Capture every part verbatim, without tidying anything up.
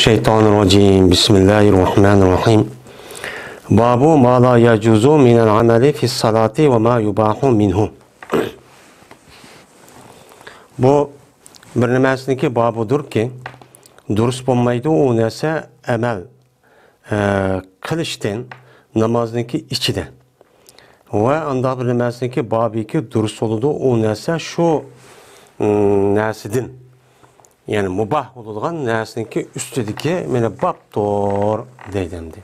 الشيطان الرجيم. بسم الله الرحمن الرحيم. باب ما لا يجوز من العمل في الصلاة وما يباح منه. بۇ بىر نېمەسىنىڭكى بابىدۇركى، دۇرۇس بولمايدۇ ئۇ نەرسە ئەمەل، ئە، قىلىشتىن نامازنىڭكى ئىچىدە. ۋە ئانداق بىر نېمەسىنىڭكى بابىكى دۇرۇس بولىدۇ ئۇ نەرسە شۇ، ئىم، نەرسىدىن. يەنى مۇباھ بولىدىغان نەرسىنىڭكى ئۈستىدىكى مانا بابتۇر دەيدۇ ئەمدى.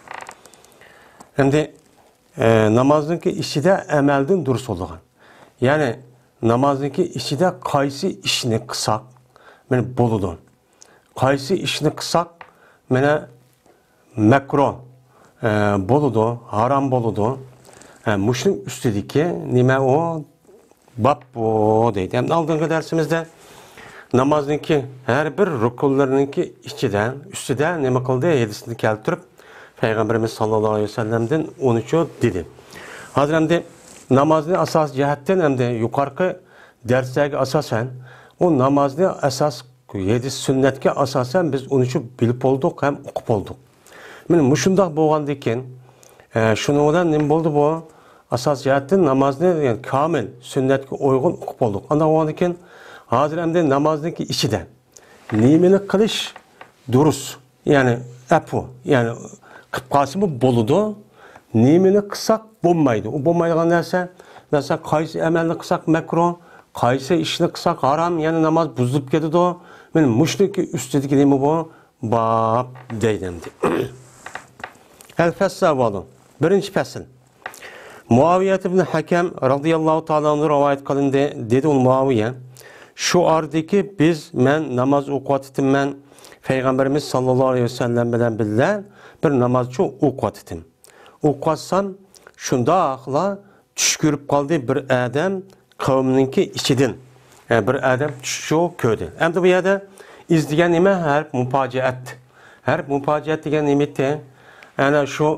ئەمدى، ئە، نامازنىڭكى ئىچىدە ئەمەلدىن دۇرۇس بولىدىغان. يەنى نامازنىڭكى ئىچىدە قايسى ئىشنى قىلساق، مانا بولىدۇ. قايسى ئىشنى قىلساق، مانا مەكرۇھ، ئە، بولىدۇ، ھارام بولىدۇ. ئە، مۇشۇنىڭ ئۈستىدىكى نېمە ئۇ؟ باب بۇ دەيدۇ. ھەم ئالدىنقى دەرسىمىزدە نامازنىڭكى ھەر بىر رۇكۇنلىرىنىڭكى ئىچىدە، ئۈستىدە نېمە قىلدى؟ ھەدىسنى كەلتۈرۈپ، پەيغەمبىرىمىز ساللاللاھۇ ئەلەيھى ۋەسەللەمدىن ئۇنىچۇ دېدى. ھازىر ئەمدى نامازنى ئاساسىي جەھەتتىن ئەمدى يۇقىرىقى دەرسلەرگە ئاساسەن، ئۇ نامازنى ئاساس ھەدىس سۈننەتكە ئاساسەن بىز ئۇنىچۇ بىلىپ بولدۇق ھەم ئۇقۇپ بولدۇق. مانا مۇشۇنداق بولغاندىكىن، ئە، شۇنىڭ بىلەن نېمە بولدى بۇ؟ ئاساس جەھەتتىن نامازنى، يەنى كامىل سۈننەتكە ئۇيغۇن ئۇقۇپ بولدۇق. ئانداق بولغاندىكىن، ھازىر ئەمدى نامازنىڭكى ئىچىدە نېمىنى قىلىش دۇرۇس، يەنى ئەپۇ، يەنى قىلىپ قالسىمۇ بولىدۇ. نېمىنى قىلساق بولمايدۇ. ئۇ بولمايدىغان نەرسە، مەسىلەن، قايسى ئەمەلنى قىلساق مەكرۇھ، قايسى ئىشنى قىلساق ھارام، يەنى ناماز بۇزۇلۇپ كېتىدۇ. مانا مۇشۇنىڭكى ئۈستىدىكى نېمە بۇ؟ باب دەيدۇ ئەمدى. ئەل-فەسلۇ ئەۋۋەلۇ. بىرىنچى پەسىل. مۇئاۋىيەت ئىبن ھەكەم رازىياللاھۇ تائالا ئەنھۇ رىۋايەت قىلىندى. دېدى ئۇ مۇئاۋىيە، شۇ ئارىدىكى بىز، مەن ناماز ئوقۇۋاتىتىمەن، پەيغەمبىرىمىز ساللاللاھۇ ئەلەيھى ۋەسەللەم بىلەن بىللە بىر نامازچۇ ئوقۇۋاتىتىم. ئوقۇۋاتسام، شۇنداقلا چۈش كۆرۈپ قالدى بىر ئادەم قەۋمنىڭكى ئىچىدىن، ئە، بىر ئادەم چۈشچۇ كۆردى. ئەمدى بۇ يەردە ئىز دېگەن نېمە؟ ھەرپ مۇپاجىئەت. ھەرپ مۇپاجىئەت دېگەن نېمە ئىدى؟ ئەنە شۇ،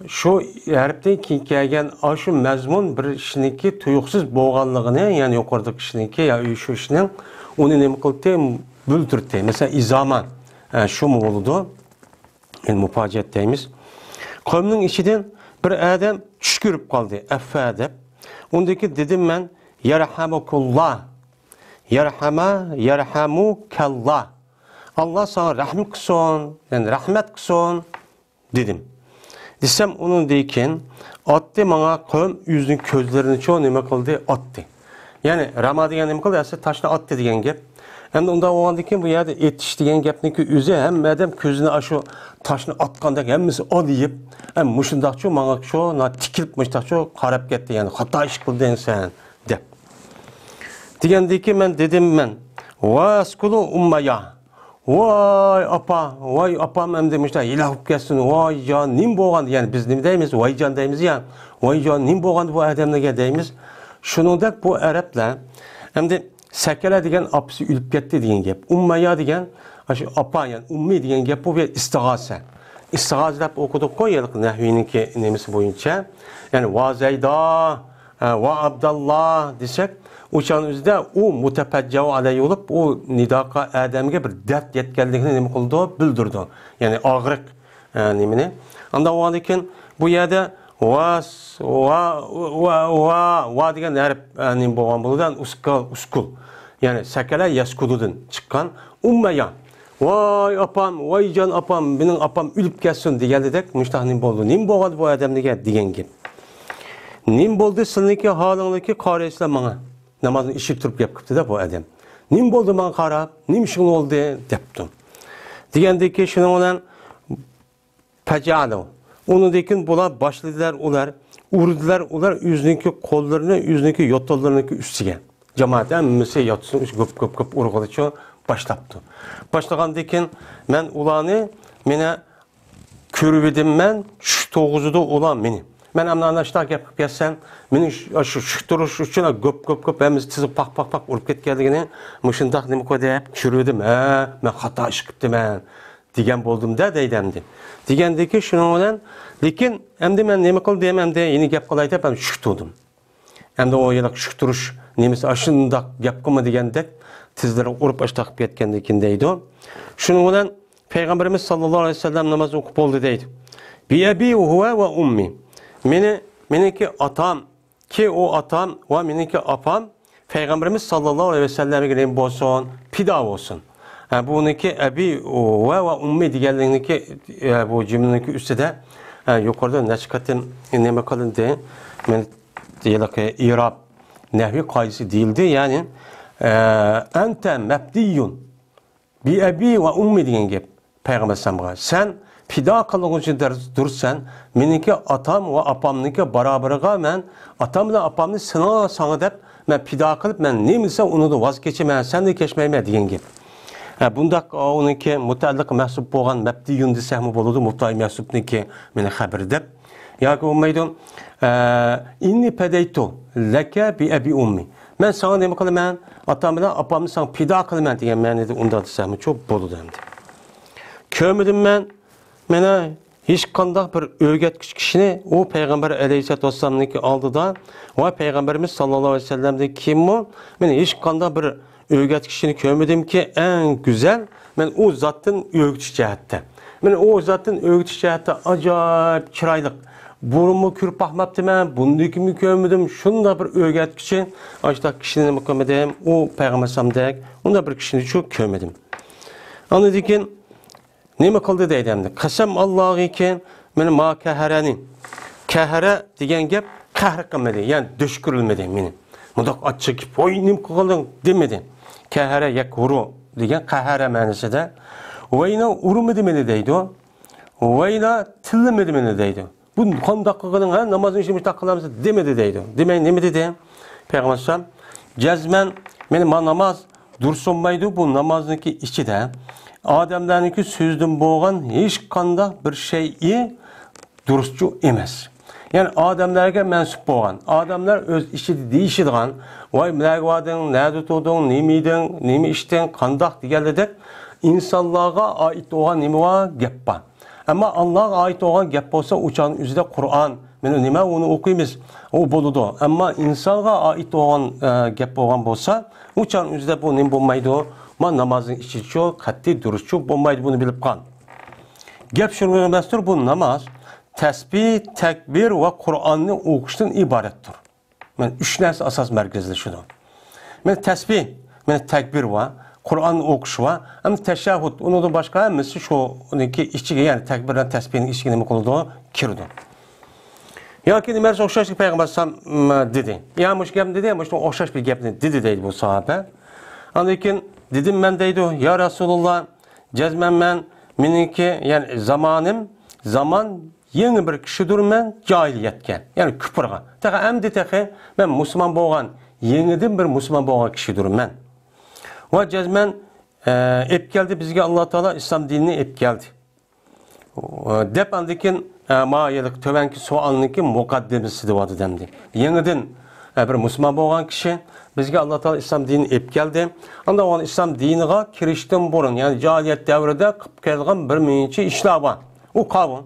شۇ ھەرپتىن كېيىن كەلگەن ئاشۇ مەزمۇن بىر ئىشنىڭكى تۇيۇقسىز بولغانلىقىنى، يەنى يۇقىرىدىكى ئىشنىڭكى يا شۇ ئىشنىڭ ئۇنى نېمە قىلدى؟ بىلدۈرتتى. مەسىلەن، ئىزاما، ئە، شۇمۇ بولىدۇ. يەنى مۇپاجىئەت دەيمىز. قەۋمنىڭ ئىچىدىن بىر ئادەم چۈش كۆرۈپ قالدى، ئەففا دەپ. ئۇندىن كېيىن دېدىم مەن، يەرھەمۇكۇللا، يەرھەما، يەرھەمۇكەللا. ئاللا ساڭا رەھىم قىلسۇن، يەنى رەھمەت قىلسۇن، دېدىم. دېسەم، ئۇنىڭدىن كېيىن ئاتتى ماڭا قەۋم ئۆزىنىڭ كۆزلىرىنىچۇ نېمە قىلدى؟ ئاتتى. يەنى رەما دېگەن نېمە قىلدى؟ ئەسلى تاشنى ئاتتى دېگەن گەپ. ئەمدى ئۇنداق بولغاندىن كېيىن بۇ يەردە ئېتىش دېگەن گەپنىڭكى ئۆزى ھەممە ئادەم كۆزىنى ئاشۇ تاشنى ئاتقاندەك ھەممىسى ئالىيىپ، ھە، مۇشۇنداقچۇ ماڭا شۇ تىكىلىپ مۇشۇنداقچۇ قاراپ كەتتى. يەنى خاتا ئىش قىلدىڭ سەن دەپ. دېگەندىن كېيىن مەن دېدىم مەن، ۋەسكۇلۇ ئۇممەيا. ۋاي ئاپا، ۋاي ئاپام ئەمدى مۇشۇنداق ھېلاك بولۇپ كەتسۇن، ۋاي جان، نېمە بولغان؟ يەنى بىز نېمە دەيمىز؟ ۋايجان دەيمىز يا، ۋايجان، نېمە بولغان بۇ ئادەملەرگە دەيمىز. شۇنىڭدەك بۇ ئەرەبلەر ئەمدى سەكەلە دېگەن ئاپىسى ئۆلۈپ كەتتى دېگەن گەپ. ئۇممەيا دېگەن، ئاشۇ ئاپا، يەنى ئۇممى دېگەن گەپ، بۇ بىر ئىستىغاسە. ئىستىغاسە دەپ ئوقۇدۇققۇ، ھېلىقى نەھۋىنىڭكى نېمىسى بويىچە. يەنى ۋا زەيدا، ھە، ۋا ئابداللا دېسەك، ئۇ چاغنىڭ ئۆزىدە ئۇ مۇتەپەججەۋ ئەلەي بولۇپ، ئۇ نىداقا ئادەمگە بىر دەرد يەتكەنلىكىنى نېمە قىلىدۇ؟ بىلدۈرىدۇ. يەنى ئاغرىق، ئە، نېمىنى. ئانداق بولغاندىن كېيىن بۇ يەردە ۋاس، ۋا، ۋا، ۋا، ۋا دېگەن ھەرپ، ئە، نېمە بولغان بولىدۇ؟ ئۇسكال، ئۇسكۇل. يەنى سەكەلە يەسكۇلۇدىن چىققان ئۇممەيا. ۋاي ئاپام، ۋاي جان ئاپام، مېنىڭ ئاپام ئۆلۈپ كەتسۇن دېگەندەك، مۇشۇنداق نېمە بولدى؟ نېمە بولغان بۇ ئادەمگە دېگەن گەپ. نېمە بولدى سىلىنىڭكى ھالىڭلارنى قارايسىلەر ماڭا؟ نامازنى ئېشىپ تۇرۇپ گەپ قىپتۇ-دە بۇ ئادەم. نېمە بولدى ماڭا قاراپ؟ نېمە ئىشىڭ بولدى؟ دەپتۇ. دېگەندىكى شۇنىڭ بىلەن پەجەلۇ. ئۇنىڭدىن كېيىن بۇلار باشلىدىلەر، ئۇلار ئۇردىلار، ئۇلار ئۆزىنىڭكى قوللىرىنى، ئۆزىنىڭكى يوتۇنلىرىنىڭكى ئۈستىگە. جامائەت ھەممىسى ياتسۇن، ئۈچ گۈپ، گۈپ، گۈپ ئۇرغىلىچۇ باشلاپتۇ. باشلىغاندىن كېيىن مەن ئۇلارنى مېنى كۆرۈۋىدىم مەن، چۈش تۇرغۇزىدۇ ئۇلار مېنى. مەن ئەمدى ئانا شۇنداق گەپ قىلىپ كەتسەم، مېنى شۇ، شۇ چۈش تۇرۇش ئۈچۈن گۈپ، گۈپ، گۈپ ھەممىسى تىزىپ پاق، پاق، پاق ئۇرۇپ كەتكەنلىكىنى مۇشۇنداق نېمە قىلدى دەپ كۆرۈۋىدىم. ھە، مەن خاتا ئىش قىپتىمەن دېگەن بولدۇمدا دەيدۇ ئەمدى. دېگەندىكى شۇنىڭ بىلەن، لېكىن ئەمدى مەن نېمە قىلدىم، ئەمدى يەنە گەپ قىلاي دەپ ھەم چۈش تۇردۇم. ئەمدى ئۇ ھېلىقى چۈش تۇرۇش نېمىسى ئاشۇنداق گەپ قىلما دېگەندەك تىزلىرىغا ئۇرۇپ ئاشۇنداق قىلىپ كەتكەندىكىن دەيدۇ. شۇنىڭ بىلەن پەيغەمبىرىمىز ساللاللاھۇ ئەلەيھى ۋەسەللەم ناماز ئوقۇپ بولدى دەيدۇ. بىئەبى ھۇۋە ۋە ئۇممى. مېنى، مېنىڭكى ئاتام، كى ئۇ ئاتام ۋە مېنىڭكى ئاپام پەيغەمبىرىمىز ساللاللاھۇ ئەلەيھى ۋەسەللەمگە نېمە بولسۇن؟ پىدا بولسۇن. ھە، بۇنىڭكى ئەبى ۋە، ۋە ئۇممى دېگەنلىكنىڭكى، ئە، بۇ جۈملىنىڭكى ئۈستىدە، ئە، يۇقىرىدا نەچچە قېتىم نېمە قىلىندى؟ مەن ھېلىقى ئىراب نەھۋى قائىدىسى دېيىلدى. يەنى، ئە، ئەنتە مەبنىيۇن. بىئەبى ۋە ئۇممى دېگەن گەپ پەيغەمبەر ئەلەيھىسسالامغا. سەن پىدا قىلغۇچىدۇرسەن، مېنىڭكى ئاتام ۋە ئاپامنىڭكى بارابىرىغا مەن ئاتام بىلەن ئاپامنى سېنىڭ، ساڭا دەپ مەن پىدا قىلىپ، مەن نېمە دېسەم ئۇنىڭدىن ۋاز كېچىمەن، سەندىن كەچمەيمەن دېگەن گەپ. ھە، بۇنداق ئۇنىڭكى مۇتەئەللىق مەھسۇپ بولغان مەبنىيۇن دېسەكمۇ بولىدۇ، مۇبتەدا مەھسۇپنىڭكى مېنىڭ خەبىرى دەپ. ياكى بولمايدۇ، ئە، ئىننى پەدەيتۇ لەكە بىئەبى ئۇممى. مەن ساڭا نېمە قىلىمەن؟ ئاتام بىلەن ئاپامنى ساڭا پىدا قىلىمەن دېگەن مەنىدە ئۇنداق دېسەممۇ چوپ بولىدۇ ئەمدى. كۆرمىدىم مەن، مانا ھېچقانداق بىر ئۆگەتكۈچى كىشىنى ئۇ پەيغەمبەر ئەلەيھىسسالاتۇ ۋەسسالامنىڭكى ئالدىدا ۋە پەيغەمبىرىمىز ساللاللاھۇ ئەلەيھى ۋەسەللەمدىن كېيىنمۇ مەن ھېچقانداق بىر ئۆگەتكۈچىنى كۆرمىدىمكى، ئەڭ گۈزەل، مەن ئۇ زاتتىن ئۆگىتىش جەھەتتە. مەن ئۇ زاتتىن ئۆگىتىش جەھەتتە ئاجايىپ چىرايلىق. بۇرۇنمۇ كۆرۈپ باقماپتىمەن، بۇندىن كېيىنمۇ كۆرمىدىم. شۇنداق بىر ئۆگەتكۈچى، ئاشۇنداق كىشىنى نېمە قىلمىدىم، ئۇ پەيغەمبەر ئەلەيھىسسالامدەك ئۇنداق بىر كىشىنى شۇ كۆرمىدىم. ئاندىن كېيىن نېمە قىلدى دەيدۇ ئەمدى. قەسەم ئاللاھىكى، مېنى ما كەھەرەنى. كەھەرە دېگەن گەپ قەھر قىلمىدى، يەنى دۆشكۈرلىمىدى مېنى. مۇنداق ئاچچىق گەپ، ۋاي، نېمە قىلدىڭ دېمىدى. كەھەرە يەكھۇرۇ دېگەن قەھەرە مەنىسىدە. ۋەينا ئۇرمىدى مېنى دەيدۇ. ۋەينا تىللىمىدى مېنى دەيدۇ. بۇ قانداق قىلغىنىڭ، ھە، نامازنىڭ ئىچىدە مۇشۇنداق قىلامسەن دېمىدى دەيدۇ. دېمەي نېمە دېدى؟ پەيغەمبەر ئەلەيھىسسالام، جەزمەن، مېنى ما ناماز دۇرۇس بولمايدۇ، بۇ نامازنىڭكى ئىچىدە ئادەملەرنىڭكى سۆزىدىن بولغان ھېچقانداق بىر شەيئى دۇرۇسچۇ ئەمەس. يەنى ئادەملەرگە مەنسۇپ بولغان، ئادەملەر ئۆز ئىچىدە دېيىشىدىغان، ۋاي، نەگە باردىڭ، نەدە تۇردۇڭ، نېمە يېدىڭ، نېمە ئىچتىڭ، قانداق دېگەنلىدەك ئىنسانلارغا ئائىت بولغان نېمە بار، گەپ بار. ئەمما ئاللاغا ئائىت بولغان گەپ بولسا، ئۇ چاغنىڭ ئۆزىدە قۇرئان، مانا نېمە، ئۇنى ئوقۇيمىز، ئۇ بولىدۇ. ئەمما ئىنسانغا ئائىت بولغان، ئە، گەپ بولغان بولسا، ئۇ چاغنىڭ ئۆزىدە بۇ نېمە بولمايدۇ؟ ما نامازنىڭ ئىچىچۇ، قەتئىي دۇرۇسچۇ بولمايدۇ، بۇنى بىلىپ قال. گەپ شۇنىڭ ئەمەستۇر، بۇ ناماز تەسبىھ، تەكبىر ۋە قۇرئاننى ئوقۇشتىن ئىبارەتتۇر. مانا ئۈچ نەرسە ئاساس مەركەزلىشىدۇ. مانا تەسبىھ، مانا تەكبىر ۋە قۇرئان ئوقۇش ۋە ئەمدى تەشەھھۇد، ئۇنىڭدىن باشقا ھەممىسى شۇنىڭكى ئىچىگە، يەنى تەكبىر بىلەن تەسبىھنىڭ ئىچىگە نېمە قىلىدۇ؟ كىرىدۇ. ياكى نېمە ئوخشاشلىق پەيغەمبەر ئەلەيھىسسالام دېدى. يا مۇشۇ گەپنى دېدى، مۇشۇنىڭغا ئوخشاش بىر گەپنى دېدى دەيدۇ بۇ ساھابە. ئاندىن كېيىن دېدىم مەن دەيدۇ، يا رەسۇلۇللا، جەزمەن مەن، مېنىڭكى، يەنى زامانىم، زامان يېڭى بىر كىشىدۇرمەن جاھىلىيەتكە، يەنى كۇپۇرغا. تېخى ئەمدى تېخى مەن مۇسۇلمان بولغان، يېڭىدىن بىر مۇسۇلمان بولغان كىشىدۇرمەن. ۋە جەزمەن، ئە، ئېلىپ كەلدى بىزگە ئاللا تائالا ئىسلام دىنىنى ئېلىپ كەلدى. دەپ ئاندىن كېيىن، ئە، ما ھېلىقى تۆۋەنكى سوئالنىڭكى مۇقەددىمىسى دەۋاتىدۇ ئەمدى. يېڭىدىن، ئە، بىر مۇسۇلمان بولغان كىشى، بىزگە ئاللا تائالا ئىسلام دىنىنى ئېلىپ كەلدى. ئاندىن ئۇ ئىسلام دىنىغا كىرىشتىن بۇرۇن، يەنى جاھىلىيەت دەۋرىدە قىلىپ كەلگەن بىر نەچچە ئىشلار بار. ئۇ قاۋۇ.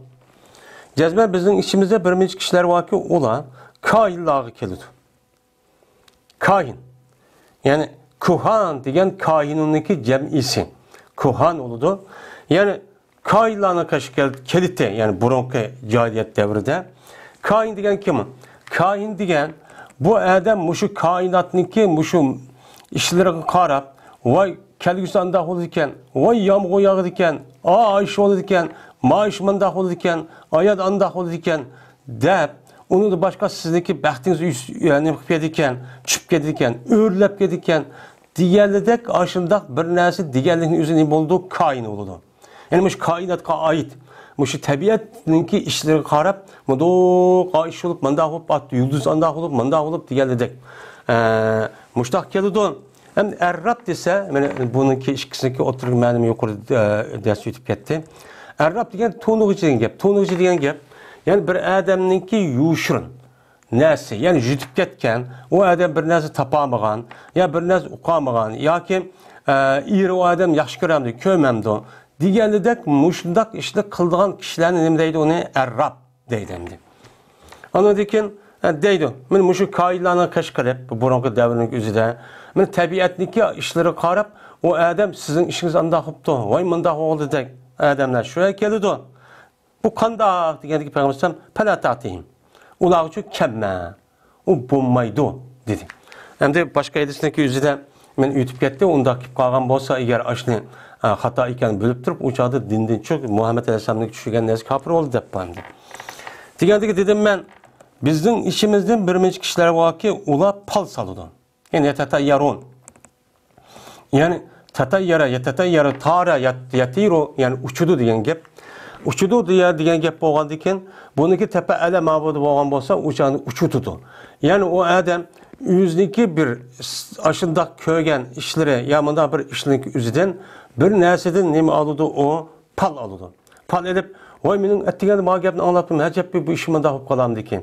جەزمەن بىزنىڭ ئىچىمىزدە بىر نەچچە كىشىلەر باركى، ئۇلار كاھىنلارغا كېلىدۇ. كاھىن. يەنى كۇھان دېگەن كاھىننىڭكى جەمئىسى. كۇھان بولىدۇ. يەنى كاھىنلارنىڭ قېشىغا كەل-، كېلىتتى، يەنى بۇرۇنقى جاھىلىيەت دەۋرىدە. كاھىن دېگەن كىم؟ كاھىن دېگەن بۇ ئادەم مۇشۇ كائىناتنىڭكى مۇشۇ ئىشلىرىغا قاراپ، ۋاي، كەلگۈسى ئانداق بولىدىكەن، ۋاي، يامغۇر ياغىدىكەن، ئا، ئايش بولىدىكەن، مائىش مۇنداق بولىدىكەن، ئايات ئانداق بولىدىكەن، دەپ، ئۇنىڭدىن باشقا سىزنىڭكى بەختىڭىز ئۈس-، يەنى نېمە قىلىپ كېتىدىكەن، چۈشۈپ كېتىدىكەن، ئۆرلەپ كېتىدىكەن دېگەنلىدەك، ئاشۇنداق بىر نەرسە دېگەنلىكنىڭ ئۆزى نېمە بولىدۇ؟ كاھىن بولىدۇ. يەنى مۇشۇ كائىناتقا ئائىت، مۇشۇ تەبىئەتنىڭكى ئىشلىرىغا قاراپ، مۇنداق ئايش بولۇپ، مۇنداق بولۇپ، ئات-، يۇلدۇز ئانداق بولۇپ، مۇنداق بولۇپ دېگەنلىدەك. ئە، مۇشۇنداق كېلىدۇ. ئەمدى ئەرراب دېسە، مانا بۇنىڭكى ئىككىسىنىڭكى ئوتتۇرىدىكى مەلۇم يۇقىرىدا، ئە، دەرس ئۆتۈپ كەتتى. ئەرراب دېگەن تونۇغۇچى دېگەن گەپ. تونۇغۇچى دېگەن گەپ، يەنى بىر ئادەمنىڭكى يوشۇرۇن نەرسە، يەنى يۈدۈپ كەتكەن، ئۇ ئادەم بىر نەرسە تاپالمىغان، يا بىر نەرسە ئۇقالمىغان، ياكى، ئە، ئېرى ئۇ ئادەم ياخشى كۆرەمدۇ، كۆرمەمدۇ دېگەنلىدەك مۇشۇنداق ئىشنى قىلىدىغان كىشىلەرنى نېمە دەيدۇ؟ ئۇنى ئەرراب دەيدۇ ئەمدى. ئاندىن كېيىن، ئە، دەيدۇ، مانا مۇشۇ كاھىنلارنىڭ قېشىغا كېلىپ، بۇ بۇرۇنقى دەۋرنىڭ ئۆزىدە، مانا تەبىئەتنىڭكى ئىشلىرىغا قاراپ، ئۇ ئادەم سىزنىڭ ئىشىڭىز ئانداق بوپتۇ، ۋاي مۇنداق بولدى دەك. ئادەملەر شۇ يەرگە كېلىدۇ. بۇ قانداق دېگەندىكى پەيغەمبەر ئەلەيھىسسالام، پەلا تەتىھىم. ئۇلارغىچۇ كەلمە. ئۇ بولمايدۇ، دېدى. ئەمدى باشقا ھەدىسنىڭكى ئۆزىدە مەن ئۆتۈپ كەتتى، ئۇنداق كېلىپ قالغان بولسا، ئەگەر ئاشۇنى، ئە، خاتا ئىكەننى بىلىپ تۇرۇپ، ئۇ چاغدا دىندىن چۈشۈپ، مۇھەممەد ئەلەيھىسسالامنىڭ چۈشۈرگەن نەرسە كاپىر بولدى دەپ باردى. دېگەندىكى دېدىم مەن، بىزنىڭ ئىچىمىزدىن بىر نەچچە كىشىلەر باركى، ئۇلار پال سالىدۇ. يەنى يەتەتەييەرۇن. يەنى تەتەييەرە، يەتەتەييەرۇ، تارە، يەت-، يەتىرۇ، يەنى ئۇچىدۇ دېگەن گەپ. ئۇچىدۇ دېگەن گەپ بولغاندىكىن، بۇنىڭكى تەپەئەلە مەبۇدى بولغان بولسا، ئۇ چاغدا ئۇچۇتىدۇ. يەنى ئۇ ئادەم ئۆزىنىڭكى بىر ئاشۇنداق كۆرگەن ئىشلىرى يا مۇنداق بىر ئىشنىڭ ئۆزىدىن بىر نەرسىدىن نېمە ئالىدۇ ئۇ؟ پال ئالىدۇ. پال ئېلىپ، ۋاي، مېنىڭ ئەتىگەندە مانا گەپنى ئاڭلاپتىم، ئەجەب، بۇ ئىش مۇنداق بولۇپ قالامدىكىن؟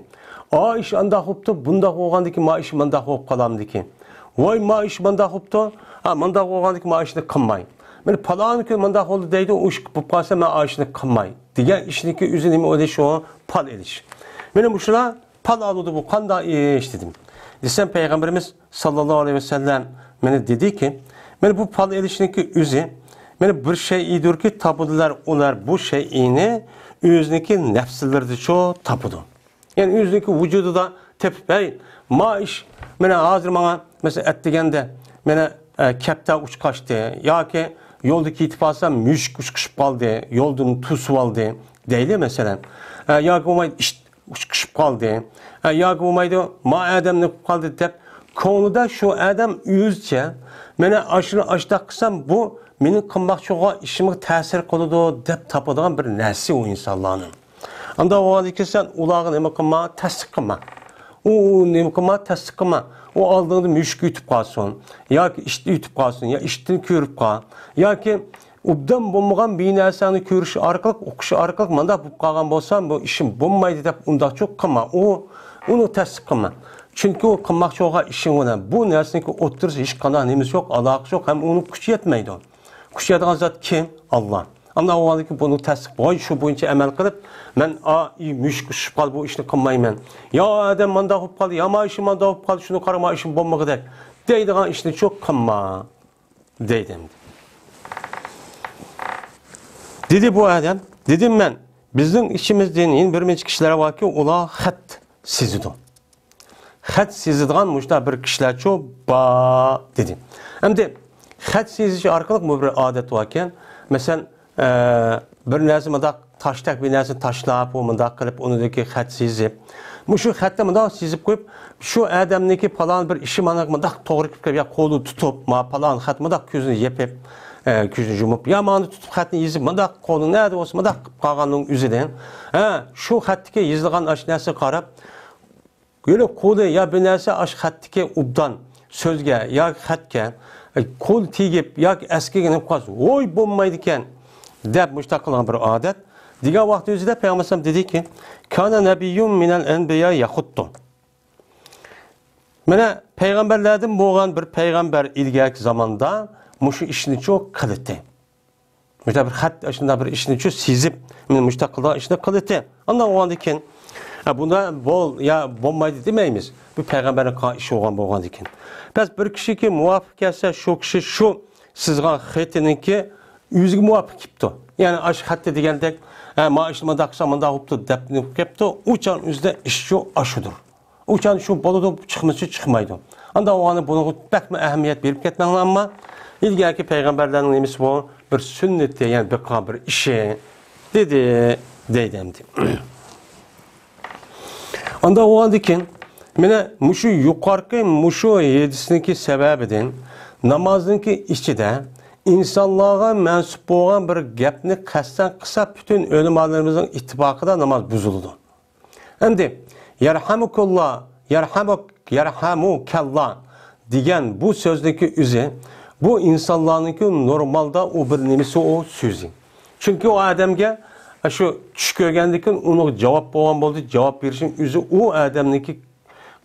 ئا ئىش ئانداق بوپتۇ، بۇنداق بولغاندىكىن ما ئىش مۇنداق بولۇپ قالامدىكىن؟ ۋاي، ما ئىش مۇنداق بوپتۇ، ھا، مۇنداق بولغاندىكىن ما ئىشنى قىلماي. مانا پالان كۈن مۇنداق بولدى دەيدۇ، ئۇ ئىش بولۇپ قالسا مەن ئا ئىشنى قىلماي دېگەن ئىشنىڭكى ئۆزى نېمە ئۇ دېيىش ئۇ؟ پال ئېلىش. مانا مۇشۇلار پال ئالىدۇ، بۇ قانداق ئىش دېدىم. دېسەم پەيغەمبىرىمىز ساللاللاھۇ ئەلەيھى ۋەسەللەم مانا دېدىكى، مانا بۇ پال ئېلىشنىڭكى ئۆزى، مانا بىر شەيئىدۇركى تاپىدۇلار، ئۇلار بۇ شەيئىنى ئۆزىنىڭكى نەپسلىرىدىچۇ تاپىدۇ. يەنى ئۆزىنىڭكى ۋۇجۇدىدا تېپىپ، ھەي، ما ئىش، مانا ھازىر ماڭا، مەسىلەن، ئەتىگەندە مانا، ئە، كەپتەر ئۇچقاچتى ياكى يولدا كېتىپ قالسام مۈشۈك ئۇچقۇشۇپ قالدى، يولدىن توسۇۋالدى دەيلى، مەسىلەن. ئە، ياكى بولمايدۇ ئىت ئۇچقۇشۇپ قالدى. ئە، ياكى بولمايدۇ، ما ئادەم نېمە قىلىپ قالدى دەپ، كۆڭلىدە شۇ ئادەم ئۆزىچە، مانا ئاشۇنى ئاشۇنداق قىلسام، بۇ مېنىڭ قىلماقچى بولغان ئىشىمغا تەسىر قىلىدۇ دەپ تاپىدىغان بىر نەرسە ئۇ ئىنسانلارنىڭ. ئانداق بولغاندىكىن سەن ئۇلارغا نېمە قىلما، تەستىق قىلما. ئۇ، ئۇ نېمە قىلما، تەستىق قىلما. ئۇ ئالدىڭدا مۈشۈك ئۆتۈپ قالسۇن، ياكى ئىت ئۆتۈپ قالسۇن، يا ئىتتىن كۆرۈپ قال، ياكى ئوبدان بولمىغان بىر نەرسەڭنى كۆرۈش ئارقىلىق، ئوقۇش ئارقىلىق مانداق بولۇپ قالغان بولسا، بۇ ئىشىم بولمايدۇ دەپ ئۇنداقچۇ قىلما. ئۇ، ئۇنى تەستىق قىلما. چۈنكى ئۇ قىلماقچى بولغان ئىشىڭ بىلەن بۇ نەرسىنىڭكى ئوتتۇرىسى ھېچقانداق نېمىسى يوق، ئالاقىسى يوق ھەم ئۇنىڭ كۈچى يەتمەيدۇ. كۈچ يەتىدىغان زات كىم؟ ئاللا. ئاندىن ئاۋۋالدىكى بۇنى تەستىق، ۋاي، شۇ بويىچە ئەمەل قىلىپ، مەن، ئا، ئى، مۈشۈك ئۇچۇپ قالدى، بۇ ئىشنى قىلمايمەن. يا ئادەم مانداق بولۇپ قالدى، يا ما ئىشىم مانداق بولۇپ قالدى، شۇنى قارا، ما ئىشىم بولمىغۇدەك دەيدىغان ئىشنى چوق قىلما دەيدۇ ئەمدى. دېدى بۇ ئادەم، دېدىم مەن، بىزنىڭ ئىچىمىزدىن يەنە بىر نەچچە كىشىلەر باركى، ئۇلار خەت سىزىدۇ. خەت سىزىدىغان مۇشۇنداق بىر كىشىلەرچۇ بار دېدى. ئەمدى خەت سىزىش ئارقىلىق بۇ بىر ئادەت باركەن. مەسىلەن، ئە، بىر نەرسە مۇنداق تاشتەك بىر نەرسە تاشلاپ، ئۇ مۇنداق قىلىپ، ئۇنىڭدىكى خەت سىزىپ. مۇشۇ خەتنى مۇنداق سىزىپ قويۇپ، شۇ ئادەمنىڭكى پالان بىر ئىشى مانا مۇنداق توغرا كېلىپ، يا قولى تۇتۇپ، ما پالان خەت مۇنداق كۆزىنى يېپىپ، ئە، كۆزىنى يۇمۇپ، يا مانا تۇتۇپ خەتنى يېزىپ، مۇنداق قولى نەدە بولسا مۇنداق قىلىپ قالغاننىڭ ئۆزىدىن، ھە، شۇ خەتتىكى يېزىلغان ئاشۇ نەرسىگە قاراپ، يەنى قولى يا بىر نەرسە ئاشۇ خەتتىكى ئوبدان سۆزگە ياكى خەتكە، ئە، قول تېگىپ ياكى ئەسكىگە نېمە قىلسا، ۋوي، بولمايدىكەن دەپ مۇشۇنداق قىلغان بىر ئادەت. دېگەن ۋاقىت ئۆزىدە پەيغەمبەر ئەلەيھىسسالام دېدىكى، كان نەبىييۇن مىنەل ئەنبىيا يەخۇتتۇ. مانا پەيغەمبەرلەردىن بولغان بىر پەيغەمبەر ئىلگەركى زاماندا مۇشۇ ئىشنىچۇ قىلىتى. مۇشۇنداق بىر خەت، شۇنداق بىر ئىشنىچۇ سېزىپ، مانا مۇشۇنداق قىلىدىغان ئىشنى قىلىتى. ئاندىن بولغاندىن كېيىن، ھە، بۇندا بول يا بولمايدۇ دېمەيمىز. بۇ پەيغەمبەرنىڭ قىلغان ئىشى بولغان، بولغاندىن كېيىن. بەس بىر كىشىگە مۇۋاپىق كەلسە، شۇ كىشى شۇ سىزغان خېتىنىڭكى ئۆزىگە مۇۋاپىق كېلىپتۇ. يەنى ئاشۇ خەتتە دېگەندەك، ھە، ما ئىشنى مۇنداق قىلسا مۇنداق بوپتۇ دەپ كېلىپتۇ. ئۇ چاغ ئۆزىدە ئىشچۇ ئاشۇدۇر. ئۇ چاغدا شۇ بولىدۇ، چىقمىسا چىقمايدۇ. ئانداق بولغاندا بۇنىڭغا بەكمۇ ئەھمىيەت بېرىپ كەتمەڭلار، ئەمما ئىلگەركى پەيغەمبەرلەرنىڭ نېمىسى بۇ؟ بىر سۈننىتى، يەنى بىر قىلغان بىر ئىشى دېدى، دەيدۇ ئەمدى. ئانداق بولغاندىكىن، مانا مۇشۇ يۇقارقى مۇشۇ ھەدىسنىڭكى سەۋەبىدىن نامازنىڭكى ئىچىدە ئىنسانلارغا مەنسۇپ بولغان بىر گەپنى قەستەن قىلسا، پۈتۈن ئۆلىمالىرىمىزنىڭ ئىتتىپاقىدا ناماز بۇزۇلىدۇ. ئەمدى، يەرھەمۇكۇللا، يەرھەمۇك، يەرھەمۇكەللا دېگەن بۇ سۆزنىڭكى ئۆزى، بۇ ئىنسانلارنىڭكى نورمالدا ئۇ بىر نېمىسى ئۇ سۆزى. چۈنكى ئۇ ئادەمگە شۇ چۈش كۆرگەندىن كېيىن ئۇنىڭغا جاۋاب بولغان بولدى، جاۋاب بېرىشنىڭ ئۆزى ئۇ ئادەمنىڭكى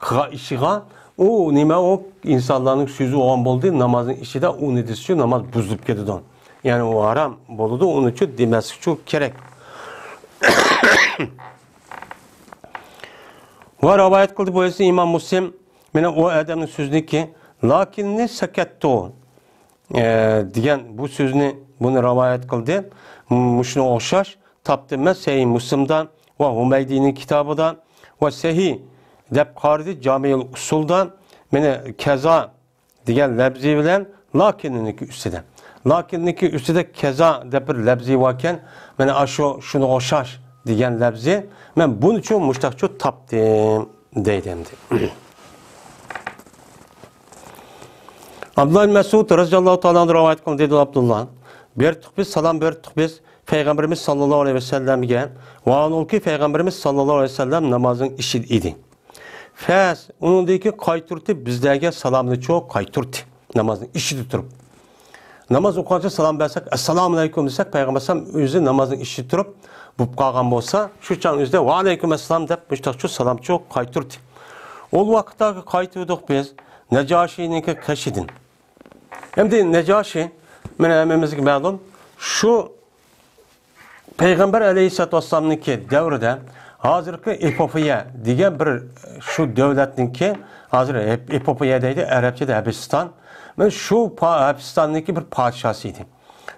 قىلغان ئىشىغا، ئۇ نېمە، ئۇ ئىنسانلارنىڭ سۆزى بولغان بولدى، نامازنىڭ ئىچىدە ئۇنى دېسىچۇ ناماز بۇزۇلۇپ كېتىدۇ. يەنى ئۇ ھارام بولىدۇ، ئۇنىچۇ دېمەسلىكچۇ كېرەك. ۋە رىۋايەت قىلدى بۇ ھەدىسنى ئىمام مۇسلىم، مانا ئۇ ئادەمنىڭ سۆزىنىكى، لەكىننى سەكەتتۇ، ئە، دېگەن بۇ سۆزنى، بۇنى رىۋايەت قىلدى. مۇشۇنىڭغا ئوخشاش تاپتىم مەن سەھىھ مۇسلىمدا ۋە ھۇمەيدىنىڭ كىتابىدا ۋە سەھىھ دەپ قارىدى جامىئۇل ئۇسۇلدا، مانا كەزا دېگەن لەپزى بىلەن لەكىننىڭكى ئۈستىدە. لەكىننىڭكى ئۈستىدە كەزا دەپ بىر لەپزى باركەن، مانا ئاشۇ شۇنىڭغا ئوخشاش دېگەن لەپزى. مەن بۇنىچۇ مۇشتاقچۇ تاپتىم دەيدۇ ئەمدى. ئابدۇللا ئىبن مەسئۇد رەزىياللاھۇ تائالا ئەنھۇ رىۋايەت قىلدى، دېدى ئابدۇللا. بېرىپتۇق بىز، سالام بېرىپتۇق بىز پەيغەمبىرىمىز ساللاللاھۇ ئەلەيھى ۋەسەللەمگە. ۋاھالبۇكى، پەيغەمبىرىمىز ساللاللاھۇ ئەلەيھى ۋەسەللەم نامازنىڭ ئىچىدە ئىدى. فەس، ئۇنىڭدىن كېيىن قايتۇرتتى، بىزلەرگە سالامنىچۇ قايتۇرتتى. نامازنىڭ ئىچىدە تۇرۇپ. ناماز ئوقۇغانچە سالام بەرسەك، ئەسسالامۇ ئەلەيكۇم دېسەك، پەيغەمبەر ئەلەيھىسسالام ئۆزى نامازنىڭ ئىچىدە تۇرۇپ، بولۇپ قالغان بولسا، شۇ چاغ ئۆزىدە ۋەئەلەيكۇم ئەسسالام دەپ مۇشتاقچۇ سالامچۇ قايتۇرتتى. ئۇ ۋاقىتتا قايتۇردۇق بىز نەجاشىنىڭكى قېشىدىن. ئەمدى نەجاشى، مانا ھەممىمىزگە مەلۇم، شۇ پەيغەمبەر ئەلەيھىسسالاتۇ ۋەسسالامنىڭكى دەۋرىدە ھازىرقى ئېپوپىيە دېگەن بىر شۇ دۆلەتنىڭكى، ھازىر ئېپ-، ئېپوپىيە دەيدۇ، ئەرەبچىدە ھەبىشىستان. مانا شۇ پا-، ھەبىشىستاننىڭكى بىر پادىشاسى ئىدى.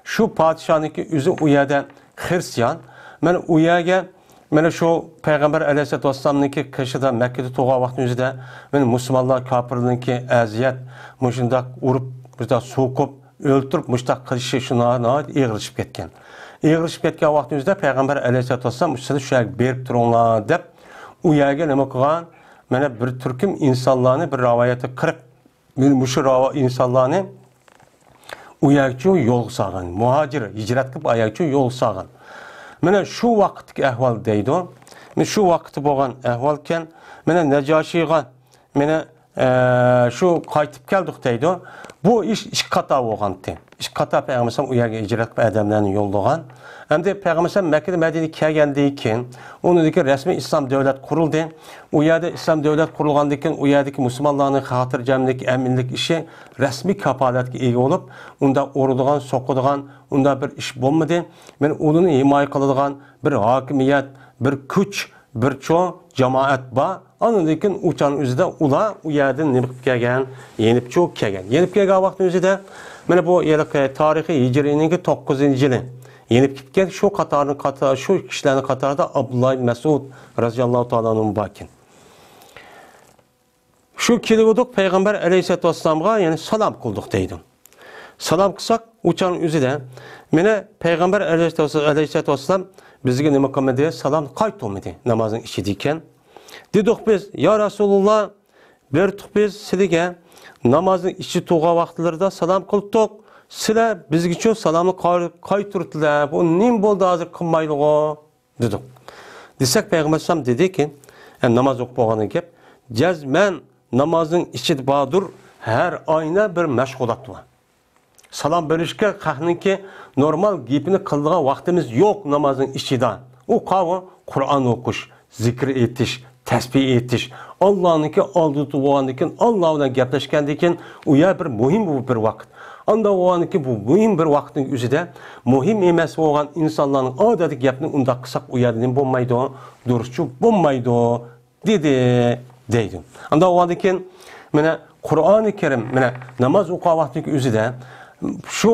شۇ پادىشانىڭكى ئۆزى ئۇ يەردە خىرىستىيان. مانا ئۇ يەرگە، مانا شۇ پەيغەمبەر ئەلەيھىسسالاتۇ ۋەسسالامنىڭكى قېشىدا مەككىدە تۇرغان ۋاقتىنىڭ ئۆزىدە، مانا مۇسۇلمانلار كاپىرلارنىڭكى ئەزىيەت، مۇشۇنداق ئۇرۇپ، مۇشۇنداق سوقۇپ، ئۆلتۈرۈپ، مۇشۇنداق قىلىشى شۇ ناھايىتى ئېغىرلىشىپ كەتكەن. ئېغىرلىشىپ كەتكەن ۋاقتىنىڭ ئۆزىدە پەيغەمبەر ئەلەيھىسسالاتۇ ۋەسسالام، سىلەر شۇ يەرگە بېرىپ تۇرۇڭلار دەپ، ئۇ يەرگە نېمە قىلغان؟ مانا بىر تۈركۈم ئىنسانلارنى، بىر رىۋايەتتە قىرىق، مانا مۇشۇ راۋا-، ئىنسانلارنى ئۇ يەرگىچۇ يولغا سالغان. مۇھاجىر، ھىجرەت قىلىپ ئاياغىچۇ يولغا سالغان. مانا شۇ ۋاقىتتىكى ئەھۋال دەيدۇ. مانا شۇ ۋاقىتتا بولغان ئەھۋالكەن. مانا نەجاشىغا، مانا، ئە، شۇ قايتىپ كەلدۇق دەيدۇ. بۇ ئىش ئىككى قاتا بولغانتى. ئىككى قاتا پەيغەمبەر ئەلەيھىسسالام ئۇ يەرگە ھىجرەت قىلىپ ئادەملەرنى يوللىغان. ئەمدى پەيغەمبەر ئەلەيھىسسالام مەككىدە مەدىنىگە كەلگەندىن كېيىن، ئۇنىڭدىن كېيىن رەسمىي ئىسلام دۆلەت قۇرۇلدى. ئۇ يەردە ئىسلام دۆلەت قۇرۇلغاندىن كېيىن، ئۇ يەردىكى مۇسۇلمانلارنىڭ خاتىرجەملىك، ئەمىنلىك ئىشى رەسمىي كاپالەتكە ئىگە بولۇپ، ئۇنداق ئۇرىدىغان، سوقىدىغان، ئۇنداق بىر ئىش بولمىدى. مانا ئۇلارنى ھىمايە قىلىدىغان بىر ھاكىمىيەت، بىر كۈچ، بىر چوڭ جامائەت بار. ئاندىن كېيىن ئۇ چاغنىڭ ئۆزىدە ئۇلار ئۇ يەردىن نېمە قىلىپ كەلگەن؟ يېنىپ چىقىپ كەلگەن. يېنىپ كەلگەن ۋاقىتنىڭ ئۆزىدە، مانا بۇ ھېلىقى تارىخىي ھىجرىينىڭكى توققۇزىنچى يىلى يېنىپ كەتكەن. شۇ قاتارنىڭ قاتا-، شۇ كىشىلەرنىڭ قاتارىدا ئابدۇللا ئىبن مەسئۇد رەزىياللاھۇ تائالا ئەنھۇ باركەن. شۇ كېلىۋىدۇق پەيغەمبەر ئەلەيھىسسالاتۇ ۋەسسالامغا، يەنى سالام قىلدۇق دەيدۇ. سالام قىلساق، ئۇ چاغنىڭ ئۆزىدە، مانا پەيغەمبەر ئەلەيھىسسالاتۇ ۋەسسالام بىزگە نېمە قىلمىدى؟ سالام قايتۇرمىدى، نامازنىڭ ئىچىدىكەن. دېدۇق بىز، يا رەسۇلۇللا، بېرىپتۇق بىز سىلىگە، نامازنىڭ ئىچى تۇرغان ۋاقىتلىرىدا سالام قىلدۇق، سىلەر بىزگىچۇ سالامنى قاي-، قايتۇردىلەر، بۇ نېمە بولدى ھازىر قىلمايدىغۇ؟ دېدۇق. دېسەك، پەيغەمبەر ئەلەيھىسسالام دېدىكى، ئە، ناماز ئوقۇپ بولغاندىن كېيىن، جەزمەن نامازنىڭ ئىچىدە باردۇر، ھەر ئاينا بىر مەشغۇلات بار. سالام بېرىشكە خەقنىڭكى نورمال گېپىنى قىلىدىغان ۋاقتىمىز يوق نامازنىڭ ئىچىدە. ئۇ قاۋۇ قۇرئان ئوقۇش، زىكىر ئېيتىش، تەسبىھ ئېيتىش، ئاللانىڭكى ئالدىدا بولغاندىن كېيىن، ئاللا بىلەن گەپلەشكەندىن كېيىن، ئۇ يەر بىر مۇھىم بىر ۋاقىت. ئاندا بولغاندىن كېيىن، بۇ مۇھىم بىر ۋاقىتنىڭ ئۆزىدە مۇھىم ئەمەس بولغان ئىنسانلارنىڭ ئادەتتىكى گەپنى ئۇنداق قىلساق، ئۇ يەردە نېمە بولمايدۇ؟ دۇرۇسچۇ بولمايدۇ، دېدى، دەيدۇ. ئاندا بولغاندىن كېيىن، مانا قۇرئانى كەرىم، مانا ناماز ئوقۇغان ۋاقتىدىكى ئۆزىدە، شۇ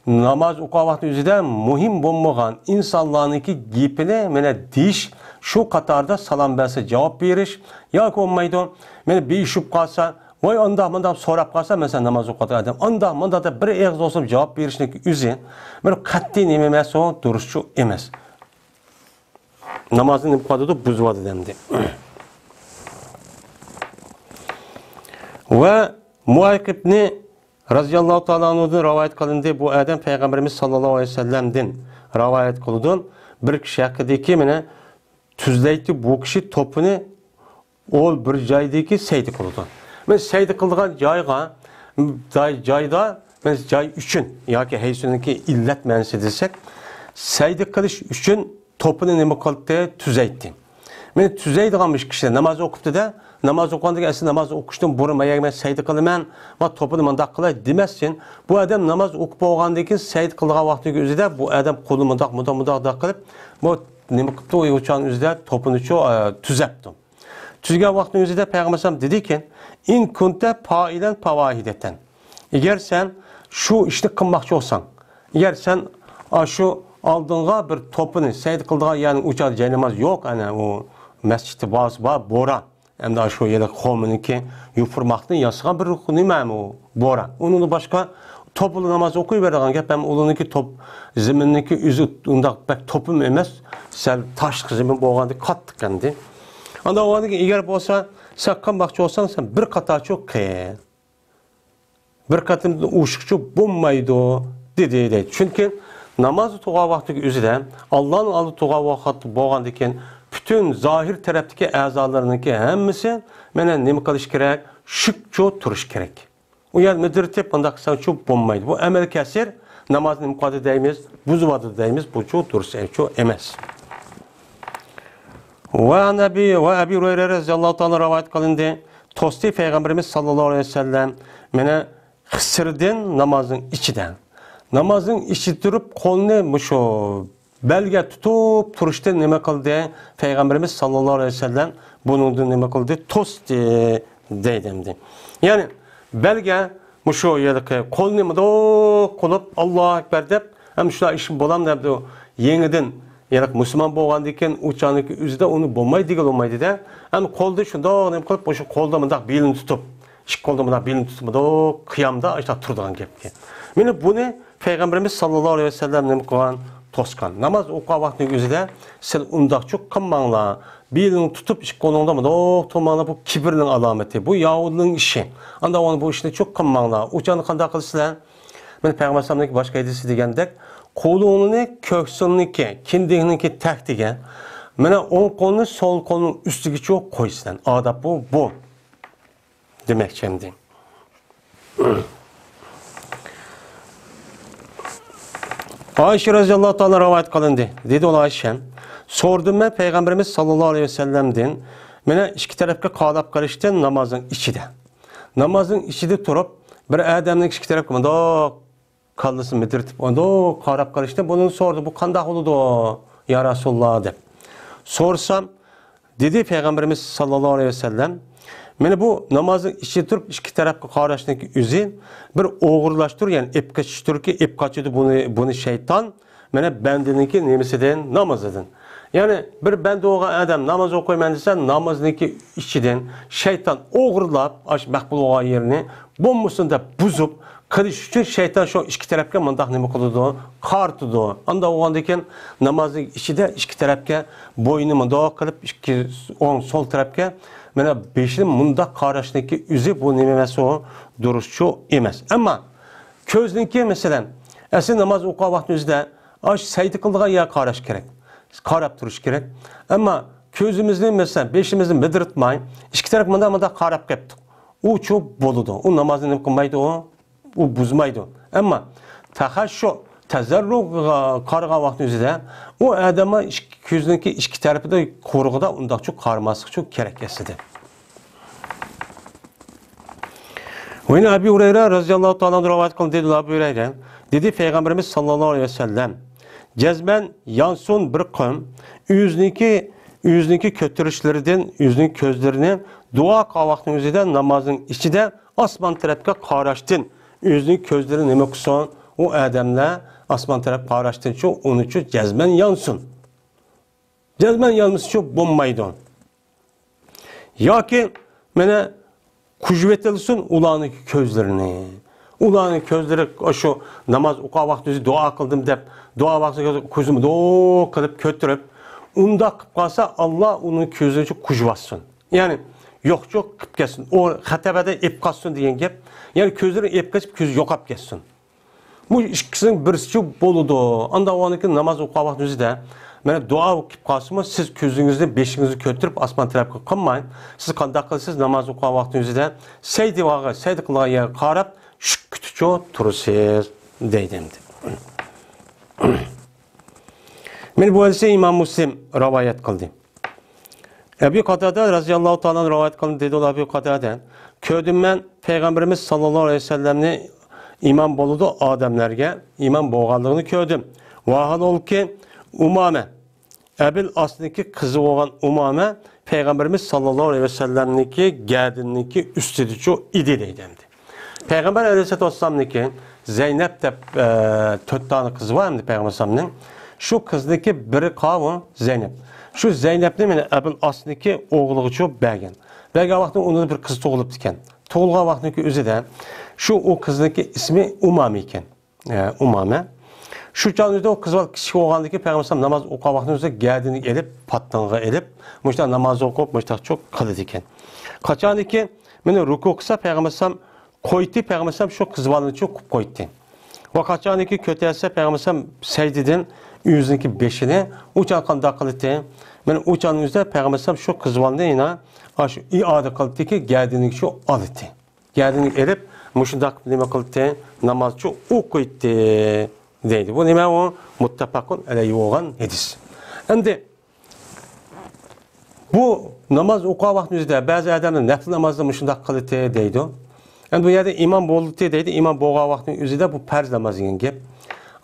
ناماز ئوقۇغان ۋاقتى ئۆزىدە مۇھىم بولمىغان ئىنسانلارنىڭكى گېپىنى، مانا، دېيىش، شۇ قاتاردا سالام بەرسە جاۋاب بېرىش ياكى بولمايدۇ. مانا بېيىشىپ قالسا، ۋاي ئانداق مۇنداق سوراپ قالسا، مەسىلەن، ناماز ئوقۇۋاتقان ئادەم ئانداق مۇنداق دەپ بىر ئېغىز بولسىمۇ جاۋاب بېرىشنىڭ ئۆزى بىر قەتئىي نېمە ئەمەس، ئۇ دۇرۇسچۇ ئەمەس. نامازنى نېمە قىلىۋاتىدۇ؟ بۇزۇۋاتىدۇ ئەمدى. ۋە مۇئەقىبنى رەزىياللاھۇ تائالا ئەنھۇدىن رىۋايەت قىلىندى. بۇ ئادەم پەيغەمبىرىمىز ساللاللاھۇ ئەلەيھى ۋەسەللەمدىن رىۋايەت قىلىدۇ. بىر كىشى ھەققىدىكى مانا تۈزلەيتتى بۇ كىشى توپىنى، ئۇ بىر جايدىكى سەيدە قىلىدۇ. مانا سەيدە قىلىدىغان جايغا، جاي، جايدا، مانا جاي ئۈچۈن ياكى ھەيسۇنىڭكى ئىللەت مەنىسى دېسەك، سەيدە قىلىش ئۈچۈن توپىنى نېمە قىلدى؟ تۈزەيتتى. مانا تۈزەيدىغان مۇشۇ كىشى ناماز ئوقۇپتۇ-دە، ناماز ئوقۇغاندىن كېيىن ئەسلى ناماز ئوقۇشتىن بۇرۇن مايا مەن سەيدە قىلىمەن ۋە توپىنى مۇنداق قىلاي دېمەسسىن. بۇ ئادەم ناماز ئوقۇپ بولغاندىن كېيىن سەيدە قىلىدىغان ۋاقتىدىكى ئۆزىدە بۇ ئادەم قولىنى مۇنداق، مۇنداق، مۇنداق، مۇنداق قىلىپ، بۇ نېمە قىپتۇ؟ ئۇچان ئۆزىدە توپىنىچۇ، ئە، تۈزەپتۇ. تۈزگەن ۋاقتىنىڭ ئۆزىدە پەيغەمبەر ئەلەيھىسسالام دېدىكى، ئىن كۇنتە پائىلەن پاۋاھىدەتەن. ئەگەر سەن شۇ ئىشنى قىلماقچى بولساڭ، ئەگەر سەن ئاشۇ ئالدىنغا بىر توپىنى سەجدە قىلىدىغان يەرنىڭ ئۇ چاغدا جايناماز يوق، ئەنە ئۇ مەسچىتتە بارسا بار، بوران. ئەمدى شۇ يەردە خۇمىنىڭكى يوپۇرماقتىن ياسىغان بىر نېمەمۇ بوران. ئۇنىڭدىن باشقا توپىلا ناماز ئوقۇيبېرىدىغان گەپ، ھەم ئۇلارنىڭكى توپ، زېمىننىڭكى ئۆزى ئۇنداق بەك توپىمۇ ئەمەس، سەل تاشلىق زېمىن بولغاندىكىن قاتتىق ئەمدى. ئاندىن ئۇنىڭدىن كېيىن ئەگەر بولسا، سەن قىلماقچى بولساڭ، سەن بىر قاتارچۇ قىل. بىر قېتىمدىن ئوشۇقچە بولمايدۇ، دېدى، دەيدۇ. چۈنكى نامازدا تۇرغان ۋاقتىدىكى ئۆزىدە، ئاللانىڭ ئالدىدا تۇرغان ۋاقىت بولغاندىكىن، پۈتۈن زاھىر تەرەپتىكى ئەزالىرىنىڭكى ھەممىسى مانا نېمە قىلىش كېرەك؟ شۈكچە تۇرۇش كېرەك. ئۇ يەردە مىدىرىتىپ، مۇنداق قىلساڭچۇ بولمايدۇ. بۇ ئەمەلىي كەسىر نامازنى نېمە قىلىۋاتىدۇ دەيمىز، بۇزۇۋاتىدۇ دەيمىز، بۇچۇ دۇرۇس ئەمەس. ۋە ئەن ئەبى، ۋە ئەبى ھۇرەيرە رەزىياللاھۇ تائالا رىۋايەت قىلىندى. توستى پەيغەمبىرىمىز ساللاللاھۇ ئەلەيھى ۋەسەللەم مېنى خىسىردىن نامازنىڭ ئىچىدە. نامازنىڭ ئىچىدە تۇرۇپ قولىنى مۇشۇ بەلگە تۇتۇپ تۇرۇشتىن نېمە قىلدى؟ پەيغەمبىرىمىز ساللاللاھۇ ئەلەيھى ۋەسەللەم بۇنىڭدىن نېمە قىلدى؟ توستى دەيدۇ ئەمدى. يەنى بەلگە مۇشۇ يەردىكى قولنى مۇنداق قىلىپ، ئاللاھۇ ئەكبەر دەپ، ھەم شۇنداق ئىش بولامدۇ دەپ، يېڭىدىن، يەنى مۇسۇلمان بولغاندىن كېيىن ئۇ چاغنىكى ئۆزىدە ئۇنى بولمايدۇ دېگىلى بولمايدۇ-دە. ھەم قولدا شۇنداق نېمە قىلىپ، مۇشۇ قولدا مۇنداق بېلىنى تۇتۇپ، ئىككى قولدا مۇنداق بېلىنى تۇتۇپ، مۇنداق قىيامدا ئاشۇنداق تۇرىدىغان گەپكەن. مانا بۇنى پەيغەمبىرىمىز ساللاللاھۇ ئەلەيھى ۋەسەللەم نېمە قىلغان؟ توسقان. ناماز ئوقۇغان ۋاقتىنىڭ ئۆزىدە سىلەر ئۇنداقچۇ قىلماڭلار. بېلىڭنى تۇتۇپ، ئىككى قولۇڭدا مۇنداق تۇرماڭلار، بۇ كىبىرنىڭ ئالامىتى، بۇ ياھۇدىينىڭ ئىشى. ئانداق بۇ ئىشنى چۇ قىلماڭلار. ئۇ چاغدا قانداق قىلىسىلەر؟ مانا پەيغەمبەر ئەلەيھىسسالامنىڭكى باشقا ھەدىسى دېگەندەك، قولۇڭنى كۆكسۈڭنىڭكى، كىندىكنىڭكى تەكتىگە، مانا ئوڭ قولنى سول قولنىڭ ئۈستىگىچۇ قويىسىلەر. ئاداب بۇ، بۇ. دېمەكچى ئەمدى. ئائىشە رەزىياللاھۇ تائالا رىۋايەت قىلىندى. دېدى ئۇلار ئائىشە. سورىدىم مەن پەيغەمبىرىمىز ساللاللاھۇ ئەلەيھى ۋەسەللەمدىن، مانا ئىككى تەرەپكە قاراپ قېرىشتىن نامازنىڭ ئىچىدە. نامازنىڭ ئىچىدە تۇرۇپ، بىر ئادەمنىڭ ئىككى تەرەپكە مۇنداق كاللىسىنى مىدىرىتىپ، ئۇنداق قاراپ قېرىشتىن بۇنى سورىدى، بۇ قانداق بولىدۇ، يا رەسۇلاللا، دەپ. سورىسام، دېدى پەيغەمبىرىمىز ساللاللاھۇ ئەلەيھى ۋەسەللەم، مانا بۇ نامازنىڭ ئىچىدە تۇرۇپ ئىككى تەرەپكە قاراشنىڭكى ئۆزى بىر ئوغرىلاشتۇر، يەنى ئېلىپ قېچىشتۇركى، ئېلىپ قاچىدۇ بۇنى، بۇنى شەيتان، مانا بەندىنىڭكى نېمىسىدىن؟ نامىزىدىن. يەنى بىر بەندە بولغان ئادەم ناماز ئوقۇيمەن دېسە، نامازنىڭكى ئىچىدىن شەيتان ئوغرىلاپ، ئاشۇ مەقبۇل بولغان يېرىنى بولمىسۇن دەپ بۇزۇپ قىلىش ئۈچۈن شەيتان شۇ ئىككى تەرەپكە مۇنداق نېمە قىلىدۇ؟ قارىتىدۇ. ئانداق بولغاندىن كېيىن نامازنىڭ ئىچىدە ئىككى تەرەپكە بوينى مۇنداق قىلىپ، ئىككى ئوڭ سول تەرەپكە مانا بېشىنى مۇنداق قاراشنىڭكى ئۆزى بۇ نېمە ئەمەس، ئۇ دۇرۇسچۇ ئەمەس. ئەمما كۆزنىڭكى، مەسىلەن، ئەسلى ناماز ئوقۇغان ۋاقتىنىڭ ئۆزىدە ئاشۇ سەجدە قىلىدىغان يەرگە قاراش كېرەك. قاراپ تۇرۇش كېرەك. ئەمما كۆزىمىزنى، مەسىلەن، بېشىمىزنى مىدىرتماي، ئىككى تەرەپ مۇنداق، مۇنداق قاراپ قېپتۇق. ئۇچۇ بولىدۇ. ئۇ نامازنى نېمە قىلمايدۇ؟ ئۇ، ئۇ بۇزمايدۇ. ئەمما تەخەششۇ، تەزەررۇغا قارىغان ۋاقتىنىڭ ئۆزىدە ئۇ ئادەممۇ ئىككى، كۆزنىڭكى ئىككى تەرىپىدە قورۇغىدا ئۇنداقچۇ قارىماسلىقچۇ كېرەك ئەسلىدە. ۋە ئەن ئەبى ھۇرەيرە رەزىياللاھۇ تائالا ئەنھۇ رىۋايەت قىلىندى، دېدى ئەبۇ ھۇرەيرە، دېدى پەيغەمبىرىمىز ساللاللاھۇ ئەلەيھى ۋەسەللەم، جەزمەن يانسۇن بىر قوم، ئۆزىنىڭكى، ئۆزىنىڭكى كۆتۈرۈشلىرىدىن، ئۆزىنىڭ كۆزلىرىنى دۇئا قىلغان ۋاقتىنىڭ ئۆزىدە نامازنىڭ ئىچىدە ئاسمان تەرەپكە قاراشتىن، ئۆزىنىڭ كۆزلىرى نېمە قىلسۇن؟ ئۇ ئادەملەر ئاسمان تەرەپ قاراشتىنچۇ، ئۇنىچۇ جەزمەن يانسۇن. جەزمەن يانمىسىچۇ بولمايدۇ. ياكى مانا قۇژۇۋېتىلسۇن ئۇلارنىڭ كۆزلىرىنى. ئۇلارنىڭ كۆزلىرى شۇ ناماز ئوقۇغان ۋاقتىدا دۇئا قىلدىم دەپ، دۇئا ۋاقتىدا كۆزىنى دوق قىلىپ كۆتۈرۈپ، ئۇنداق قىلىپ قالسا، ئاللا ئۇنىڭ كۆزىنى قۇژۇۋاتسۇن. يەنى يوقچۇ قىلىپ كەتسۇن. ئۇ خەتەبەدە ئېلىپ قالسۇن دېگەن گەپ. يەنى كۆزلىرى ئېلىپ قېچىپ، كۆزى يوقاپ كەتسۇن. بۇ ئىككىسىنىڭ بىرسىچۇ بولىدۇ. ئانداق بولغاندىكىن ناماز ئوقۇغان ۋاقتىڭىزدا، مانا دۇئا كېلىپ قالسىمۇ، سىز كۆزىڭىزنى، بېشىڭىزنى كۆتۈرۈپ ئاسمان تەرەپكە قىلماي، سىز قانداق قىلىسىز؟ ناماز ئوقۇغان ۋاقتىڭىزدا سەجدە، سەجدە قىلغان يەرگە قاراپ، شۈكۈتىچۇ تۇرىسىز، دەيدۇ ئەمدى. مانا بۇ ھەدىسنى ئىمام مۇسلىم رىۋايەت قىلدى. ئەبۇ قاتادە رەزىياللاھۇ تائالا ئەنھۇ رىۋايەت قىلدى، دېدى ئۇ ئەبۇ قاتادە، كۆردۈم مەن پەيغەمبىرىمىز ساللاللاھۇ ئەلەيھى ۋەسەللەمنى ئىمام بولىدۇ ئادەملەرگە، ئىمام بولغانلىقىنى كۆردۈم. ۋاھالبۇكى، ئۇمامە، ئەبىل ئاسنىڭكى قىزى بولغان ئۇمامە پەيغەمبىرىمىز ساللاللاھۇ ئەلەيھى ۋەسەللەمنىڭكى گەدىنىنىڭكى ئۈستىدىچۇ ئىدى، دەيدۇ ئەمدى. پەيغەمبەر ئەلەيھىسسالاتۇ ۋەسسالامنىڭكى زەينەپ دەپ، ئە، تۆت دانە قىزى بار ئەمدى پەيغەمبەر ئەلەيھىسسالامنىڭ. شۇ قىزنىڭكى بىرى قاۋۇ زەينەپ. شۇ زەينەپنى مانا ئەبۇل ئاسنىڭكى ئوغلىغىچۇ بەرگەن. بەرگەن ۋاقتىدا ئۇنىڭدا بىر قىز تۇغۇلۇپتىكەن. تۇغۇلغان ۋاقتىنىڭكى ئۆزىدە شۇ ئۇ قىزنىڭكى ئىسمى ئۇمامە ئىكەن. ئە، ئۇمامە. شۇ چاغنىڭ ئۆزىدە ئۇ قىز بالا كىچىك بولغاندىكى پەيغەمبەر ئەلەيھىسسالام ناماز ئوقۇغان ۋاقتىنىڭ ئۆزىدە گەدىنىگە ئېلىپ، پاتنىغا ئېلىپ، مۇشۇنداق ناماز ئوقۇپ، مۇشۇنداقچۇ قىلىدىكەن. قاچانكى مانا رۇكۇ قىلسا پەيغەمبەر ئەلەيھىسسالام قويدى، پەيغەمبەر ئەلەيھىسسالام شۇ قىز بالىنىچۇ قىلىپ قويدى. ۋە قاچانكى كۆتەرسە پەيغەمبەر ئەلەيھىسسالام سەجدىدىن ئۆزىنىڭكى بېشىنى ئۇ چاغ قانداق قىلدى؟ مانا ئۇ چاغنىڭ ئۆزىدە پەيغەمبەر ئەلەيھىسسالام شۇ قىز بالىنى يەنە ئاشۇ ئىئادە قىلدىكى گەدىنىگىچۇ ئالدى. گەدىنىگە ئېلىپ، مۇشۇنداق نېمە قىلدى؟ نامازچۇ ئوقۇيتتى دەيدۇ. بۇ نېمە ئۇ؟ مۇتتەپەقۇن ئەلەيھى بولغان ھەدىس. ئەمدى بۇ ناماز ئوقۇغان ۋاقتىنىڭ ئۆزىدە بەزى ئادەملەر نەپلى نامازدا مۇشۇنداق قىلدى دەيدۇ. ئەمدى بۇ يەردە ئىمام بولدى دەيدۇ، ئىمام بولغان ۋاقتىنىڭ ئۆزىدە بۇ پەرز ناماز دېگەن گەپ.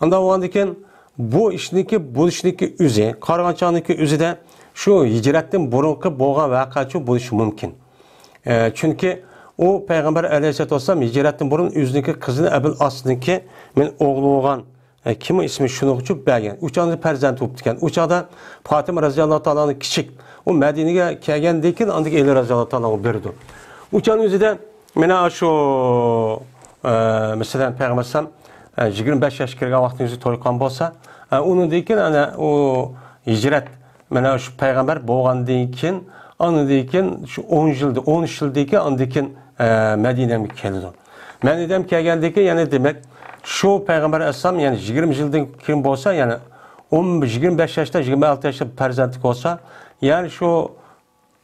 ئانداق بولغاندىكىن بۇ ئىشنىڭكى بولۇشنىڭكى ئۆزى، قارىغان چاغنىڭكى ئۆزىدە شۇ ھىجرەتتىن بۇرۇنقى بولغان ۋەقەچۇ بولۇشى مۇمكىن. ئە، چۈنكى ئۇ پەيغەمبەر ئەلەيھىسسالاتۇ ۋەسسالام ھىجرەتتىن بۇرۇن ئۆزىنىڭكى قىزىنى ئەبۇل ئاسنىڭكى مېنىڭ ئوغلۇم بولغان، ئە، كىم ئۇ ئىسمى شۇنىڭغىچۇ بەرگەن. ئۇ چاغدا پەرزەنت بولۇپتىكەن. ئۇ چاغدا پاتىمە رەزىياللاھۇ تائالا ئانھا كىچىك. ئۇ مەدىنىگە كەلگەندىن كېيىن ئاندىن كېيىن ئەلى رەزىياللاھۇ تائالا ئانھۇغا بېرىدۇ. ئۇ چاغنىڭ ئۆزىدە مانا شۇ، ئە، مەسىلەن، پەيغەمبەر ئەلەيھىسسالام، ئە، يىگىرمە بەش ياشقا كىرگەن ۋاقتىنىڭ ئۆزى توي قىلغان بولسا، ئە، ئۇنىڭدىن كېيىن ئەنە ئۇ ھىجرەت مانا شۇ پەيغەمبەر بولغاندىن كېيىن، ئاندىن كېيىن شۇ ئون يىلدا، ئون ئۈچ يىلدىن كېيىن ئاندىن كېيىن، ئە، مەدىنەگە كېلىدۇ. مەدىنەگە كەلگەندىن كېيىن، يەنى دېمەك، شۇ پەيغەمبەر ئەلەيھىسسالام، يەنى يىگىرمە يىلدىن كېيىن بولسا، يەنى ئون، يىگىرمە بەش ياشتا، يىگىرمە ئالتە ياشتا پەرزەنتلىك بولسا، يەنى شۇ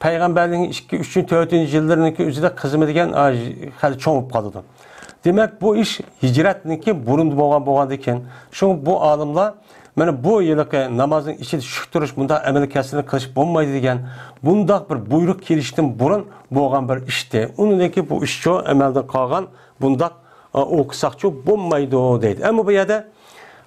پەيغەمبەرلىكنىڭ ئىككى، ئۈچىنچى، تۆتىنچى يىللىرىنىڭكى ئۆزىدە قىزىمۇ دېگەن، ئا، خېلى چوڭ بولۇپ قالىدۇ. دېمەك، بۇ ئىش ھىجرەتنىڭكى بۇرۇن بولغان، بولغاندىكىن، شۇڭا بۇ ئالىملار مانا بۇ ھېلىقى نامازنىڭ ئىچىدە شۈك تۇرۇش، بۇنداق ئەمەلىي كەسىرنى قىلىش بولمايدۇ دېگەن، بۇنداق بىر بۇيرۇق كېلىشتىن بۇرۇن بولغان بىر ئىشتى. ئۇنىڭدىن كېيىن بۇ ئىشچۇ ئەمەلدىن قالغان، بۇنداق، ئا، ئوقۇساقچۇ بولمايدۇ دەيدۇ. ئەمما بۇ يەردە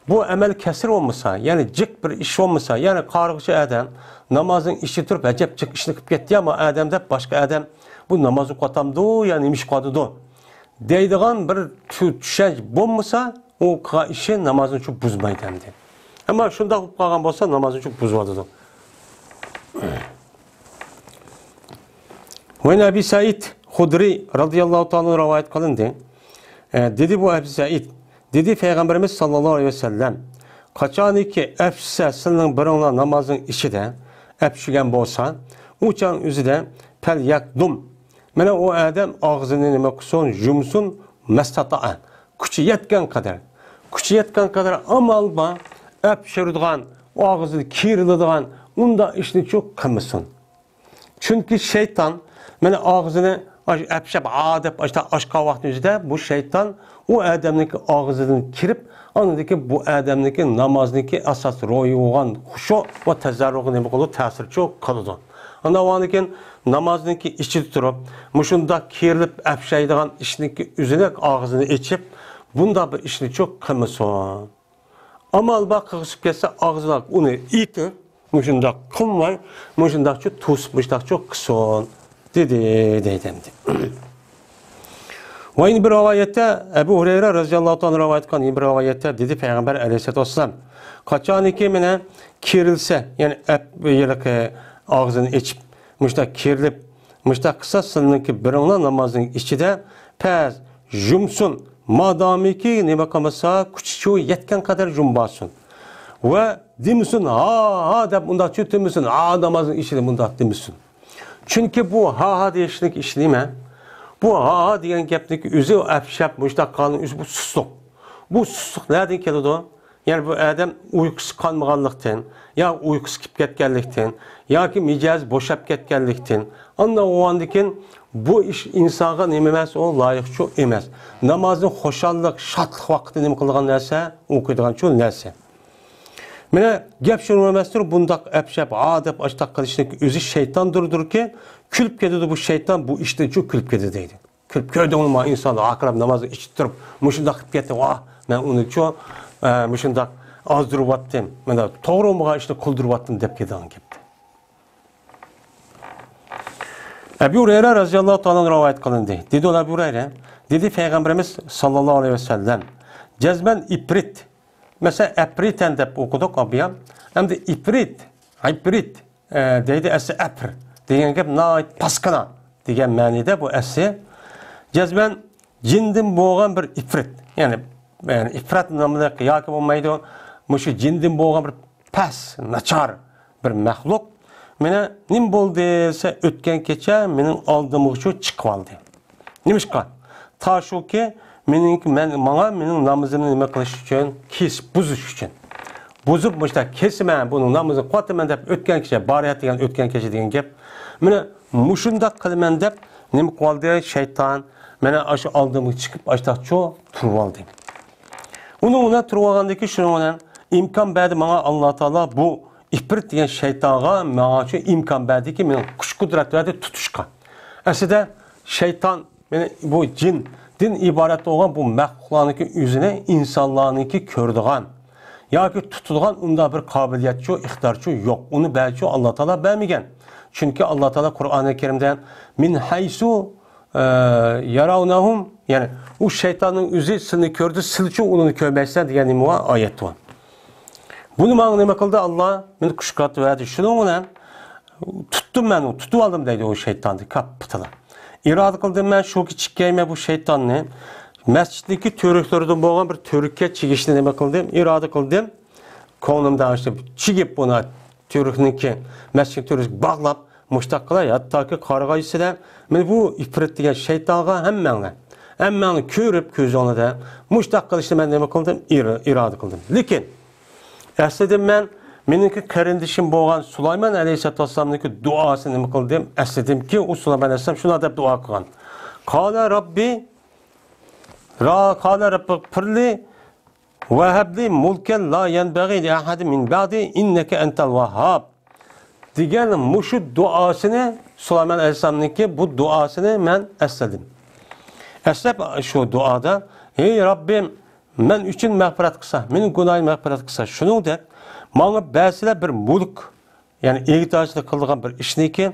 بۇ ئەمەل كەسىر بولمىسا، يەنى جىق بىر ئىش بولمىسا، يەنى قارىغۇچى ئادەم نامازنىڭ ئىچىدە تۇرۇپ ئەجەب جىق ئىشنى قىلىپ كەتتى، يا ما ئادەم دەپ باشقا ئادەم بۇ ناماز ئوقۇۋاتامدۇ يا نېمە ئىش قىلىۋاتىدۇ دەيدىغان بىر چۈ-، چۈشەنچە بولمىسا، ئۇ قىلغان ئىشى نامازنى چوق بۇزمايدۇ ئەمدى. ئەمما شۇنداق بولۇپ قالغان بولسا، نامازنى چوق بۇزۇۋاتىدۇ. ۋەن ئەبى سەئىد خۇدرى رەزىياللاھۇ تائالا رىۋايەت قىلىندى. ئە، دېدى بۇ ئەبى سەئىد، دېدى پەيغەمبىرىمىز ساللاللاھۇ ئەلەيھى ۋەسەللەم، قاچانكى ئەپسە سىلىنىڭ بىرىڭلار نامازنىڭ ئىچىدە ئەپشىگەن بولسا، ئۇ چاغنىڭ ئۆزىدە پەليەكدۇم، مانا ئۇ ئادەم ئاغزىنى نېمە قىلسۇن، يۇمسۇن، مەستەتائە، كۈچى يەتكەن قەدەر، كۈچى يەتكەن قەدەر ئامال بار، ئەپشۈرىدىغان، ئاغزىنى كىرىلىدىغان ئۇنداق ئىشنىچۇ قىلمىسۇن. چۈنكى شەيتان مانا ئاغزىنى ئاش-، ئەپشەپ، ھا دەپ ئاچ-، ئاچقان ۋاقتىنىڭ ئۆزىدە بۇ شەيتان ئۇ ئادەمنىڭكى ئاغزىدىن كىرىپ، ئاندىن كېيىن بۇ ئادەمنىڭكى نامازنىڭكى ئاساسىي روھى بولغان خۇشۇ ۋە تەزەررۇغا نېمە قىلىدۇ؟ تەسىرچۇ قىلىدۇ. ئاندىن كېيىن نامازنىڭكى ئىچىدە تۇرۇپ، مۇشۇنداق كىرىلىپ ئەپشەيدىغان ئىشنىڭكى ئۆزىنى ئاغزىنى ئېچىپ، بۇنداق بىر ئىشنىچۇ قىلمىسۇن. ئامال بار قىلغۇسى كەلسە ئاغزىغا ئۇنى ئېيتىپ، مۇشۇنداق قىلماي، مۇشۇنداقچۇ توسۇپ، مۇشۇنداقچۇ قىلسۇن، دېدى، دەيدۇ ئەمدى. ۋە يەنە بىر رىۋايەتتە، ئەبۇ ھۇرەيرە رەزىياللاھۇ تائالا رىۋايەت قىلغان يەنە بىر رىۋايەتتە دېدى پەيغەمبەر ئەلەيھىسسالاتۇ ۋەسسالام، قاچانكى مانا كىرىلسە، يەنى ئەپ-، ھېلىقى ئاغزىنى ئېچىپ، مۇشۇنداق كىرىلىپ، مۇشۇنداق قىلسا، سىلىنىڭكى بىرىڭلار نامازنىڭ ئىچىدە پەس يۇمسۇن، مادامىكى نېمە قىلمىسا، كۈچىچۇ يەتكەن قەدەر يۇمباسۇن. ۋە دېمىسۇن، ھا، ھا دەپ ئۇنداق چۆتۈنمىسۇن، ھا، نامازنىڭ ئىچىدە مۇنداق دېمىسۇن. چۈنكى بۇ ھا، ھا دېيىشنىڭ ئىشى نېمە؟ بۇ ھا، ھا دېگەن گەپنىڭ ئۆزى ئەپشەپ، مۇشۇنداق قىلغاننىڭ ئۆزى بۇ سۇسلۇق. بۇ سۇسلۇق نەدىن كېلىدۇ؟ يەنى بۇ ئادەم ئۇيقۇسى قانمىغانلىقتىن، يا ئۇيقۇسى كېلىپ كەتكەنلىكتىن، ياكى مىجەزى بوشاپ كەتكەنلىكتىن. ئاندىن بولغاندىكىن بۇ ئىش ئىنسانغا نېمە ئەمەس، ئۇ لايىقچۇ ئەمەس. نامازنى خۇشاللىق، شادلىق ۋاقتىدا نېمە قىلىدىغان نەرسە، ئوقۇيدىغانچۇ نەرسە. مانا گەپ شۇنىڭ ئەمەستۇر، بۇنداق ئەپشەپ، ھا دەپ ئاشتاق قىلىشنىڭ ئۆزى شەيتاندۇردۇركى، كۈلۈپ كېتىدۇ بۇ شەيتان، بۇ ئىشتىنچۇ كۈلۈپ كېتىدۇ دەيدۇ. كۆرۈپ كۆردۈڭمۇ، ما ئىنسانلار ئاقىرىپ نامازنى ئىچىپ تۇرۇپ، مۇشۇنداق قىلىپ كەتتى، ۋاھ، مەن ئۇنىچۇ، ئە، مۇشۇنداق ئازدۇرۇۋاتتىم، مانا توغرا بولمىغان ئىشنى قىلدۇرۇۋاتتىم دەپ كېتىدىغان گەپتى. ئەبۇ ھۇرەيرە رەزىياللاھۇ تائالا ئەنھۇ رىۋايەت قىلىندى. دېدى ئەبۇ ھۇرەيرە، دېدى پەيغەمبىرىمىز ساللاللاھۇ ئەلەيھى ۋەسەللەم، جەزمەن ئىپرىت، مەسىلەن، ئەپرىتەن دەپ ئوقۇدۇق ئابىيا. ئەمدى ئىپرىت، ئىپرىت، ئە، دەيدۇ، ئەسلى ئەپر دېگەن گەپ ناھايىتى پاسكىنا دېگەن مەنىدە بۇ ئەسلى. جەزمەن جىندىن بولغان بىر ئىپرىت، يەنى، يەنى ئىپرات ناملىق ياكى بولمايدۇ، مۇشۇ جىندىن بولغان بىر پەس، ناچار بىر مەخلۇق. مانا نېمە بولدى دېسە، ئۆتكەن كېچە مېنىڭ ئالدىمغىچۇ چىقىۋالدى. نېمىشقا؟ تا شۇكى، مېنىڭ، مەن، ماڭا مېنىڭ نامىزىمنى نېمە قىلىش ئۈچۈن، كېسىپ بۇزۇش ئۈچۈن. بۇزۇپ، مۇشۇنداق كېسىمەن، بۇنىڭ نامىزىنى قۇۋاتىمەن دەپ ئۆتكەن كېچە، بارىيەت دېگەن ئۆتكەن كېچە دېگەن گەپ. مانا مۇشۇنداق قىلىمەن دەپ نېمە قىلىۋالدى؟ شەيتان مانا ئاشۇ ئالدىمغا چىقىپ، ئاشتاقچۇ تۇرۇۋالدى. ئۇنىڭ بىلەن تۇرۇۋالغاندىن كېيىن، شۇنىڭ بىلەن ئىمكان بەردى ماڭا ئاللا تائالا، بۇ ئىپرىت دېگەن شەيتانغا ماڭا شۇ ئىمكان بەردىكى، مېنىڭ كۈچ-قۇدرەت بەردى تۇتۇشقا. ئەسلىدە شەيتان، يەنى بۇ جىندىن ئىبارەت بولغان بۇ مەخلۇقلارنىڭكى ئۆزىنى ئىنسانلارنىڭكى كۆرىدىغان ياكى تۇتىدىغان ئۇنداق بىر قابىلىيەتچۇ، ئىقتىدارچۇ يوق. ئۇنى بەرچۇ ئاللا تائالا بەرمىگەن. چۈنكى ئاللا تائالا قۇرئانى كەرىمدە، مىن ھەيسۇ، ئە، يەرەۋنەھۇم، يەنى ئۇ شەيتاننىڭ ئۆزى سىلىنى كۆردى، سىلچۇ ئۇنى كۆرمەيسىلەر دېگەن نېمە بار؟ ئايەت بار. بۇنى ماڭا نېمە قىلدى؟ ئاللا مېنى كۈچ قاتىۋەردى. شۇنىڭ بىلەن تۇتتۇم مەن ئۇنى، تۇتۇۋالدىم دەيدۇ ئۇ شەيتاننى، كاپپىتىلا. ئىرادە قىلدىم مەن شۇ كېچىككەيمەن بۇ شەيتاننى. مەسچىتنىڭكى تۈۋرۈكلىرىدىن بولغان بىر تۈۋرۈككە چىگىشنى نېمە قىلدىم؟ ئىرادە قىلدىم. كۆڭلۈمدە ئاشۇ چىگىپ بۇنى تۈۋرۈكنىڭكى، مەسچىتنىڭ تۈۋرۈكىگە باغلاپ، مۇشتاق قىلاي، ھەتتاكى قارىغايسىلەر، مانا بۇ ئىپرىت دېگەن شەيتانغا ھەممەڭلار، ھەممەڭلار كۆرۈپ كۆزۈڭلار دەپ، مۇشتاق قىلىشنى مەن نېمە قىلدىم؟ ئىر-، ئىرادە قىلدىم. لېكىن ئەسلىدە مەن، مېنىڭكى قېرىندىشىم بولغان سۇلايمان ئەلەيھىسسالاتۇ ۋەسسالامنىڭكى دۇئاسىنى نېمە قىلدىم؟ ئەسلىدىمكى، ئۇ سۇلايمان ئەلەيھىسسالام شۇنداق دەپ دۇئا قىلغان. قالە رەببى، را-، قالە رەببى غفىرلى ۋەھەبلى مۇلكەن لا يەنبەغى لىئەھەدىن مىن بەئدى ئىننەكە ئەنتەل ۋەھھاب دېگەن مۇشۇ دۇئاسىنى، سۇلايمان ئەلەيھىسسالامنىڭكى بۇ دۇئاسىنى مەن ئەسلىدىم. ئەسلەپ شۇ دۇئادا، ھەي رەببىم، مەن ئۈچۈن مەغپىرەت قىلسا، مېنىڭ گۇناھىمنى مەغپىرەت قىلسا، شۇنىڭدەك ماڭا بەرسىلە بىر مۈلۈك، يەنى ئىگىدارچىلىق قىلىدىغان بىر ئىشنىكى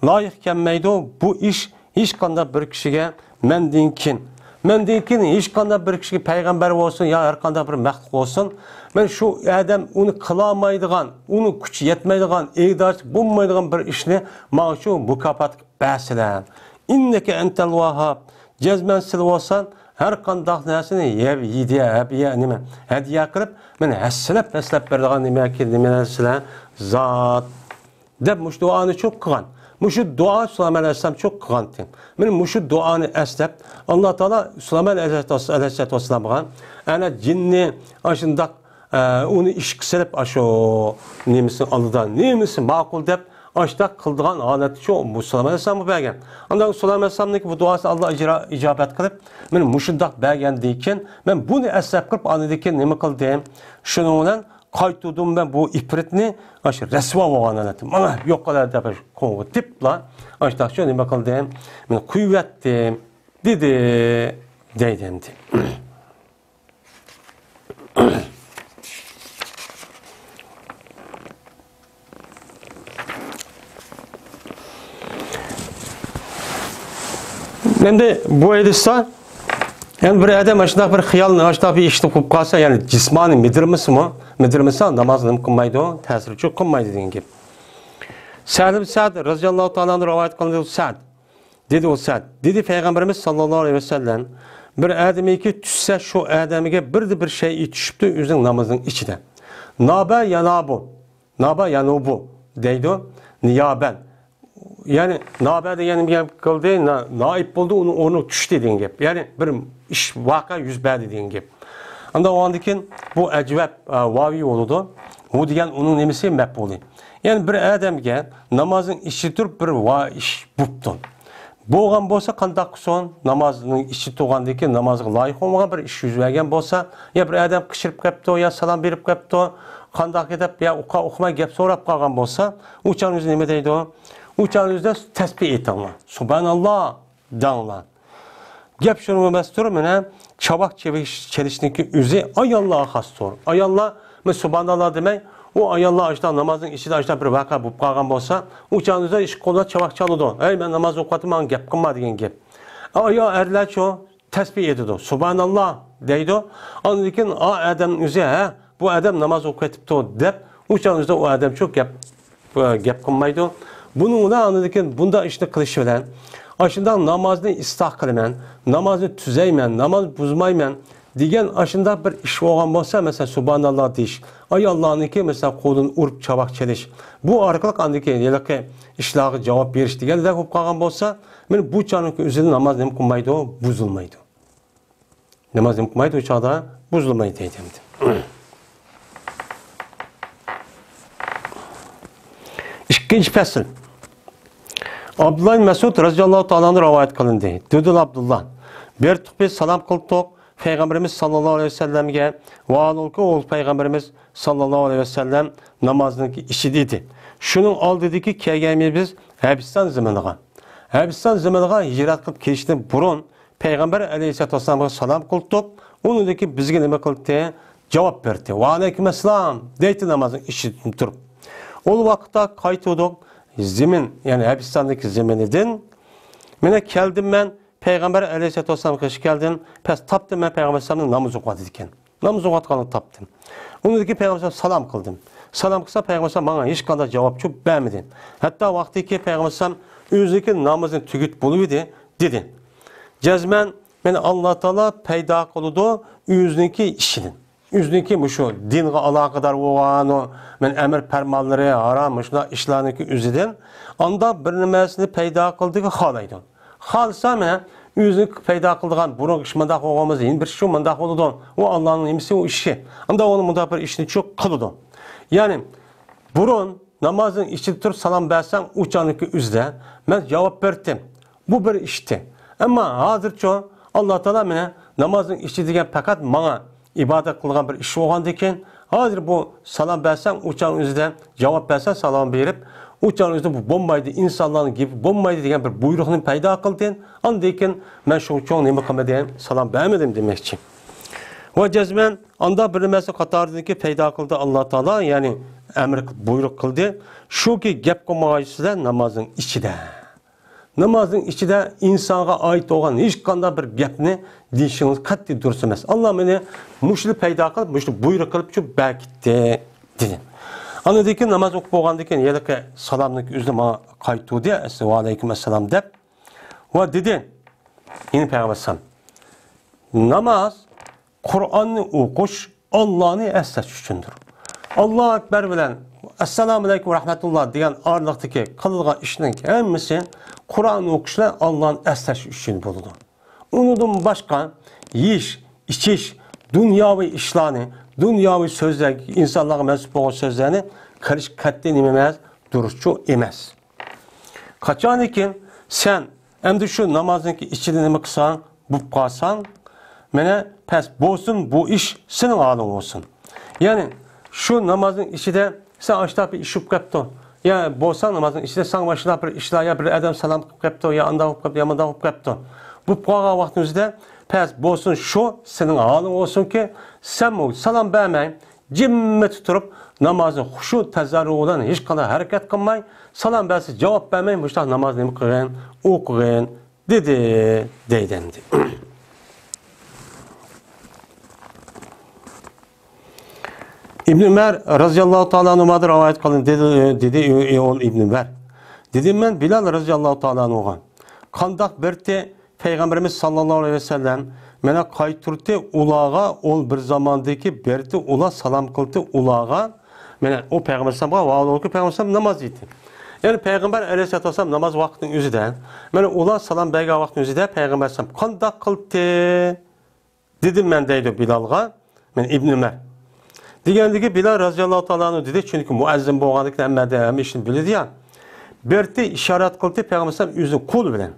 لايىق كەلمەيدۇ. بۇ ئىش ھېچقانداق بىر كىشىگە مەندىن كېيىن، مەندىن كېيىن ھېچقانداق بىر كىشىگە، پەيغەمبەر بولسۇن يا ھەر قانداق بىر مەخلۇق بولسۇن، مەن شۇ ئادەم ئۇنى قىلالمايدىغان، ئۇنىڭ كۈچى يەتمەيدىغان، ئىگىدارچىلىق بولمايدىغان بىر ئىشنى ماڭا شۇ مۇكاپات بەرسىلە. ئىننەكە ئەنتەل ۋاھھاب. جەزمەن سىلى بولسان ھەر قانداق نەرسىنى ھەدىيە، ھەدىيە، نېمە، ھەدىيە قىلىپ، مېنى ھەسسىلەپ، ھەسسىلەپ بېرىدىغان نېمە، نېمە نەرسىلەر زات. دەپ مۇشۇ دۇئانى چوق قىلغان. مۇشۇ دۇئا سۇلايمان ئەلەيھىسسالام چوق قىلغانتى. مانا مۇشۇ دۇئانى ئەسلەپ، ئاللا تائالا سۇلايمان ئەلەيھىسسالام، ئەلەيھىسسالام بىلەن ئەنە جىننى ئاشۇنداق، ئە، ئۇنى ئىشقا سېلىپ، ئاشۇ نېمىسىنىڭ ئالدىدا، نېمىسى ماقۇل دەپ، ئاشۇنداق قىلىدىغان ھالەتتە شۇ سۇلايمان ئەلەيھىسسالامغا بەرگەن. ئاندىن سۇلايمان ئەلەيھىسسالامنىڭكى بۇ دۇئاسى ئاللا ئىجرا-، ئىجابەت قىلىپ، مانا مۇشۇنداق بەرگەندىن كېيىن، مەن بۇنى ئەسلەپ قىلىپ، ئاندىن كېيىن نېمە قىلدىم؟ شۇنىڭ بىلەن قايتۇردۇم مەن بۇ ئىپرىتنى، ئاشۇ رەسۋا بولغان ھالەتتە. ماڭا يوق قىلار دەپ قوغۇتۇپلا، ئاشۇنداق شۇ نېمە قىلدىم؟ مەن قويۇۋەتتىم، دېدى، دەيدۇ ئەمدى. ئەمدى بۇ ھەدىستە، يەنى بىر ئادەم ئاشۇنداق بىر خىيال، ئاشۇنداق بىر ئىشنى قىلىپ قالسا، يەنى جىسمانىي مىدىرمىسىمۇ، مىدىرمىسا نامازنى نېمە قىلمايدۇ، تەسىرچۇ قىلمايدۇ دېگەن گەپ. سەھل ئىبن سەئد رەزىياللاھۇ تائالا ئەنھۇ رىۋايەت قىلىندى، سەئد دېدى ئۇ سەئد. دېدى پەيغەمبىرىمىز ساللاللاھۇ ئەلەيھى ۋەسەللەم، بىر ئادەمكى چۈشسە، شۇ ئادەمگە بىردە بىر شەيئى چۈشۈپتۇ، ئۆزىنىڭ نامىزىنىڭ ئىچىدە. نابە يانابۇ، نابە يانۇبۇ دەيدۇ، نىيابەن. يەنى نابە دېگەن نېمە گەپ قىلدى؟ نا-، نائىب بولدى، ئۇنىڭ ئورنىغا چۈشتى دېگەن گەپ. يەنى بىر ئىش، ۋەقە يۈز بەردى دېگەن گەپ. ئاندىن ئاندىن كېيىن بۇ ئەجۋەب، ئە، ۋاۋى بولىدۇ. بۇ دېگەن ئۇنىڭ نېمىسى؟ مەپئۇلى. يەنى بىر ئادەمگە نامازنىڭ ئىچىدە تۇرۇپ بىر ۋا-، ئىش بوپتۇ. بولغان بولسا قانداق قىلسۇن؟ نامازنىڭ ئىچىدە تۇرغاندىن كېيىن نامازغا لايىق بولمىغان بىر ئىش يۈز بەرگەن بولسا، يا بىر ئادەم قىچىرىپ قېپتۇ، يا سالام بېرىپ قېپتۇ، قانداق دەپ، يا ئۇقا-، ئۇقماي گەپ سوراپ قالغان بولسا، ئۇ چاغنىڭ ئۆزىدە نېمە دەيدۇ؟ ئۇ چاغنىڭ ئۆزىدە تەسبىھ ئېيتىڭلار، سۇبھاناللا دەڭلار. گەپ شۇنىڭ ئەمەستۇر، مانا چاۋاك چېلىش-، چېلىشنىڭكى ئۆزى ئاياللارغا خاستۇر. ئاياللار، مەن سۇبھاناللا دېمەي، ئۇ ئاياللار ئاشۇنداق نامازنىڭ ئىچىدە ئاشۇنداق بىر ۋەقە بولۇپ قالغان بولسا، ئۇ چاغدا ئىش قولىدا چاۋاك چالىدۇ. «ھەي، مەن ناماز ئوقۇۋاتىمەن، ماڭا گەپ قىلما» دېگەن گەپ. ئايال ئەرلەرچۇ تەسبىھ ئېيتىدۇ، سۇبھاناللا دەيدۇ. ئاندىن كېيىن ئا ئادەمنىڭ ئۆزى، ھە، بۇ ئادەم ناماز ئوقۇۋېتىپتۇ دەپ، ئۇ چاغنىڭدا ئۇ ئادەم شۇ گەپ، گەپ قىلمايدۇ. بۇنىڭ بىلەن ئاندىن كېيىن بۇنداق ئىشنى قىلىش بىلەن، ئاشۇنداق نامازنى ئىسلاھ قىلىمەن، نامازنى تۈزەيمەن، ناماز بۇزمايمەن دېگەن ئاشۇنداق بىر ئىش بولغان بولسا، مەسىلەن، سۇبھاناللا دېيىش، ئاي ئاللانىڭكى، مەسىلەن، قولىنى ئۇرۇپ چاۋاك چېلىش، بۇ ئارقىلىق ئاندىن كېيىن ھېلىقى ئىشلارغا جاۋاب بېرىش دېگەندەك بولۇپ قالغان بولسا، مانا بۇ چاغنىڭ ئۆزىدە ناماز نېمە قىلمايدۇ؟ بۇزۇلمايدۇ. ناماز نېمە قىلمايدۇ ئۇ چاغدا؟ بۇزۇلمايدۇ دەيدۇ ئەمدى. ئىككىنچى پەسىل. ئابدۇللا ئىبن مەسئۇد رەزىياللاھۇ تائالا ئەنھۇ رىۋايەت قىلىندى. دېدى ئابدۇللا، بەردۇق بىز، سالام قىلدۇق پەيغەمبىرىمىز ساللاللاھۇ ئەلەيھى ۋەسەللەمگە، ۋەھالبۇكى ئۇ پەيغەمبىرىمىز ساللاللاھۇ ئەلەيھى ۋەسەللەم نامازنىڭكى ئىچىدە ئىدى. شۇنىڭ ئالدىدىكى كەلگەنمىز بىز ھەبىستان زېمىنىغا. ھەبىستان زېمىنىغا ھىجرەت قىلىپ كېلىشتىن بۇرۇن پەيغەمبەر ئەلەيھىسسالاتۇ ۋەسسالامغا سالام قىلدۇق. ئۇنىڭدىن كېيىن بىزگە نېمە قىلدى؟ جاۋاب بەردى. ۋەئەلەيكۇم ئەسسالام دەيتتى نامازنىڭ ئىچىدىن تۇرۇپ. ئۇ ۋاقىتتا قايتىۋىدۇق زېمىن، يەنى ھەبىستاندىكى زېمىنىدىن. مانا كەلدىم مەن، پەيغەمبەر ئەلەيھىسسالاتۇ ۋەسسالامغا قېرىشىپ كەلدىم. پەس تاپتىم مەن پەيغەمبەر ئەلەيھىسسالامنى ناماز ئوقۇۋاتىدىكەن. ناماز ئوقۇۋاتقانلىقىنى تاپتىم. ئۇنىڭدىن كېيىن پەيغەمبەر ئەلەيھىسسالام سالام قىلدىم. سالام قىلسا پەيغەمبەر ئەلەيھىسسالام ماڭا ھېچقانداق جاۋاب چۇ بەرمىدى. ھەتتا ۋاقتىكى پەيغەمبەر ئەلەيھىسسالام ئۆزىنىڭكى نامىزىنى تۈگىتىپ بولۇۋىدى، دېدى. جەزمەن مېنى ئاللا تائالا پەيدا قىلىدۇ ئۆزىنىڭكى ئىشىدىن. ئۆزىنىڭكى مۇشۇ دىنغا ئالاقىدار بولغان ئۇ، مەن ئەمىر پەرمانلىرى، ھارام، مۇشۇنداق ئىشلارنىڭكى ئۆزىدىن ئاندا بىر نېمەسىنى پەيدا قىلدىغى خالايدۇ. خالىسا مەن ئۆزىنى پەيدا قىلىدىغان بۇرۇنقى ئىش مۇنداق بولغان بولسا، يەنە بىر ئىش شۇ مۇنداق بولىدۇ. ئۇ ئاللانىڭ نېمىسى، ئۇ ئىشى. ئاندا ئۇنى مۇنداق بىر ئىشنى چۇ قىلىدۇ. يەنى بۇرۇن نامازنىڭ ئىچىدە تۇرۇپ سالام بەرسەڭ، ئۇ چاغنىڭكى ئۆزىدە مەن جاۋاب بەردىم. بۇ بىر ئىشتى. ئەمما ھازىرچۇ ئاللا تائالا مېنى نامازنىڭ ئىچى دېگەن پەقەت ماڭا ئىبادەت قىلغان بىر ئىش بولغاندىكىن، ھازىر بۇ سالام بەرسەڭ، ئۇ چاغنىڭ ئۆزىدە جاۋاب بەرسەڭ، سالام بېرىپ، ئۇ چاغنىڭ ئۆزىدە بۇ بولمايدۇ، ئىنسانلارنىڭ گېپى بولمايدۇ دېگەن بىر بۇيرۇقنى پەيدا قىلدى. ئاندىن كېيىن مەن شۇنىڭ ئۈچۈن نېمە قىلمىدىم؟ سالام بەرمىدىم دېمەكچى. ۋە جەزمەن ئاندا بىر نېمىسى قاتارىدىكى پەيدا قىلدى ئاللا تائالا، يەنى ئەمر قىلىپ، بۇيرۇق قىلدى. شۇكى، گەپ قىلمىغايسىلەر نامازنىڭ ئىچىدە. نامازنىڭ ئىچىدە ئىنسانغا ئائىت بولغان ھېچقانداق بىر گەپنى دېيىشىڭىز قەتئىي دۇرۇس ئەمەس. ئاللا مېنى مۇشۇنى پەيدا قىلىپ، مۇشۇنى بۇيرۇق قىلىپ شۇ بەركىتتى، دېدى. ئاندىن كېيىن ناماز ئوقۇپ بولغاندىن كېيىن ھېلىقى سالامنىڭ ئۆزىنى ماڭا قايتۇردى، ۋەئەلەيكۇم ئەسسالام دەپ. ۋە دېدى، يەنى پەيغەمبەر ئەلەيھىسسالام، ناماز قۇرئاننى ئوقۇش، ئاللانى ئەسلەش ئۈچۈندۇر. ئاللا ئەكبەر بىلەن ئەسسالامۇ ئەلەيكۇم ۋە رەھمەتۇللا دېگەن ئارىلىقتىكى قىلىدىغان ئىشنىڭ ھەممىسى قۇرئان ئوقۇش بىلەن ئاللانى ئەسلەش ئۈچۈن بولىدۇ. ئۇنىڭدىن باشقا يېيىش، ئىچىش، دۇنياۋى ئىشلارنى، دۇنياۋى سۆزلەر، ئىنسانلارغا مەنسۇپ بولغان سۆزلەرنى قىلىش قەتئىي نېمە ئەمەس، دۇرۇسچۇ ئەمەس. قاچانكى سەن ئەمدى شۇ نامازنىڭكى ئىچىدە نېمە قىلساڭ، بوپ قالساڭ، مانا پەس بولسۇن، بۇ ئىش سېنىڭ ھالىڭ بولسۇن. يەنى شۇ نامازنىڭ ئىچىدە سەن ئاشتاق بىر ئىش بوپ قاپتۇ. يا بولساڭ نامازنىڭ ئىچىدە ساڭا ماشۇنداق بىر ئىشلار، يا بىر ئادەم سالام قىلىپ قاپتۇ، يا ئانداق بولۇپ قاپتۇ، يا مۇنداق بولۇپ قاپتۇ. بوپ قالغان ۋاقتىڭ ئۆزىدە پەس بولسۇن، شۇ سېنىڭ ھالىڭ بولسۇنكى، سەنمۇ سالام بەرمەي، جىممىتى تۇرۇپ، نامازنى خۇشۇ تەزەررۇ بىلەن ھېچقانداق ھەرىكەت قىلماي، سالام بەرسە جاۋاب بەرمەي، مۇشۇنداق نامازنى نېمە قىلغىن؟ ئوقۇغىن، دېدى، دەيدۇ ئەمدى. ئىبن ئۆمەر رەزىياللاھۇ تائالا ئەنھۇمادىن رىۋايەت قىلىندى، دېدى، دېدى، ئى، ئى، ئوغۇل ئىبن ئۆمەر. دېدىم مەن بىلال رەزىياللاھۇ تائالا ئەنھۇغا، قانداق بىرتى پەيغەمبىرىمىز ساللاللاھۇ ئەلەيھى ۋەسەللەم مانا قايتۇردى ئۇلارغا، ئۇل بىر زاماندىكى بەردى، ئۇلار سالام قىلدى ئۇلارغا. مانا ئۇ پەيغەمبەر ئەلەيھىسسالامغا ۋە ئۇلارغا پەيغەمبەر ئەلەيھىسسالام ناماز ئېيتتى. يەنى پەيغەمبەر ئەلەيھىسسالاتۇ ۋەسسالام ناماز ۋاقتىنىڭ ئۆزىدە، مانا ئۇلار سالام بەرگەن ۋاقىتنىڭ ئۆزىدە پەيغەمبەر ئەلەيھىسسالام قانداق قىلدى؟ دېدىم مەن دەيدۇ بىلالغا، مەن ئىبن ئۆمەر. دېگەندىكى بىلال رەزىياللاھۇ تائالا ئەنھۇ دېدى، چۈنكى مۇئەززىن بولغاندىكىن ھەممە ئادەم ھەممە ئىشنى بىلىدۇ يا. بىرتى ئىشارەت قىلدى پەيغەمبەر ئەلەيھىسسالام ئۆزىنىڭ قولى بىلەن.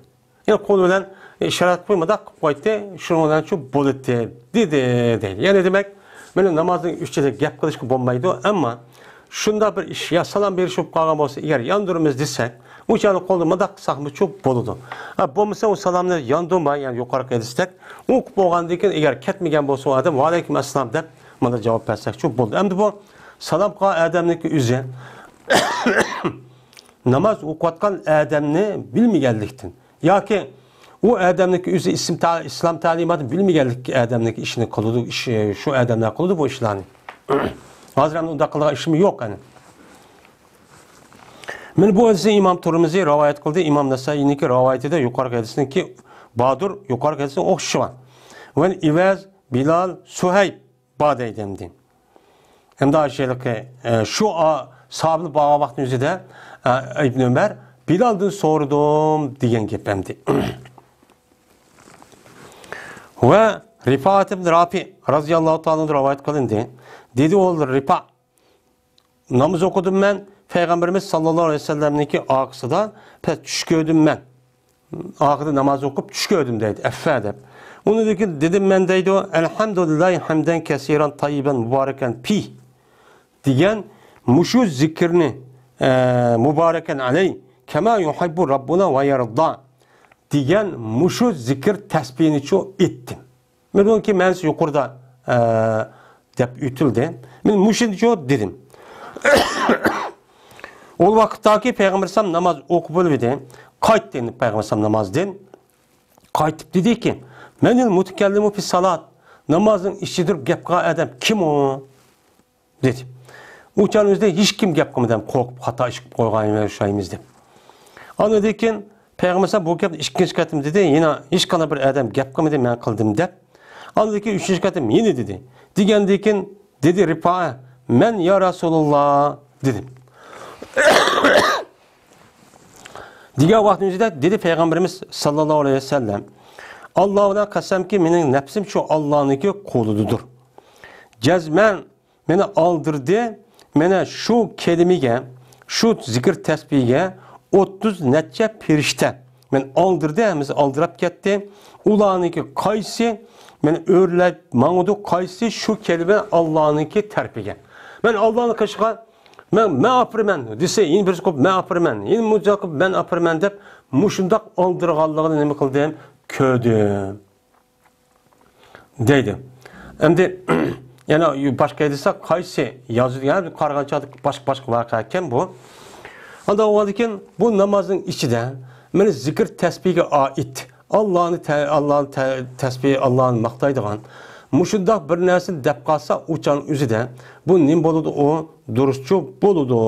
يەنى قول بىلەن ئىشارەت قىلىپ مۇنداق قىلىپ قويدى، شۇنىڭ بىلەن شۇ بولدى دېدى دەيدۇ. يەنى دېمەك، مانا نامازنىڭ ئىچىدە گەپ قىلىشقا بولمايدۇ، ئەمما شۇنداق بىر ئىش، يا سالام بېرىش بولۇپ قالغان بولسا، ئەگەر ياندۇرىمىز دېسەك، ئۇ چاغدا قولدا مۇنداق قىلساقمۇچۇ بولىدۇ. ھە، بولمىسا ئۇ سالامنى ياندۇرماي، يەنى يۇقىرىقى ھەدىستەك، ئوقۇپ بولغاندىن كېيىن ئەگەر كەتمىگەن بولسا ئۇ ئادەم، ۋەئەلەيكۇم ئەسسالام دەپ مانا جاۋاب بەرسەكچۇ بولدى. ئەمدى بۇ سالام قىلغان ئادەمنىڭكى ئۆزى ناماز ئوقۇۋاتقان ئادەمنى بىلمىگەنلىكتىن، ياكى ئۇ ئادەمنىڭكى ئۆزى ئىسلام تە-، ئىسلام تەلىماتىنى بىلمىگەنلىك ئادەمنىڭكى ئىشىنى قىلىدۇ، ئىش، شۇ ئادەملەر قىلىدۇ بۇ ئىشلارنى. ھازىر ئەمدى ئۇنداق قىلىدىغان ئىشمۇ يوق ئەنە. مانا بۇ ھەدىسنى ئىمام تۇرمۇزى رىۋايەت قىلدى. ئىمام نەسائىينىڭكى رىۋايىتىدە يۇقىرىقى ھەدىسنىڭكى باردۇر، يۇقىرىقى ھەدىسنىڭ ئوخشىشى بار. ۋەل ئىۋەز، بىلال، سۇھەيب بار دەيدۇ ئەمدى. ئەمدى ئاشۇ ھېلىقى، ئە، شۇ ئا-، ساھابىلەر بارغان ۋاقىتنىڭ ئۆزىدە، ئە، ئىبن ئۆمەر بىلالدىن سورىدىم دېگەن گەپ ئەمدى. ۋە رىفائەت ئىبن رافىئ رازىياللاھۇ تائالا ئەنھۇ رىۋايەت قىلىندى. دېدى ئۇ رىپا، ناماز ئوقۇدۇم مەن پەيغەمبىرىمىز ساللاللاھۇ ئەلەيھى ۋەسەللەمنىڭكى ئارقىسىدا، پەس چۈش كۆردۈم مەن. ئارقىدا ناماز ئوقۇپ چۈش كۆردۈم دەيدۇ، ئەففە دەپ. ئۇنىڭدىن كېيىن دېدىم مەن دەيدۇ، ئەلھەمدۇلىللاھى ھەمدەن كەسىرەن تەييىبەن مۇبارەكەن فىھ دېگەن مۇشۇ زىكىرنى، ئە، مۇبارەكەن ئەلەي كەما يۇھىببۇ رەببۇنا ۋە يەردا دېگەن مۇشۇ زىكىر تەسبىھنىچۇ ئېيتتىم. مەن ئۇنىڭكى مەنىسى يۇقىرىدا، ئە، دەپ ئۆتۈلدى. مەن مۇشۇنچۇ دېدىم. ئۇ ۋاقىتتاكى پەيغەمبەر ئەلەيھىسسالام ناماز ئوقۇپ بولۇۋىدى. قايتتى ئەمدى پەيغەمبەر ئەلەيھىسسالام نامازدىن. قايتىپ دېدىكى، مەنىل مۇتەكەللىمۇ فىس سالات. نامازنىڭ ئىچىدە تۇرۇپ گەپ قىلغان ئادەم كىم ئۇ؟ دېدى. ئۇ چاغنىڭ ئۆزىدە ھېچكىم گەپ قىلمىدى، قورقۇپ خاتا ئىش قىلىپ قويغان ئوخشايمىز دەپ. ئاندىن كېيىن پەيغەمبەر ئەلەيھىسسالام بۇ گەپنى ئىككىنچى قېتىم دېدى، يەنە ھېچقانداق بىر ئادەم گەپ قىلمىدى، مەن قىلدىم دەپ. ئاندىن كېيىن ئۈچىنچى قېتىم يەنە دېدى. دېگەندىن كېيىن دېدى رىپائە، مەن يا رەسۇلاللا دېدىم. دېگەن ۋاقتىمىزدا دېدى پەيغەمبىرىمىز ساللاللاھۇ ئەلەيھى ۋەسەللەم، ئاللا بىلەن قەسەمكى، مېنىڭ نەپسىم شۇ ئاللانىڭكى قولىدىدۇر. جەزمەن مېنى ئالدىردى، مانا شۇ كەلىمىگە، شۇ زىكىر تەسبىھىگە ئوتتۇز نەچچە پىرىشتە مېنى ئالدىردى، ھەممىسى ئالدىراپ كەتتى. ئۇلارنىڭكى قايسى مېنى ئۆرلەپ ماڭىدۇ، قايسى شۇ كەلىمە ئاللانىڭكى تەرىپىگە. مەن ئاللانىڭ قېشىغا مەن، مەن ئاپىرىمەن دېسە، يەنە بىرسى قىلىپ مەن ئاپىرىمەن، يەنە مۇجاھىد قىلىپ مەن ئاپىرىمەن دەپ، مۇشۇنداق ئالدىرىغانلىقىنى نېمە قىلدىم؟ كۆردۈم. دەيدۇ. ئەمدى يەنە باشقا دېسە، قايسى يازىدۇ؟ يەنە قارىغان چاغدا باشقا، باشقا ۋەقە ئىكەن بۇ. ئاندىن ئۇنىڭدىن كېيىن بۇ نامازنىڭ ئىچىدە مانا زىكىر تەسبىھگە ئائىت، ئاللانى تە-، ئاللانى تە-، تەسبىھ، ئاللانى ماختايدىغان مۇشۇنداق بىر نەرسىنى دەپ قالسا، ئۇ چاغنىڭ ئۆزىدە بۇ نېمە بولىدۇ؟ ئۇ دۇرۇسچۇ بولىدۇ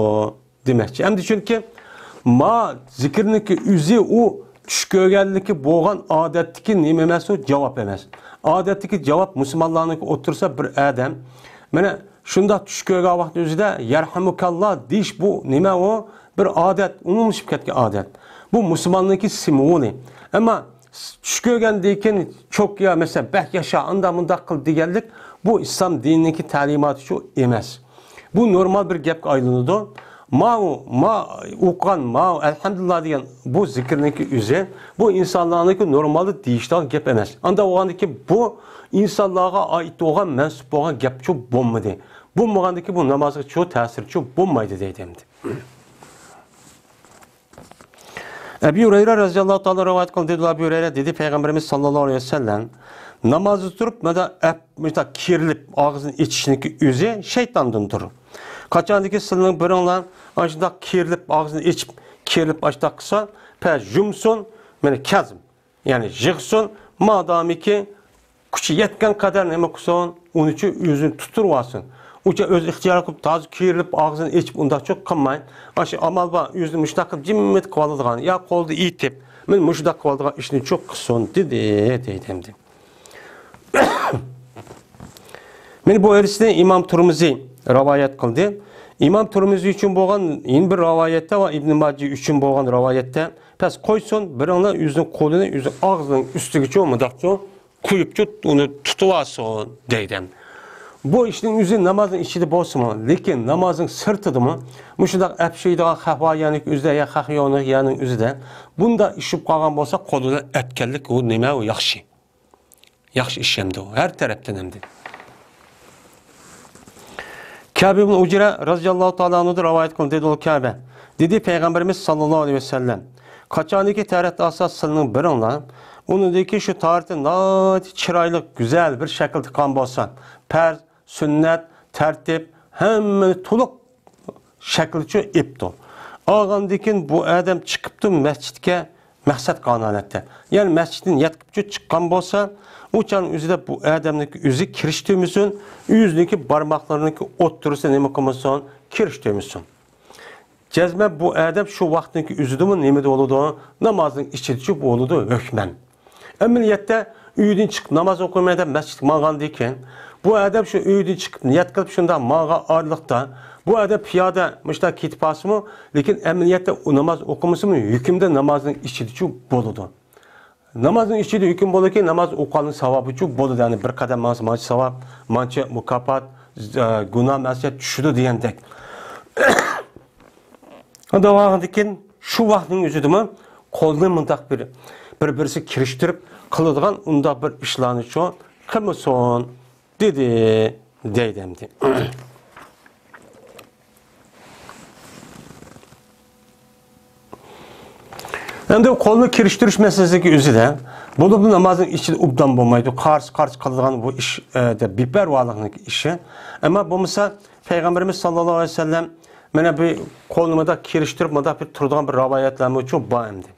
دېمەكچى. ئەمدى چۈنكى ما زىكىرنىڭكى ئۆزى ئۇ چۈش كۆرگەنلىكى بولغان ئادەتتىكى نېمە ئەمەس، ئۇ جاۋاب ئەمەس. ئادەتتىكى جاۋاب مۇسۇلمانلارنىڭكى ئولتۇرسا بىر ئادەم، مانا شۇنداق چۈش كۆرگەن ۋاقتى ئۆزىدە يەرھەمۇكاللا دېيىش بۇ نېمە ئۇ؟ بىر ئادەت، ئومۇملىشىپ كەتكەن ئادەت. بۇ مۇسۇلماننىڭكى سىمۋولى. ئەمما چۈش كۆرگەندىن كېيىن چوك يا مەسىلەن بەك ياشا، ئانداق مۇنداق قىل دېگەنلىك بۇ ئىسلام دىنىنىڭكى تەلىماتىچۇ ئەمەس. بۇ نورمال بىر گەپكە ئايلىنىدۇ. ماۋۇ، ما ئوقۇغان، ماۋۇ ئەلھەمدۇلىللا دېگەن بۇ زىكىرنىڭكى ئۆزى، بۇ ئىنسانلارنىڭكى نورمالدا دېيىشىدىغان گەپ ئەمەس. ئانداق بولغاندىكىن بۇ ئىنسانلارغا ئائىت بولغان، مەنسۇپ بولغان گەپچۇ بولمىدى. بولمىغاندىكىن بۇ نامازغىچۇ تەسىرچۇ بولمايدۇ دەيدۇ ئەمدى. ئەبى ھۇرەيرە رەزىياللاھۇ تائالا رىۋايەت قىلدى، دېدى ئەبى ھۇرەيرە، دېدى پەيغەمبىرىمىز ساللاللاھۇ ئەلەيھى ۋەسەللەم، نامازدا تۇرۇپ مانا ئەپ-، مۇشۇنداق كېرىلىپ ئاغزىنى ئېچىشنىڭكى ئۆزى شەيتاندىندۇر. قاچاندىكى سىلىنىڭ بىرىڭلار ئاشۇنداق كېرىلىپ ئاغزىنى ئېچىپ، كېرىلىپ ئاشۇنداق قىلسا، پە يۇمسۇن، مانا كەزىم. يەنى يىغسۇن، مادامىكى كۈچى يەتكەن قەدەر نېمە قىلسۇن، ئۇنىچۇ ئۆزىنى تۇتتۇرۇۋالسۇن. ئۇچە ئۆز ئىختىيارى قىلىپ تازا كېرىلىپ ئاغزىنى ئېچىپ ئۇنداقچۇ قىلماي، ئاشۇ ئامال بار، ئۆزىنى مۇشۇنداق قىلىپ جىممىت قىلىۋالىدىغان، يا قولدا ئېيتىپ، مەن مۇشۇنداق قىلىۋالىدىغان ئىشنىچۇ قىلسۇن دېدى، دەيدۇ ئەمدى. مانا بۇ ھەدىسنى ئىمام تۇرمۇزى رىۋايەت قىلدى. ئىمام تۇرمۇزى ئۈچۈن بولغان يەنە بىر رىۋايەتتە ۋە ئىبن ماجە ئۈچۈن بولغان رىۋايەتتە، پەس قويسۇن، بىرىڭلار ئۆزىنىڭ قولىنى ئۆزىنىڭ ئاغزىنىڭ ئۈستىگىچۇ مۇنداقچۇ قويۇپچۇ ئۇنى تۇتۇۋالسۇن دەيدۇ. بۇ ئىشنىڭ ئۆزى نامازنىڭ ئىچىدە بولسىمۇ، لېكىن نامازنىڭ سىرتىدىمۇ مۇشۇنداق ئەپشىيدىغان خەفايانىك ئۆزىدە يا خەفىيانىك يەرنىڭ ئۆزىدە بۇنداق ئىش بولۇپ قالغان بولسا، قولى بىلەن ئەتكەنلىك ئۇ نېمە، ئۇ ياخشى. ياخشى ئىش ئەمدى ئۇ، ھەر تەرەپتىن ئەمدى. كەبە ئىبن ئۇجرە رەزىياللاھۇ تائالا ئەنھۇدىن رىۋايەت قىلىندى، دېدى كەبە، دېدى پەيغەمبىرىمىز ساللاللاھۇ ئەلەيھى ۋەسەللەم، قاچانكى تارەتتە ئاساس سىلىنىڭ بىرىڭلار، ئۇنىڭدىكى شۇ تارەتتە ناھايىتى چىرايلىق، گۈزەل بىر شەكىلدە قىلغان بولسا، پەرز، سۈننەت، تەرتىپ، ھەممىنى تولۇق شەكلىچۇ ئېپتۇ. ئالغاندىكىن بۇ ئادەم چىقىپتۇ مەسچىتكە، مەقسەت قىلغان ھالەتتە. يەنى مەسچىتتىن ياتقىچە چىققان بولسا، ئۇ چاغنىڭ ئۆزىدە بۇ ئادەمنىڭكى ئۆزى كىرىشتۈرمىسۇن، ئۆزىنىڭكى بارماقلىرىنىڭكى ئوتتۇرىسىدا نېمە قىلمىسۇن، كىرىشتۈرمىسۇن. جەزمەن بۇ ئادەم شۇ ۋاقىتنىڭكى ئۆزىدىمۇ نېمىدە بولىدۇ؟ نامازنىڭ ئىچىدىچۇ بولىدۇ ھۆكمەن. ئەمەلىيەتتە ئۆيدىن چىقىپ ناماز ئوقۇيمەن دەپ مەسچىتكە ماڭغاندىن كېيىن، بۇ ئادەم شۇ ئۆيدىن چىقىپ نىيەت قىلىپ شۇنداق ماڭغان ئارىلىقتا، بۇ ئادەم پىيادە مۇشۇنداق كېتىپ قالسىمۇ، لېكىن ئەمەلىيەتتە ئۇ ناماز ئوقۇمىسىمۇ، ھۆكۈمدە نامازنىڭ ئىچىدىچۇ بولىدۇ. نامازنىڭ ئىچىدە ھۆكۈم بولىدۇكى، ناماز ئوقۇغاننىڭ ساۋابىچۇ بولىدۇ، يەنى بىر قەدەم ماڭسا مانچە ساۋاب، مانچە مۇكاپات، ئە، گۇناھ مەسىيەت چۈشىدۇ دېگەندەك. داۋاغىدىكىن شۇ ۋاقىتنىڭ ئۆزىدىمۇ قولنى مۇنداق بىر، بىر-بىرسى كىرىشتۈرۈپ قىلىدىغان ئۇنداق بىر ئىشلارنىچۇ قىلمىسۇن، دېدى، دەيدۇ ئەمدى. ئەمدى قولنى كىرىشتۈرۈش مەسىلىسىدىكى ئۆزىدە، بولۇپمۇ نامازنىڭ ئىچىدە ئوبدان بولمايدۇ، قارىسى قارىسى قىلىدىغان بۇ ئىش، ئە، دە، بىپەرۋالىقنىڭ ئىشى. ئەمما بولمىسا پەيغەمبىرىمىز ساللاللاھۇ ئەلەيھى ۋەسەللەم مانا بۇ قولنى مۇنداق كىرىشتۈرۈپ، مۇنداق بىر تۇرىدىغان بىر رىۋايەتلەرمۇچۇ بار ئەمدى.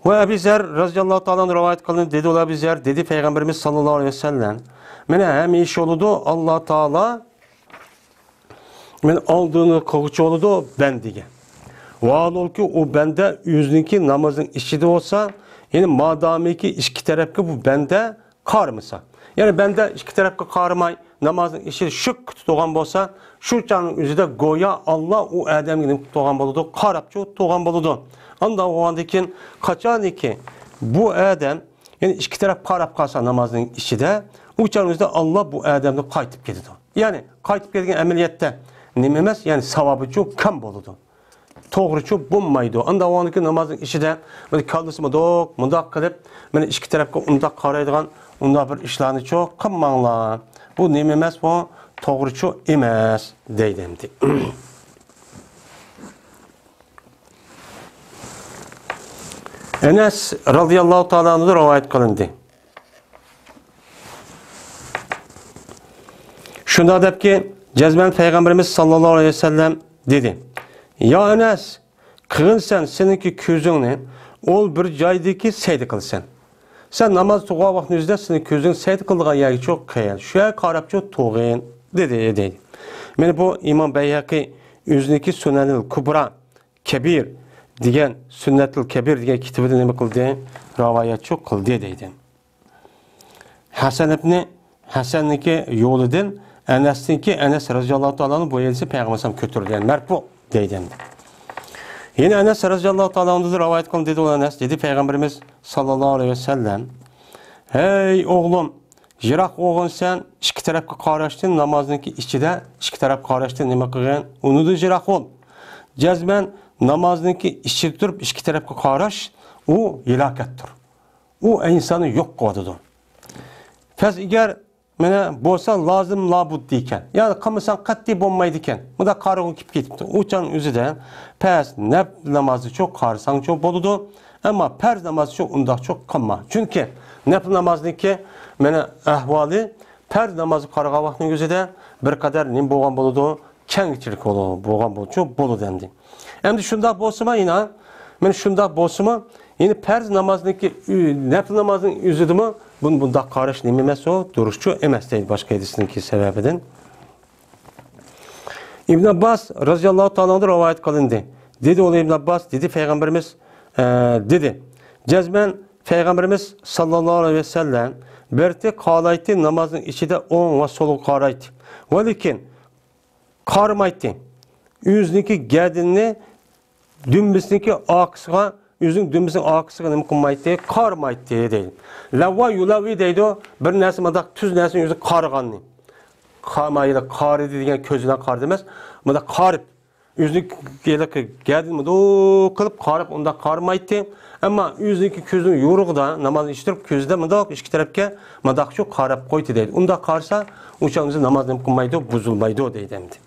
ۋە ئەبى زەر رەزىياللاھۇ تائالا ئانھۇ رىۋايەت قىلىندى، دېدى ئۇ ئەبى زەر، دېدى پەيغەمبىرىمىز ساللاللاھۇ ئەلەيھى ۋەسەللەم، مانا ھەمىشە بولىدۇ، ئاللا تائالا مانا ئالدىنى قىلغۇچى بولىدۇ بەندىگە. ۋاھالبۇلكى ئۇ بەندە ئۆزىنىڭكى نامازنىڭ ئىچىدە بولسا، يەنى مادامىكى ئىككى تەرەپكە بۇ بەندە قارىمىسا، يەنى بەندە ئىككى تەرەپكە قارىماي، نامازنىڭ ئىچىدە شۈككە تۇتۇلغان بولسا، شۇ چاغنىڭ ئۆزىدە گويا ئاللا ئۇ ئادەمگە نېمە قىلىپ تۇرغان بولىدۇ؟ قاراپچۇ تۇرغان بولىدۇ. ئانداق بولغاندىن كېيىن، قاچانكى بۇ ئادەم، يەنى ئىككى تەرەپ قاراپ قالسا نامازنىڭ ئىچىدە، ئۇ چاغنىڭ ئۆزىدە ئاللا بۇ ئادەمنى قايتىپ كېلىدۇ. يەنى قايتىپ كەلگەن ئەمەلىيەتتە نېمە ئەمەس؟ يەنى ساۋابىچۇ كەم بولىدۇ. توغرىچۇ بولمايدۇ. ئانداق بولغاندىكىن نامازنىڭ ئىچىدە مانا كاللىسى مۇنداق، مۇنداق قىلىپ، مانا ئىككى تەرەپكە ئۇنداق قارايدىغان، ئۇنداق بىر ئىشلارنىچۇ قىلماڭلار. بۇ نېمە ئەمەس؟ بۇ توغرىچۇ ئەمەس، دەيدۇ ئەمدى. ئەنەس رەزىياللاھۇ تائالا ئانھۇدىن رىۋايەت قىلىندى. شۇنداق دەپكى، جەزمەن پەيغەمبىرىمىز ساللاللاھۇ ئەلەيھى ۋەسەللەم دېدى: يا ئەنەس، قىلغىن سەن سېنىڭكى كۆزۈڭنى ئول بىر جايدىكى سەيدە قىلىسەن. سەن ناماز تۇرغان ۋاقىتنىڭ ئۆزىدە سېنىڭ كۆزۈڭ سەيدە قىلىدىغان يەرگە چوق قىل، شۇ يەرگە قاراپچۇ تۇرغىن، دېدى، دېدى. مانا بۇ ئىمام بەيھەقى ئۆزىنىڭكى سۇنەنىل كۇبرا كەبىر دېگەن، سۈننەتۇل كەبىر دېگەن كىتابىدا نېمە قىلدى؟ رىۋايەتچۇ قىلدى دەيدۇ. ھەسەن ئىبنى، ھەسەننىڭكى يولىدىن، ئەنەستىنكى، ئەنەس رەزىياللاھۇ تائالا ئانھۇ بۇ ھەدىسنى پەيغەمبەر ئەلەيھىسسالام كۆتۈردى، يەنى مەرپۇ دەيدۇ. يەنە ئەنەس رەزىياللاھۇ تائالا ئانھۇدىن رىۋايەت قىلىندى، دېدى ئۇ ئەنەس، دېدى پەيغەمبىرىمىز ساللاللاھۇ ئەلەيھى ۋەسەللەم: ھەي ئوغلۇم، يىراق بولغىن سەن ئىككى تەرەپكە قاراشتىن، نامازنىڭكى ئىچىدە ئىككى تەرەپ قاراشتىن نېمە قىلغىن؟ ئۇنىڭدىن يىراق بول. جەزمەن نامازنىڭكى ئىچىدە تۇرۇپ ئىككى تەرەپكە قاراش، ئۇ ھالاكەتتۇر. ئۇ ئىنساننى يوق قىلىۋاتىدۇ. پەس ئەگەر مانا بولسا لازىم لابۇددە ئىكەن. يا قىلمىساڭ قەتئىي بولمايدىكەن. مۇنداق قارىغۇ كېلىپ كېتىپتۇ. ئۇ چاغنىڭ ئۆزىدە پەس نەپىل نامازنىچۇ قارىساڭچۇ بولىدۇ. ئەمما پەرز نامازنىچۇ ئۇنداقچۇ قىلما. چۈنكى نەپىل نامازنىڭكى مانا ئەھۋالى پەرز نامازغا قارىغان ۋاقىتنىڭ ئۆزىدە بىر قەدەر نېمە بولغان بولىدۇ؟ كەڭچىلىك بولغان بولچۇ بولىدۇ ئەمدى. ئەمدى شۇنداق بولسىمۇ يەنە، مانا شۇنداق بولسىمۇ، يەنە پەرز نامازنىڭكى، نەپىل نامازنىڭ ئۆزىدىمۇ بۇنى بۇنداق قاراش نېمە ئەمەس، ئۇ دۇرۇسچۇ ئەمەس دەيدۇ باشقا ھەدىسنىڭكى سەۋەبىدىن. ئىبن ئابباس رەزىياللاھۇ تائالا ئانھۇدىن رىۋايەت قىلىندى. دېدى ئۇ ئىبن ئابباس، دېدى پەيغەمبىرىمىز، ئە، دېدى. جەزمەن پەيغەمبىرىمىز ساللاللاھۇ ئەلەيھى ۋەسەللەم بىرتى قارايتتى، نامازنىڭ ئىچىدە ئوڭ ۋە سولغا قارايتتى. ۋە لېكىن قارىمايتتى. ئۆزىنىڭكى گەدىنىنى دۈمبىسىنىڭكى ئارقىسىغا، ئۆزىنىڭ دۈمبىسىنىڭ ئارقىسىغا نېمە قىلمايتتى؟ قارىمايتتى دەيدۇ. لەۋۋا يۇلەۋۋى دەيدۇ، بىر نەرسە مۇنداق تۈز نەرسىنى ئۆزى قارىغاننى. قارىمايدۇ، قارىدى دېگەن كۆزىدىن قارىدى ئەمەس، مۇنداق قارىپ، ئۆزىنىڭ ھېلىقى گەدىنى مۇنداق قىلىپ قارىپ، ئۇنداق قارىمايتتى. ئەمما ئۆزىنىڭكى كۆزىنىڭ يورۇقىدا نامازنى ئىشتۇرۇپ، كۆزىدە مۇنداق ئىككى تەرەپكە مۇنداقچۇ قاراپ قويدى دەيدۇ. ئۇنداق قارىسا، ئۇ چاغ ئۆزى ناماز نېمە قىلمايدۇ، بۇزۇلمايدۇ دەيدۇ ئەمدى.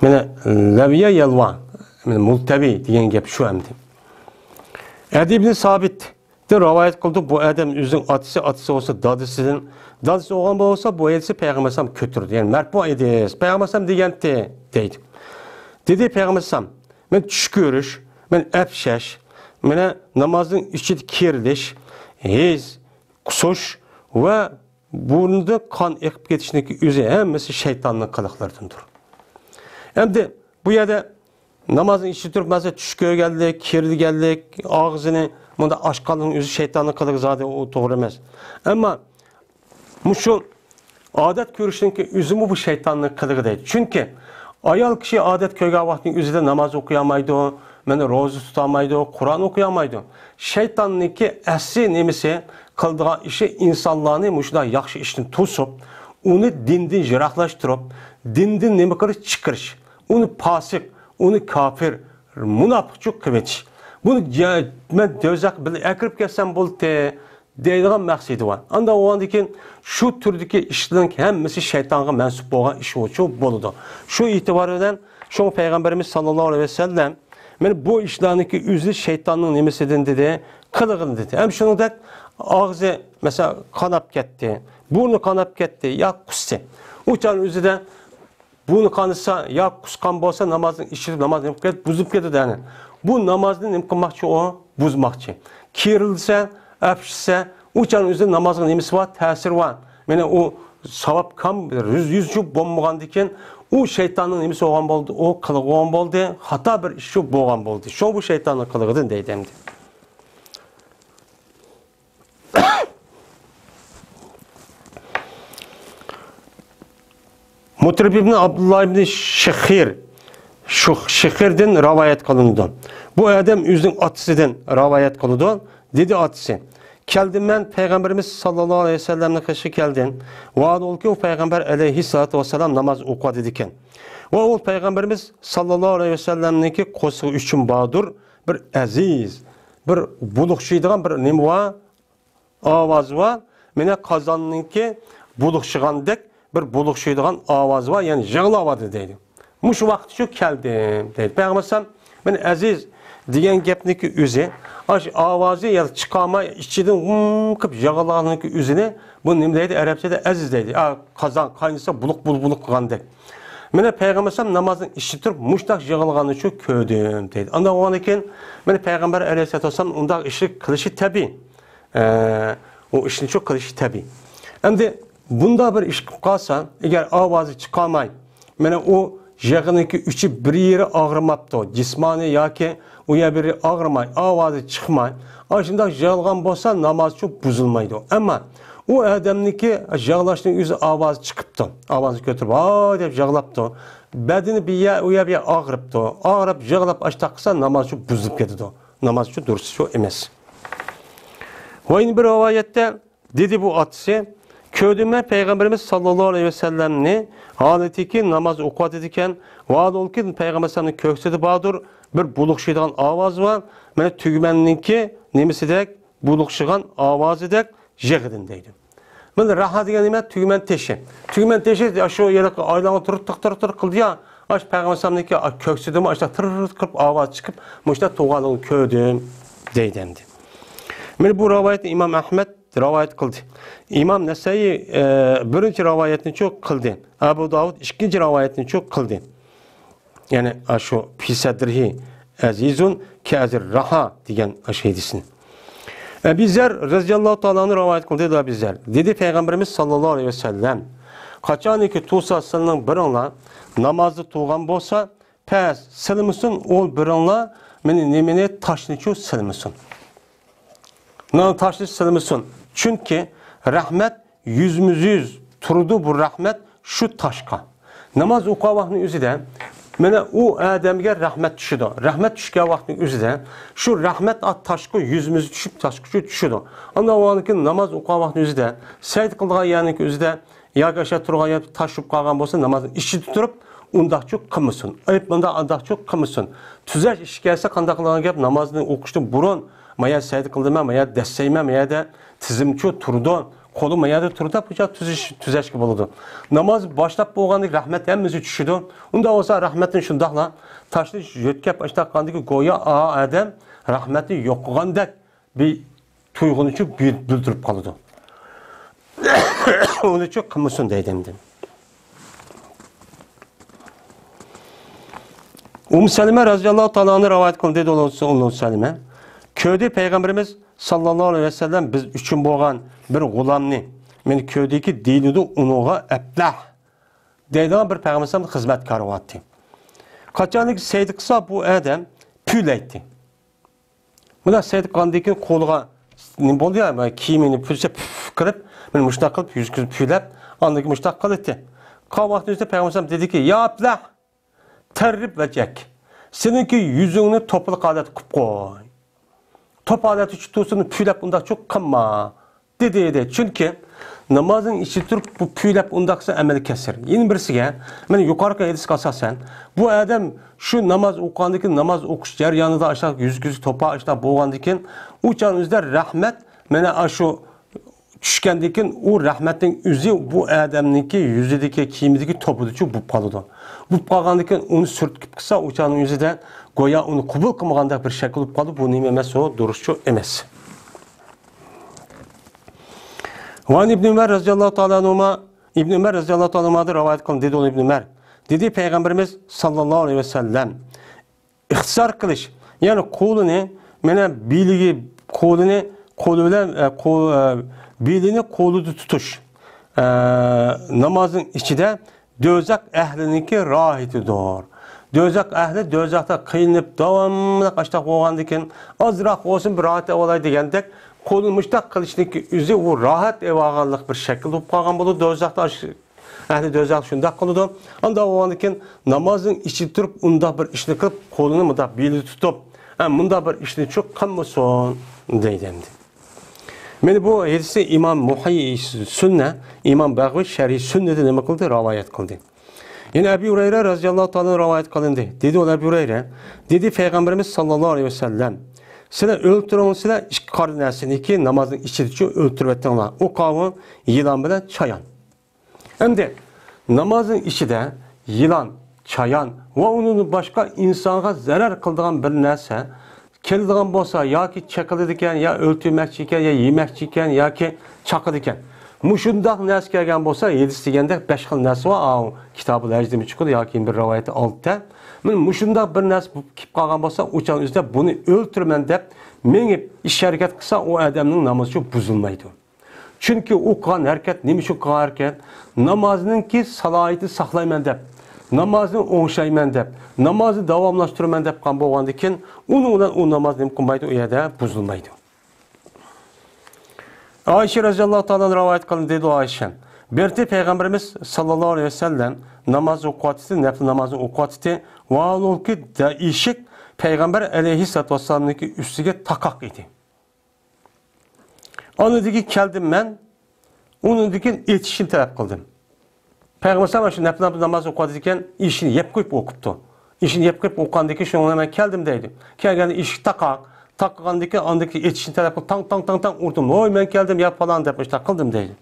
مانا، لەۋيە يەلۋا، مانا، مۇلتەۋى دېگەن گەپ شۇ ئەمدى. ئەدى ئىبنى سابىتتىن رىۋايەت قىلدى، بۇ ئادەم ئۆزىنىڭ ئاتىسى، ئاتىسى بولسا دادىسىدىن، دادىسى ئوغۇل بولسا، بۇ ھەدىسنى پەيغەمبەر ئەلەيھىسسالام كۆتۈردى. يەنى مەرپۇ ھەدىس. پەيغەمبەر ئەلەيھىسسالام دېگەنتى دەيدۇ. دېدى پەيغەمبەر ئەلەيھىسسالام، مەن چۈش كۆرۈش، مەن ئەپشەش، مەنە نامازنىڭ ئىچىدە كېرىلىش، ھېس، قۇسۇش ۋە بۇرنىدا قان ئېقىپ كېتىشنىڭكى ئۆزى ھەممىسى شەيتاننىڭ قىلىقلىرىدىندۇر. ئەمدى بۇ يەردە نامازنىڭ ئىچىدە تۇرۇپ، مەسىلەن، چۈش كۆرگەنلىك، كېرىلگەنلىك، ئاغزىنى مۇنداق ئاچقانلىقنىڭ ئۆزى شەيتاننىڭ قىلىقى زادى، ئۇ توغرا ئەمەس. ئەمما مۇشۇ ئادەت كۆرۈشنىڭكى ئۆزىمۇ بۇ شەيتاننىڭ قىلىقى دەيدۇ. چۈنكى ئايال كىشى ئادەت كۆرگەن ۋاقىتنىڭ ئۆزىدە ناماز ئوقۇيالمايدۇ، مانا روزا تۇتالمايدۇ، قۇرئان ئوقۇيالمايدۇ. شەيتاننىڭكى ئەسلى نېمىسى، قىلىدىغان ئىشى ئىنسانلارنى مۇشۇنداق ياخشى ئىشتىن توسۇپ، ئۇنى دىندىن يىراقلاشتۇرۇپ، دىندىن نېمە قىلىش، چىقىرىش، ئۇنى پاسىق، ئۇنى كاپىر، مۇناپىقچۇ قىلىۋېتىش. بۇنى جە-، مەن دوزاخقا بىللە ئەكىرىپ كەتسەم بولدى دەيدىغان مەقسىتى بار. ئانداق بولغاندىن كېيىن شۇ تۈردىكى ئىشلارنىڭ ھەممىسى شەيتانغا مەنسۇپ بولغان ئىش بولىدۇ. شۇ ئېتىبار بىلەن شۇڭا پەيغەمبىرىمىز ساللاللاھۇ ئەلەيھى ۋەسەللەم، مانا بۇ ئىشلارنىڭكى ئۆزى شەيتاننىڭ نېمىسىدىن دېدى، قىلىقىدىن دېدى. ھەم شۇنىڭدەك ئاغزى، مەسىلەن، قاناپ كەتتى، بۇرنى قاناپ كەتتى يا قۇستى. ئۇ چاغنىڭ ئۆزىدە بۇرنى قانىسا يا قۇسقان بولسا نامازنىڭ ئىچىدە ناماز نېمە قىلىپ كېتىدۇ، بۇزۇلۇپ كېتىدۇ يەنى. بۇ نامازنى نېمە قىلماقچى ئۇ؟ بۇزماقچى. كېرىلسە، ئەپشىسە، ئۇ چاغنىڭ ئۆزىدە نامازغا نېمىسى بار؟ تەسىرى بار. مانا ئۇ ساۋاب كام يۈز، يۈز چۇ بولمىغاندىكىن، ئۇ شەيتاننىڭ نېمىسى بولغان بولدى؟ ئۇ قىلىقى بولغان بولدى، خاتا بىر ئىش چۇ بولغان بولدى. شۇ بۇ شەيتاننىڭ قىلىقىدىن دەيدۇ ئەمدى. مۇترىب ئىبنى ئابدۇللا ئىبنى شىخىر، شۇ شىخىردىن رىۋايەت قىلىنىدۇ. بۇ ئادەم ئۆزىنىڭ ئاتىسىدىن رىۋايەت قىلىدۇ. دېدى ئاتىسى، كەلدىم مەن پەيغەمبىرىمىز ساللاللاھۇ ئەلەيھى ۋەسەللەمنىڭ قېشىغا كەلدىم. ۋاھالئۇلكى، ئۇ پەيغەمبەر ئەلەيھىسسالاتۇ ۋەسسالام ناماز ئوقۇۋاتىدىكەن. ۋە ئۇ پەيغەمبىرىمىز ساللاللاھۇ ئەلەيھى ۋەسەللەمنىڭكى قورسىقى ئۈچۈن باردۇر، بىر ئەزىز، بىر بۇلۇقشىيدىغان بىر نېمە بار؟ ئاۋازى بار. مانا قازاننىڭكى بۇلۇقشىغاندەك بىر بۇلۇقشىيدىغان ئاۋازى بار، يەنى يىغلاۋاتىدۇ دەيدۇ. مۇشۇ ۋاقىتتا شۇ كەلدىم دەيدۇ. پەيغەمبەر ئەلەيھىسسالام، مانا ئەزىز دېگەن گەپنىڭكى ئۆزى، ئاشۇ ئاۋازى يا چىقارماي ئىچىدىن ھۇم قىلىپ يىغلىغاننىڭكى ئۆزىنى، بۇ نېمە دەيدۇ؟ ئەرەبچىدە ئەزىز دەيدۇ. ئا، قازان قاينىسا بۇلۇق، بۇلۇق، بۇلۇق قىلغاندەك. مانا پەيغەمبەر ئەلەيھىسسالام نامازنىڭ ئىچىدە تۇرۇپ مۇشۇنداق يىغلىغاننى شۇ كۆردۈم دەيدۇ. ئانداق بولغاندىن كېيىن، مانا پەيغەمبەر ئەلەيھىسسالام ئۇنداق ئىشنى قىلىشى تەبىئىي. ئە، ئۇ ئىشنى شۇ قىلىشى تەبىئىي. ئەمدى بۇنداق بىر ئىش قىلىپ قالسا، ئەگەر ئاۋازى چىقارماي، مانا ئۇ يىغىنىڭكى ئۈچى بىر يېرى ئاغرىماپتۇ، جىسمانىي ياكى ئۇ يەر بىرى ئاغرىماي، ئاۋازى چىقماي، ئاشۇنداق يىغلىغان بولسا نامازچۇ بۇزۇلمايدۇ. ئەمما ئۇ ئادەمنىڭكى يىغلاشنىڭ ئۆزى ئاۋازى چىقىپتۇ، ئاۋازىنى كۆتۈرۈپ ھاي دەپ يىغلاپتۇ، بەدىنى بىر يەر، ئۇ يەر بىر يەر ئاغرىپتۇ، ئاغرىپ يىغلاپ ئاشۇنداق قىلسا نامازچۇ بۇزۇلۇپ كېتىدۇ. نامازچۇ دۇرۇسى شۇ ئەمەس. ۋە يەنە بىر رىۋايەتتە دېدى بۇ ئاتىسى، كۆردۈم مەن پەيغەمبىرىمىز ساللاللاھۇ ئەلەيھى ۋەسەللەمنى ھالىتىكى ناماز ئوقۇۋاتىدىكەن، ۋاھالئۇلكى پەيغەمبەر ئەلەيھىسسالامنىڭ كۆكسىدە باردۇر بىر بۇلۇقشىيدىغان ئاۋازى بار، مانا تۈگمەننىڭكى نېمىسىدەك، بۇلۇقشىغان ئاۋازىدەك يىغىدىم دەيدۇ. مانا راھا دېگەن نېمە؟ تۈگمەن تېشى. تۈگمەن تېشى شۇ يەرگە ئايلانغان تۇرۇپ، تىق، تىق، تىق قىلدى يا، ئاشۇ پەيغەمبەر ئەلەيھىسسالامنىڭكى كۆكسىدىمۇ ئاشۇنداق تىر قىلىپ ئاۋاز چىقىپ، مۇشۇنداق تۇرغانلىقىنى كۆردۈم دەيدۇ ئەمدى. مانا بۇ رىۋايەتنى ئىمام ئەھمەد رىۋايەت قىلدى. ئىمام نەسەئىي، ئە، بىرىنچى رىۋايەتنىچۇ قىلدى. ئەبۇ داۋۇد ئىككىنچى رىۋايەتنىچۇ قىلدى. يەنى، ئاشۇ پى سەدرىھى ئەزىزۇن كەزىر راھا دېگەن ئاشۇ ھەدىسنى. ئەبى زەر رەزىياللاھۇ تائالا ئەنھۇ رىۋايەت قىلدى، ئەبى زەر. دېدى پەيغەمبىرىمىز ساللاللاھۇ ئەلەيھى ۋەسەللەم، قاچانكى تۇرسا سىلىنىڭ بىرىڭلار نامازدا تۇرغان بولسا، پەس سىلمىسۇن، ئۇ بىرىڭلار مېنى نېمىنى تاشنىچۇ سىلمىسۇن. نان تاشنى سىلمىسۇن. چۈنكى رەھمەت يۈزمۇ يۈز تۇرىدۇ، بۇ رەھمەت شۇ تاشقا. ناماز ئوقۇغان ۋاقتىنىڭ ئۆزىدە، مانا ئۇ ئادەمگە رەھمەت چۈشىدۇ. رەھمەت چۈشكەن ۋاقتىنىڭ ئۆزىدە، شۇ رەھمەت ئات تاشقا يۈزمۇ يۈز چۈشۈپ، تاشقا چۈشىدۇ. ئاندىن كېيىن ناماز ئوقۇغان ۋاقتىنىڭ ئۆزىدە، سەجدە قىلىدىغان يەرنىڭ ئۆزىدە، ياكى ئاشۇ تۇرغان يەر تاش بولۇپ قالغان بولسا، نامازنىڭ ئىچىدە تۇرۇپ، ئۇنداقچۇ قىلمىسۇن. ئەيىب، مۇنداق، ئانداقچۇ قىلمىسۇن. تۈزەش ئىشى كەلسە، قانداق قىلغان گەپ؟ نامازنى ئوقۇشتىن بۇرۇن، ما يەردە سەجدە قىلدىمەن، ما يەردە دەسسەيمەن، ما يەردە تىزىمچۇ تۇرىدۇ، قولۇم ما يەردە تۇرىدۇ دەپ، بۇ چاغ تۈزىش، تۈزەشكە بولىدۇ. ناماز باشلاپ بولغاندىن رەھمەت ھەممىسى چۈشىدۇ. ئۇنداق بولسا، رەھمەتنى شۇنداقلا تاشنى يۆتكەپ ئاشتاق قىلغاندىكى گويا ئا ئادەم رەھمەتنى يوق قىلغاندەك بىر تۇيغۇنىچۇ بىل-، بىلدۈرۈپ قالىدۇ. ئۇنى چۇ قىلمىسۇن دەيدۇ ئەمدى. ئۇممۇ سەلىمە رەزىياللاھۇ تائالا ئەنھا رىۋايەت قىلدى، دېدى ئۇممۇ سەلىمە. كۆردى پەيغەمبىرىمىز ساللاللاھۇ ئەلەيھى ۋەسەللەم بىز ئۈچۈن بولغان بىر غۇلامنى، مېنى كۆردىكى دېيىلىدۇ ئۇنىڭغا ئەپلەھ دەيدىغان بىر پەيغەمبەر خىزمەتكارى بارتى. قاچانكى سەجدە قىلسا بۇ ئادەم پۈۋلەيتتى. مۇنداق سەجدە قىلغاندىن كېيىن قولىغا نېمە بولدى يا، كىيىمىنى پۈۋلىسە پۈف قىلىپ، مانا مۇشۇنداق قىلىپ يۈزى كۆزى پۈۋلەپ، ئاندىن كېيىن مۇشۇنداق قىلاتتى. قالغان ۋاقىتنىڭ ئىچىدە پەيغەمبەر ئەلەيھىسسالام دېدىكى، يا ئەپلەھ، تەررىب ۋەجھەك. سېنىڭكى يۈزۈڭنى توپىلىق ھالەتتە قىلىپ قوي. توپ ھالەتتە تۇرسۇن، پۈۋلەپ ئۇنداق چوق قىلما، دېدى، دېدى. چۈنكى نامازنىڭ ئىچىدە تۇرۇپ بۇ پۈۋلەپ ئۇنداق قىلسا ئەمەلگە كەلسۇن. يەنە بىرسىگە، مانا يۇقىرىقى ھەدىسكە ئاساسەن، بۇ ئادەم شۇ ناماز ئوقۇغاندىن كېيىن، ناماز ئوقۇش جەريانىدا ئاشۇنداق يۈزى كۆزى توپا ئاشۇنداق بولغاندىن كېيىن، ئۇ چاغنىڭ ئۆزىدە رەھمەت، مانا ئاشۇ چۈشكەندىن كېيىن ئۇ رەھمەتنىڭ ئۆزى بۇ ئادەمنىڭكى يۈزىدىكى، كىيىمىدىكى توپىدىچۇ بولۇپ قالىدۇ. بولۇپ قالغاندىن كېيىن ئۇنى سۈرتكە كىپ قىلسا، ئۇ چاغنىڭ ئۆزىدە گويا ئۇنى قوبۇل قىلمىغاندەك بىر شەكىل بولۇپ قالىدۇ. بۇ نېمە ئەمەس، ئۇ دۇرۇسچۇ ئەمەس. ۋان ئىبن ئۆمەر رەزىياللاھۇ تائالا ئەنھۇما، ئىبن ئۆمەر رەزىياللاھۇ تائالا ئەنھۇمادىن رىۋايەت قىلىندى، دېدى ئۇ ئىبن ئۆمەر. دېدى پەيغەمبىرىمىز ساللاللاھۇ ئەلەيھى ۋەسەللەم، ئىختىسار قىلىش، يەنى قولىنى، مانا بېلىگە، قولىنى، قولى بىلەن، ئە، قول-، ئە، بېلىنى قولىدا تۇتۇش، ئە، نامازنىڭ ئىچىدە دوزاخ ئەھلىنىڭكى راھىتىدۇر. دوزاخ ئەھلى دوزاختا قىينىلىپ، داۋاملىق ئاشتاق بولغاندىكىن، ئازراق بولسۇن بىر راھەت ئېلىۋالاي دېگەندەك، قولىنى مۇشتاق قىلىشنىڭكى ئۆزى ئۇ راھەت ئېلىۋالغانلىق بىر شەكىل بولۇپ قالغان بولىدۇ. دوزاختا ئەھلى دوزاخ شۇنداق قىلىدۇ. ئانداق بولغاندىكىن نامازنىڭ ئىچىدە تۇرۇپ ئۇنداق بىر ئىشنى قىلىپ، قولىنى مۇنداق بېلىدە تۇتۇپ، ھە، مۇنداق بىر ئىشنى چۇ قىلمىسۇن دەيدۇ ئەمدى. مانا بۇ ھەدىسنى ئىمام مۇھيى سۈننە، ئىمام بەغۋى شەرھى سۈننىدە نېمە قىلدى؟ رىۋايەت قىلدى. يەنە ئەبى ھۇرەيرە رەزىياللاھۇ تائالا رىۋايەت قىلىندى. دېدى ئۇ ئەبى ھۇرەيرە، دېدى پەيغەمبىرىمىز ساللاللاھۇ ئەلەيھى ۋەسەللەم، سىلەر ئۆلتۈرۈڭلار، سىلەر ئىككى قارا نەرسىنىكى نامازنىڭ ئىچىدىچۇ ئۆلتۈرۈۋېتىڭلار، ئۇ قاۋۇ يىلان بىلەن چايان. ئەمدى نامازنىڭ ئىچىدە يىلان، چايان ۋە ئۇنىڭدىن باشقا ئىنسانغا زەرەر قىلىدىغان بىر نەرسە كېلىدىغان بولسا، ياكى چېقىلىدىكەن، يا ئۆلتۈرمەكچى ئىكەن، يا يېمەكچى ئىكەن، ياكى چاقىدىكەن. مۇشۇنداق نەرسە كەلگەن بولسا، ھەدىس دېگەندەك بەش خىل نەرسە بار، ئاۋۇ كىتابۇل ھەجدىمۇ چىقىدۇ، ياكى بىر رىۋايەتتە ئالتە. مانا مۇشۇنداق بىر نەرسە بولۇپ كېلىپ قالغان بولسا، ئۇ چاغ ئۆزىدە بۇنى ئۆلتۈرىمەن دەپ مېڭىپ ئىش ھەرىكەت قىلسا، ئۇ ئادەمنىڭ نامىزى بۇزۇلمايدۇ. چۈنكى ئۇ قىلغان ھەرىكەت نېمە ئۈچۈن قىلغان ھەرىكەت؟ نامازنىڭكى سالاھىيىتىنى ساقلايمەن دەپ، نامازنى ئوڭشايمەن دەپ، نامازنى داۋاملاشتۇرىمەن دەپ قىلغان بولغاندىكىن، ئۇنىڭ بىلەن ئۇ ناماز نېمە قىلمايدۇ؟ ئۇ يەردە بۇزۇلمايدۇ. ئائىشە رەزىياللاھۇ تائالا ئەنھا رىۋايەت قىلدى، دېدى ئائىشە. بىر رېتى پەيغەمبىرىمىز ساللاللاھۇ ئەلەيھى ۋەسەللەم ناماز ئوقۇۋاتىتتى، نەپلى نامازنى ئوقۇۋاتىتتى. ۋاھالەنكى، دە-، ئىشىك پەيغەمبەر ئەلەيھىسسالاتۇ ۋەسسالامنىڭكى ئۈستىگە تاقاق ئىدى. ئاندىن كېيىن كەلدىم مەن، ئۇنىڭدىن كېيىن ئېچىشنى تەلەپ قىلدىم. پەيغەمبەر ئەلەيھىسسالام شۇ نەپلى ناماز ئوقۇۋاتىدىكەن، ئىشىكنى يېپىپ قويۇپ ئوقۇپتۇ. ئىشىكنى يېپىپ قويۇپ ئوقۇغاندىن كېيىن شۇنىڭ بىلەن مەن كەلدىم دەيدۇ. كەلگەندە ئىشىك تاقاق، تاقىغاندىن كېيىن ئاندىن كېيىن ئېچىشنى تەلەپ قىلىپ، تاڭ، تاڭ، تاڭ، تاڭ ئۇردۇم. ۋوي، مەن كەلدىم يا پالان دەپ مۇشۇنداق قىلدىم دەيدۇ.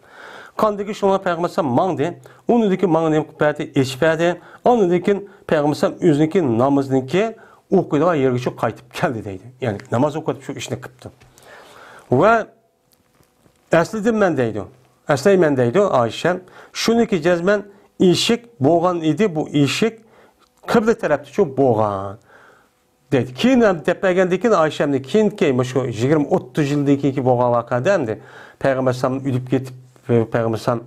قاندىن كېيىن شۇنىڭ پەيغەمبەر ئەلەيھىسسالام ماڭدى. ئۇنىڭدىن كېيىن ماڭا نېمە قىلىپ بەردى؟ ئېچىپ بەردى. ئاندىن كېيىن پەيغەمبەر ئەلەيھىسسالام ئۆزىنىڭكى نامىزىنىڭكى ئوقۇيدىغان يېرىگىچۇ قايتىپ كەلدى دەيدۇ. يەنى ناماز ئوقۇۋېتىپ شۇ ئىشنى قىپتۇ. ۋە ئەسلىدىم مەن دەيدۇ. ئەسلەيمەن دەيدۇ ئائىشە. شۇنىڭكى جەزمەن ئىشىك بولغان ئىدى، بۇ ئىشىك قىبلە تەرەپتىچۇ بولغان دەيدۇ. كېيىن ھەم دەپ بەرگەندىن كېيىن ئائىشەمنى كېيىنكى مۇشۇ يىگىرمە ئوتتۇز يىلدىن كېيىنكى بولغان ۋەقەدە ئەمدى پەيغەمبەر ئەلەيھىسسالام ئۆلۈپ كېتىپ، پەيغەمبەر ئەلەيھىسسالام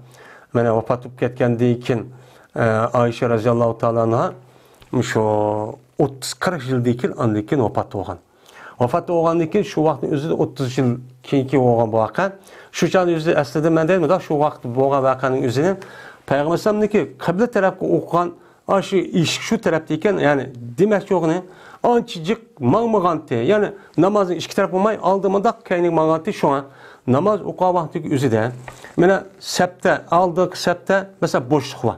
مانا ۋاپات بولۇپ كەتكەندىن كېيىن، ئە، ئائىشە رەزىياللاھۇ تائالا ئەنھا مۇشۇ ئوتتۇز قىرىق يىلدىن كېيىن ئاندىن كېيىن ۋاپات بولغان. ۋاپات بولغاندىن كېيىن شۇ ۋاقىتنىڭ ئۆزىدە ئۆتتۈز يىل كېيىنكى بولغان بۇ ۋەقە. شۇ چاغنىڭ ئۆزىدە ئەسلىدىم مەن دەيدۇ، مۇنداق شۇ ۋاقىتتا بولغان ۋەقەنىڭ ئۆزىنى پەيغەمبەر ئەلەيھىسسالامنىڭكى قىبلە تەرەپكە ئوقۇغان، ئاشۇ ئىشىك شۇ تەرەپتە ئىكەن، يەنى دېمەكچى بولغىنى ئانچە جىق ماڭمىغانتى. يەنى نامازنىڭ ئىشىكى تەرەپ بولماي، ئالدى مۇنداق، كەينىگە ماڭغانتى. شۇڭا ناماز ئوقۇغان ۋاقتىدىكى ئۆزىدە مانا سەپتە، ئالدىقى سەپتە مەسىلەن بوشلۇق بار.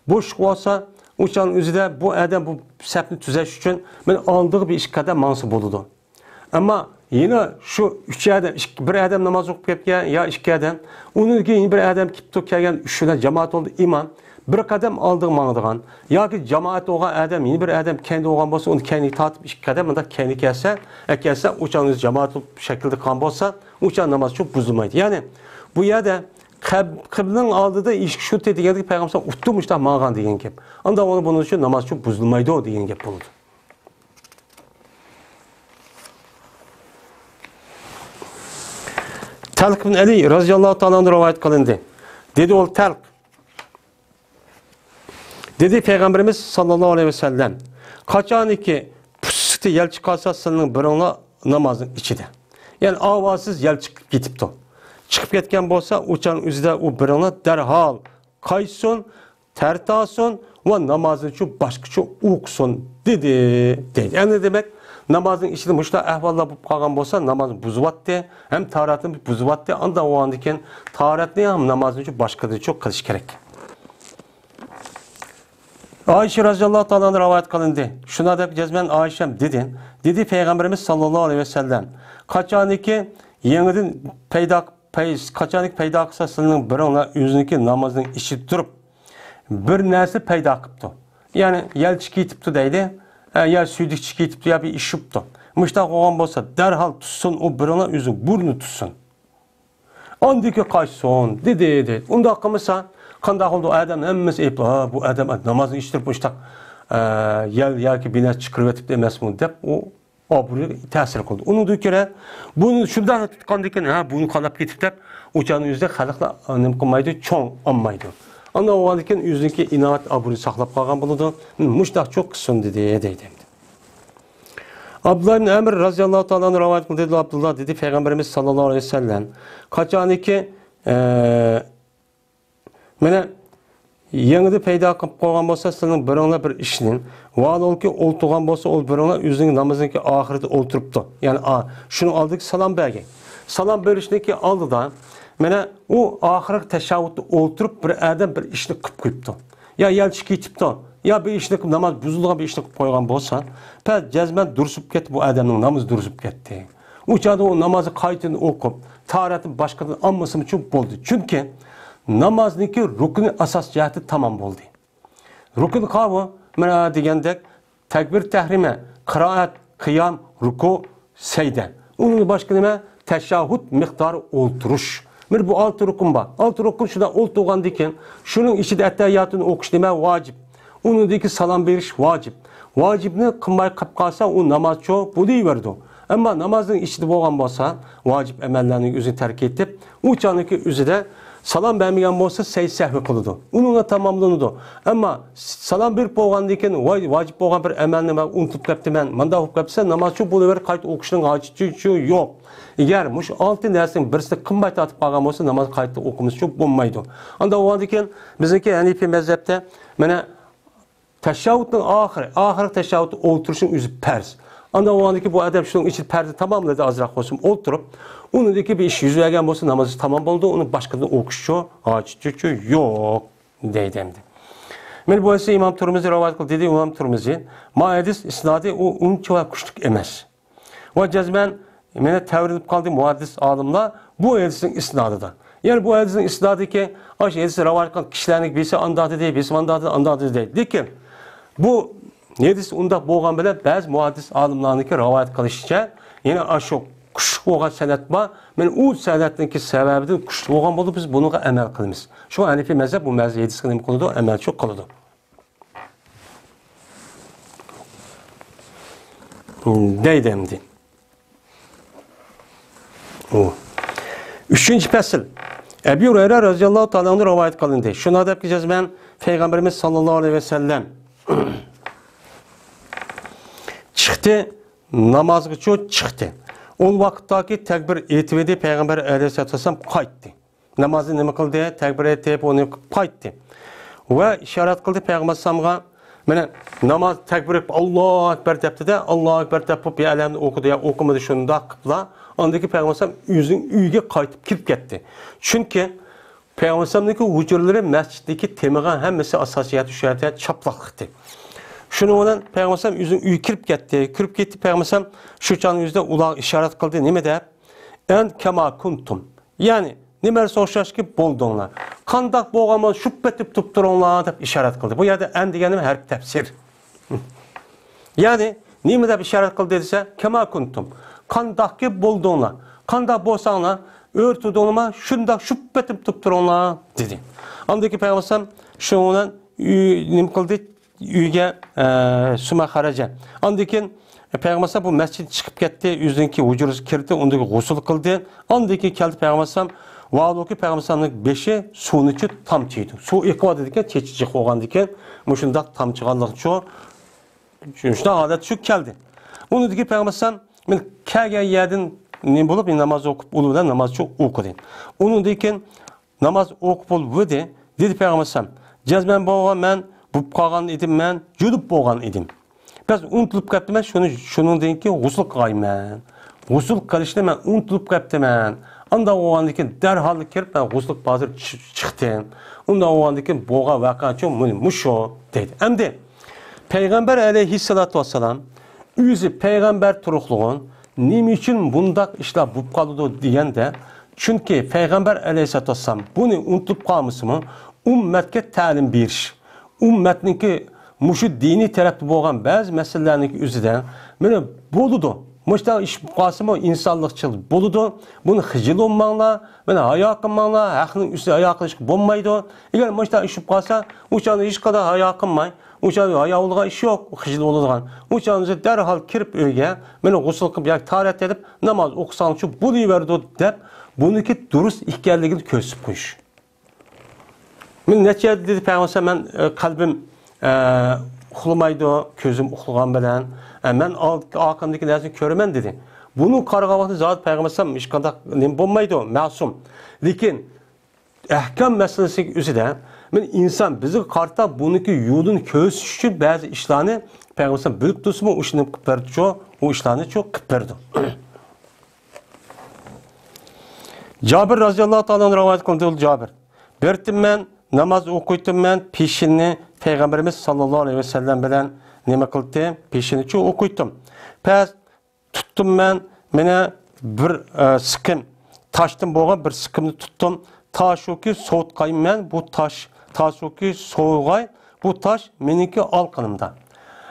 بوشلۇق بولسا، ئۇ چاغنىڭ ئۆزىدە بۇ ئادەم بۇ سەپنى تۈزەش ئۈچۈن مانا ئالدىغا بىر ئىككى قەدەم ماڭسا بولىدۇ. ئەمما يەنە شۇ ئۈچ ئادەم، ئىككى، بىر ئادەم ناماز ئوقۇپ كەتكەن يا ئىككى ئادەم، ئۇنىڭدىن كېيىن يەنە بىر ئادەم كېلىپتۇ، كەلگەن ئۈچ بىلەن جامائەت بولدى ئىمام، بىر قەدەم ئالدىغا ماڭىدىغان ياكى جامائەت بولغان ئادەم يەنە بىر ئادەم كەينىدە بولغان بولسا، ئۇنى كەينىگە تارتىپ ئىككى قەدەم مۇنداق كەينىگە كەلسە، ئەكەلسە، ئۇ چاغ جامائەت شەكلىدە قىلغان بولسا، ئۇ چاغ ناماز شۇ بۇزۇلمايدۇ. يەنى بۇ يەردە قىب-، قىبلىنىڭ ئالدىدا ئىشىك شۇتى دېگەندىكى پەيغەمبەر ئۇتتۇم مۇشۇنداق ماڭغان دېگەن گەپ. ئاندا ئۇنىڭ بۇنىڭ ئۈچۈن ناماز شۇ بۇزۇلمايدۇ دېگەن گەپ بولىدۇ. تەلق ئىبن ئەلى رەزىياللاھۇ تائالا ئەنھۇ رىۋايەت قىلىندى. دېدى ئۇ تەلق. دېدى پەيغەمبىرىمىز ساللاللاھۇ ئەلەيھى ۋەسەللەم، قاچانكى پۇسسىتى يەل چىقارسا، سىلىنىڭ بىرىڭلار نامازنىڭ ئىچىدە. يەنى ئاۋازسىز يەل چىقىپ كېتىپتۇ. چىقىپ كەتكەن بولسا، ئۇ چاغنىڭ ئۆزىدە ئۇ بىرىڭلار دەرھال قايتسۇن، تەرەت ئالسۇن ۋە نامازنىچۇ باشقىچە ئوقۇسۇن، دېدى، دەيدۇ. يەنى دېمەك، نامازنىڭ ئىچىدە مۇشۇنداق ئەھۋاللار بولۇپ قالغان بولسا، نامازنى بۇزۇۋاتتى، ھەم تاھارەتنى بۇزۇۋاتتى. ئانداق بولغاندىن كېيىن تاھارەتنى ھەم نامازنىچۇ باشقىچە قىلىش كېرەك. ئائىشە رەزىياللاھۇ تائالا ئەنھا رىۋايەت قىلىندى. شۇنداق دەپ جەزمەن ئائىشەم دېدى. دېدى پەيغەمبىرىمىز ساللاللاھۇ ئەلەيھى ۋەسەللەم، قاچانكى يېڭىدىن پەيدا، پەي-، قاچانكى پەيدا قىلسا، سىلىنىڭ بىرىڭلار ئۆزىنىڭكى نامازنىڭ ئىچىدە تۇرۇپ، بىر نەرسە پەيدا قىپتۇ. يەنى يەل چىقىپ كېتىپتۇ دەيدۇ. ئە، يا سۈيدۈك چىقىپ كېتىپتۇ، يا بىر ئىش بوپتۇ. مۇشۇنداق بولغان بولسا، دەرھال تۇتسۇن، ئۇ بىرىڭلار ئۆزىنىڭ بۇرنىنى تۇتسۇن. ئاندىن كېيىن قايتسۇن، دېدى، دېدى. ئۇنداق قىلمىسا، قانداق بولدى؟ ئادەمنىڭ ھەممىسى ئېيىپلاپ، ھا، بۇ ئادەم نامازنى ئىچىدە تۇرۇپ مۇشۇنداق، ئە، يەل ياكى بىر نەرسە چىقىرىۋېتىپتۇ ئەمەسمۇ، دەپ ئۇ ئابرۇيغا تەسىر قىلىدۇ. ئۇنىڭدىن كۆرە، بۇنى شۇنداق تۇتقاندىكىن، ھە، بۇنى قالاپ كېتىپ دەپ، ئۇ چاغنىڭ ئۆزىدە خەلقلەر نېمە قىلمايدۇ، چوڭ ئالمايدۇ. ئانداق بولغاندىكىن ئۆزىنىڭكى ئىناۋەت ئابرۇيىنى ساقلاپ قالغان بولىدۇ. مۇشۇنداق چوق قىلسۇن دېدى، دەيدۇ. ئابدۇللا ئىبن ئەمر رەزىياللاھۇ تائالا ئەنھۇ رىۋايەت قىلدى، دەيدۇ ئابدۇللا، دېدى پەيغەمبىرىمىز ساللاللاھۇ ئەلەيھى ۋەسەللەم، قاچانكى، ئە، مانا، يېڭىدىن پەيدا قىلىپ قويغان بولسا، سىلىنىڭ بىرىڭلار بىر ئىشنى، ۋاھالەنكى ئولتۇرغان بولسا، ئۇ بىرىڭلار ئۆزىنىڭ نامىزىنىڭكى ئاخىرىدا ئولتۇرۇپتۇ. يەنى، ئا، شۇنىڭ ئالدىدىكى سالام بەرگەن. سالام بېرىشنىڭكى ئالدىدا، مانا، ئۇ ئاخىرقى تەشەھھۇدتا ئولتۇرۇپ، بىر ئادەم بىر ئىشنى قىلىپ قويۇپتۇ. يا يەل چىقىپ كېتىپتۇ، يا بىر ئىشنى قىلىپ، ناماز بۇزۇلىدىغان بىر ئىشنى قىلىپ قويغان بولسا، پەس جەزمەن دۇرۇس بولۇپ كەتتى، بۇ ئادەمنىڭ نامىزى دۇرۇس بولۇپ كەتتى. ئۇ چاغدا ئۇ نامازنى قايتىدىن ئوقۇپ، تاھارەتنى باشقىدىن ئالمىسىمۇچۇ بولدى. چۈنكى نامازنىڭكى رۇكنى ئاساس جەھەتتە تامام بولدى. رۇكن قاۋۇ، مانا دېگەندەك، تەكبىر تەھرىمە، قىرائەت، قىيام، رۇكۇ، سەجدە. ئۇنىڭدىن باشقا نېمە؟ تەشەھھۇد مىقدارى ئولتۇرۇش. مانا بۇ ئالتە رۇكۇن بار. ئالتە رۇكۇن شۇنداق ئولتۇرغاندىن كېيىن، شۇنىڭ ئىچىدە ئەتتەھىياتىنى ئوقۇش نېمە؟ ۋاجىپ. ئۇنىڭدىن كېيىن سالام بېرىش ۋاجىپ. ۋاجىپنى قىلماي قېلىپ قالسا، ئۇ نامازچۇ بولۇۋېرىدۇ. ئەمما نامازنىڭ ئىچىدە بولغان بولسا، ۋاجىپ ئەمەللەرنى ئۆزى تەرك ئېتىپ، ئۇ چاغنىڭكى ئۆزىدە سالام بەرمىگەن بولسا، سەجدە سەھۋى قىلىدۇ. ئۇنىڭغا تاماملىنىدۇ. ئەمما سالام بېرىپ بولغاندىن كېيىن، ۋاي، ۋاجىپ بولغان بىر ئەمەلنى مەن ئۇنتۇپ قاپتىمەن، مانداق بولۇپ قاپتۇ دېسە، نامازچۇ بولۇۋېرىپ قايتا ئوقۇشنىڭ ھاجىتى يوق. ئەگەر مۇشۇ ئالتە نەرسىنىڭ بىرسىنى قىلماي تارتىپ قالغان بولسا، ناماز قايتا ئوقۇمىزچۇ بولمايدۇ. ئانداق بولغاندىن كېيىن، بىزنىڭكى ھەنىفىي مەزھەپتە، مانا، تەشەھھۇدنىڭ ئاخىرى، ئاخىرقى تەشەھھۇدتا ئولتۇرۇشنىڭ ئۆزى پەرز. ئانداق بولغاندىن كېيىن بۇ ئادەم شۇنىڭ ئىچىدە پەردە تاماملىدى، ئازراق بولسىمۇ ئولتۇرۇپ، ئۇنىڭدىن كېيىن بىر ئىش يۈز بەرگەن بولسا، نامازى تامام بولدى، ئۇنىڭ باشقىدىن ئوقۇشچۇ، ھاجىتىچۇ يوق، دەيدۇ ئەمدى. مانا بۇ ھەدىسنى ئىمام تۇرمۇزى رىۋايەت قىلدى، دېدى ئىمام تۇرمۇزى. ما ھەدىس ئىسنادى ئۇ ئۇنچىۋالا كۈچلۈك ئەمەس. ۋە جەزمەن مانا تەۋرىنىپ قالدى مۇھەددىس ئالىملار بۇ ھەدىسنىڭ ئىسنادىدا. يەنى بۇ ھەدىسنىڭ ئىسنادىدىكى ئاشۇ ھەدىسنى رىۋايەت قىلغان كىشىلەرنىڭ بىرسى ئانداق دېدى، بىرسى مانداق دېدى، ئانداق دېدى دەيدۇ. لېكىن بۇ ھەدىس ئۇنداق بولغان بىلەن بەزى مۇھەددىس ئالىملارنىڭكى رىۋايەت قىلىشىچە، يەنە ئاشۇ كۈچلۈك بولغان سەنەد بار. مانا ئۇ سەنەدنىڭكى سەۋەبىدىن كۈچلۈك بولغان بولدى، بىز بۇنىڭغا ئەمەل قىلىمىز. شۇڭا ھەنىفىي مەزھەپ بۇ مەزھەپ ھەدىسكە نېمە قىلىدۇ؟ ئەمەلچۇ قىلىدۇ. دەيدۇ ئەمدى. ئۇ. ئۈچىنچى پەسىل. ئەبۇ ھۇرەيرە رەزىياللاھۇ تائالا ئەنھۇ رىۋايەت قىلىندى. شۇنداق دەپكى جەزمەن پەيغەمبىرىمىز ساللاللاھۇ ئەلەيھى ۋەسەللەم چىقتى، نامازغىچۇ چىقتى. ئۇ ۋاقىتتاكى تەكبىر ئېيتىۋىدى، پەيغەمبەر ئەلەيھىسسالاتۇ ۋەسسالام قايتتى. نامازنى نېمە قىلدى؟ تەكبىر ئېيتىپ، ئۇنى قايتتى. ۋە ئىشارەت قىلدى پەيغەمبەر ئەلەيھىسسالامغا، مانا ناماز تەكبىر ئېيتىپ، ئاللاھۇ ئەكبەر دەپتىدە، ئاللاھۇ ئەكبەر دەپ بولۇپ، يا ئەلھەمدۇ ئوقۇدى، يا ئوقۇمىدى، شۇنداق قىپلا. ئاندىن كېيىن پەيغەمبەر ئەلەيھىسسالام ئۆزىنىڭ ئۆيىگە قايتىپ كىرىپ كەتتى. چۈنكى پەيغەمبەر ئەلەيھىسسالامنىڭكى ھۇجرىلىرى مەسچىتتىكى تېمىغا ھەممىسى ئاساسىي يەردە شۇ يەردە چاپلاقلىقتى. شۇنىڭ بىلەن پەيغەمبەر ئەلەيھىسسالام ئۆزىنىڭ ئۆيىگە كىرىپ كەتتى. كىرىپ كېتىپ پەيغەمبەر ئەلەيھىسسالام شۇ چاغنىڭ ئۆزىدە ئۇلارغا ئىشارەت قىلدى. نېمە دەپ؟ ئەن كەما كۇنتۇم. يەنى، نېمە دېسە ئوخشاشكى بولدۇڭلار. قانداق بولغان بولسا شۇ پېتىپ تۇرۇپ تۇرۇڭلار دەپ ئىشارەت قىلدى. بۇ يەردە ئەن دېگەن نېمە؟ ھەرپ تەپسىر. يەنى، نېمە دەپ ئىشارەت قىلدى دېسە، كەما كۇنتۇم. قانداقكى بولدۇڭلار. قانداق بولساڭلار، ئۆرە تۇردۇڭلارمۇ، شۇنداق شۈپپەتىم تۇرۇپ تۇرۇڭلار، دېدى. ئاندىن كېيىن پەيغەمبەر ئەلەيھىسسالام شۇنىڭ بىلەن ئۆي، نېمە قىلدى؟ ئۆيگە، ئە، سۇمە خەرەجە. ئاندىن كېيىن پەيغەمبەر ئەلەيھىسسالام بۇ مەسچىتتىن چىقىپ كەتتى، ئۆزىنىڭكى ھۇجرىسىغا كىردى، ئۇندىن كېيىن غۇسۇل قىلدى. ئاندىن كېيىن كەلدى پەيغەمبەر ئەلەيھىسسالام، ۋاھالۇكى پەيغەمبەر ئەلەيھىسسالامنىڭ بېشى سۇنىڭ ئىچىدە تامچىيدۇ. سۇ ئېقىۋاتىدىكەن، چېچى جىق بولغاندىكىن، مۇشۇنداق تامچىغانلىقچۇ، شۇنداق ھالەت شۇ كەلدى. ئۇنىڭدىن كېيىن پەيغەمبەر ئەلەيھىسسالام مەن كەلگەن يەردىن نېمە بولۇپ، ناماز ئوقۇپ، ئۇلار بىلەن ناماز شۇ ئوقۇدى. ئۇنىڭدىن كېيىن ناماز ئوقۇپ بولۇۋىدى، دېدى پەيغەمبەر ئەلەيھىسسالام، جەزمەن بولغان مەن بولۇپ قالغان ئىدىم، مەن جۇنۇپ بولغان ئىدىم. بەس ئۇنتۇلۇپ قاپتىمەن، شۇنى، شۇنىڭدىن كېيىن غۇسۇل قىلغايمەن. غۇسۇل قىلىشنى مەن ئۇنتۇلۇپ قاپتىمەن. ئانداق بولغاندىن كېيىن دەرھال كىرىپ، مەن غۇسۇل ھازىر چىقتىم. ئۇنداق بولغاندىن كېيىن بولغان ۋەقەچۇ مۇنى مۇشۇ، دەيدۇ. ئەمدى پەيغەمبەر ئەلەيھىسسالاتۇ ۋەسسالام ئۆزى پەيغەمبەر تۇرۇقلۇغۇن، نېمە ئۈچۈن بۇنداق ئىشلار بولۇپ قالىدۇ دېگەندە، چۈنكى پەيغەمبەر ئەلەيھىسسالاتۇ ۋەسسالام بۇنى ئۇنتۇلۇپ قالمىسىمۇ، ئۈممەتكە تەلىم بېرىش، ئۈممەتنىڭكى مۇشۇ دىنىي تەرەپتە بولغان بەزى مەسىلىلەرنىڭ ئۆزىدە، مانا بولىدۇ. مۇشۇنداق ئىش بولۇپ قالسىمۇ ئىنسانلىقچىل بولىدۇ. بۇنى خىجىل بولماڭلار، مانا ھايا قىلماڭلار، ھەقنىڭ ئۈستىدە ھايا قىلىشقا بولمايدۇ. ئەگەر مۇشۇنداق ئىش بولۇپ قالسا، ئۇ چاغدا ھېچقانداق ھايا قىلماي، ئۇ چاغدا ھايا بولىدىغان ئىش يوق، خىجىل بولىدىغان. ئۇ چاغدا دەرھال كىرىپ ئۆيگە، مانا غۇسۇل قىلىپ ياكى تاھارەت ئېلىپ ناماز ئوقۇساڭچۇ بولۇۋېرىدۇ دەپ، بۇنىڭكى دۇرۇس ئىكەنلىكىنى كۆرسىتىپ قويۇش. مەن نەچچە يەردە دېدى پەيغەمبەر، مەن، ئە، قەلبىم، ئە، ئۇخلىمايدۇ، كۆزۈم ئۇخلىغان بىلەن، ئە، مەن ئال-، ئارقامدىكى نەرسىنى كۆرىمەن دېدى. بۇنى قارىغان ۋاقتى زادى پەيغەمبەر ئەلەيھىسسالام ھېچقانداق نېمە بولمايدۇ، مەسۇم. لېكىن ئەھكام مەسىلىسىنىڭ ئۆزىدە، مەن ئىنسان بىزگە قارىتا بۇنىڭكى يولىنى كۆرسىتىش ئۈچۈن بەزى ئىشلارنى پەيغەمبەر ئەلەيھىسسالام بىلىپ تۇرسىمۇ، ئۇ ئىشنى قىلىپ بەردىچۇ، ئۇ ئىشلارنىچۇ قىلىپ بەردى. جابىر رازىياللاھۇ تائالا ئەنھۇ رىۋايەت قىلدى، جابىر. بىر قېتىم مەن ناماز ئوقۇيتتۇم، مەن پېشىننى پەيغەمبىرىمىز ساللاللاھۇ ئەلەيھى ۋەسەللەم بىلەن نېمە قىلدى؟ پېشىننىچۇ ئوقۇيتتۇم. پەس تۇتتۇم مەن، مانا بىر، ئە، سىقىم، تاشتىن بولغان بىر سىقىمنى تۇتتۇم. تاشۇكى سوۋۇتقايمەن، بۇ تاش، تاشۇكى سوۋۇغاي، بۇ تاش مېنىڭكى ئالقىنىمدا.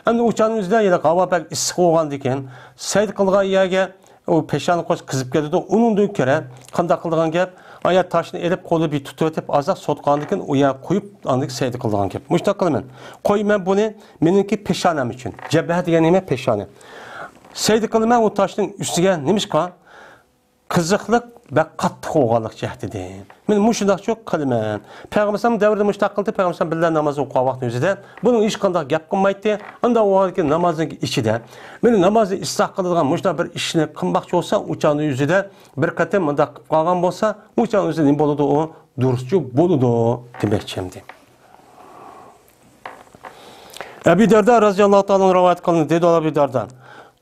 ئەمدى ئۇ چاغنىڭ ئۆزىدە يەنە ھاۋا بەك ئىسسىق بولغاندىكىن، سەيدە قىلغان يەرگە ئۇ پېشانە قوش قىزىپ كېتىدۇ. ئۇنىڭدىن كۆرە قانداق قىلىدىغان گەپ؟ ئايا تاشنى ئېلىپ، قولى بىر تۇتۇۋېتىپ، ئازراق سوتقاندىكىن ئۇ يەر قويۇپ، ئاندىن سەيدە قىلىدىغان گەپ. مۇشۇنداق قىلىمەن. قويىمەن بۇنى مېنىڭكى پېشانەم ئۈچۈن. جەبھە دېگەن نېمە؟ پېشانە. سەيدە قىلىمەن ئۇ تاشنىڭ ئۈستىگە. نېمىشقا؟ قىزىقلىق بەك قاتتىق بولغانلىق جەھىتىدىن. مەن مۇشۇنداقچۇ قىلىمەن. پەيغەمبەر دەۋرىدە مۇشۇنداق قىلدى، پەيغەمبەر بىللە ناماز ئوقۇغان ۋاقتى ئۆزىدە بۇنىڭ ھېچقانداق گەپ قىلمايتتى. ئانداق بولغاندىكىن نامازنىڭ ئىچىدە، مېنى نامازنى ئىسلاھ قىلىدىغان مۇشۇنداق بىر ئىشنى قىلماقچى بولسا، ئۇ چاغنىڭ ئۆزىدە بىر قېتىم مۇنداق قىلىپ قالغان بولسا، ئۇ چاغنىڭ ئۆزىدە نېمە بولىدۇ؟ ئۇ دۇرۇسچۇ بولىدۇ دېمەكچى ئەمدى. ئەبۇ دەردا رازىياللاھۇ تائالا ئەنھۇ رىۋايەت قىلىندى، دېدى ئەبۇ دەردا.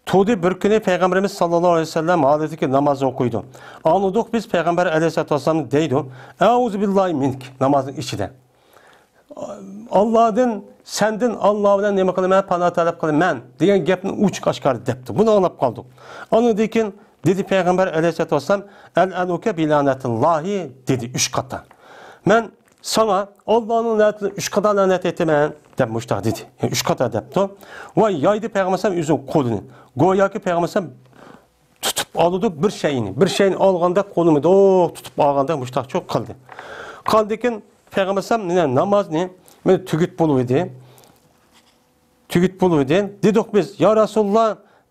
تۇردى بىر كۈنى پەيغەمبىرىمىز ساللاللاھۇ ئەلەيھى ۋەسەللەم ھالىتىدىكى ناماز ئوقۇيدۇ. ئاڭلىدۇق بىز پەيغەمبەر ئەلەيھىسسالاتۇ ۋەسسالامنى دەيدۇ، «ئەئۇزۇ بىللاھى مىنك» نامازنىڭ ئىچىدە. «ئاللادىن، سەندىن ئاللا بىلەن نېمە قىلىمەن؟ پانا تەلەپ قىلىمەن» دېگەن گەپنى ئوچۇق ئاشكارا دەپتۇ. بۇنى ئاڭلاپ قالدۇق. ئاندىن كېيىن دېدى پەيغەمبەر ئەلەيھىسسالاتۇ ۋەسسالام، «ئەلئەنۇكە بىلەنەتىللاھى» دېدى ئۈچ قاتا. مەن ساڭا ئاللانىڭ لەنىتىنى ئۈچ قاتا لەنەت ئېيتىمەن دەپ مۇشتاق دېدى. يەنى ئۈچ قاتا دەپتۇ. ۋە يايدى پەيغەمبەر ئۆزىنىڭ قولىنى. گوياكى پەيغەمبەر تۇتۇپ ئالىدۇ بىر شەينى. بىر شەينى ئالغاندەك قولىنى دوق تۇتۇپ ئالغاندەك مۇشتاقچۇ قىلدى. قاندىكىن پەيغەمبەر مانا نامازنى مانا تۈگىتىپ بولۇۋىدى. تۈگىتىپ بولۇۋىدى. دېدۇق بىز، يا رەسۇلاللا،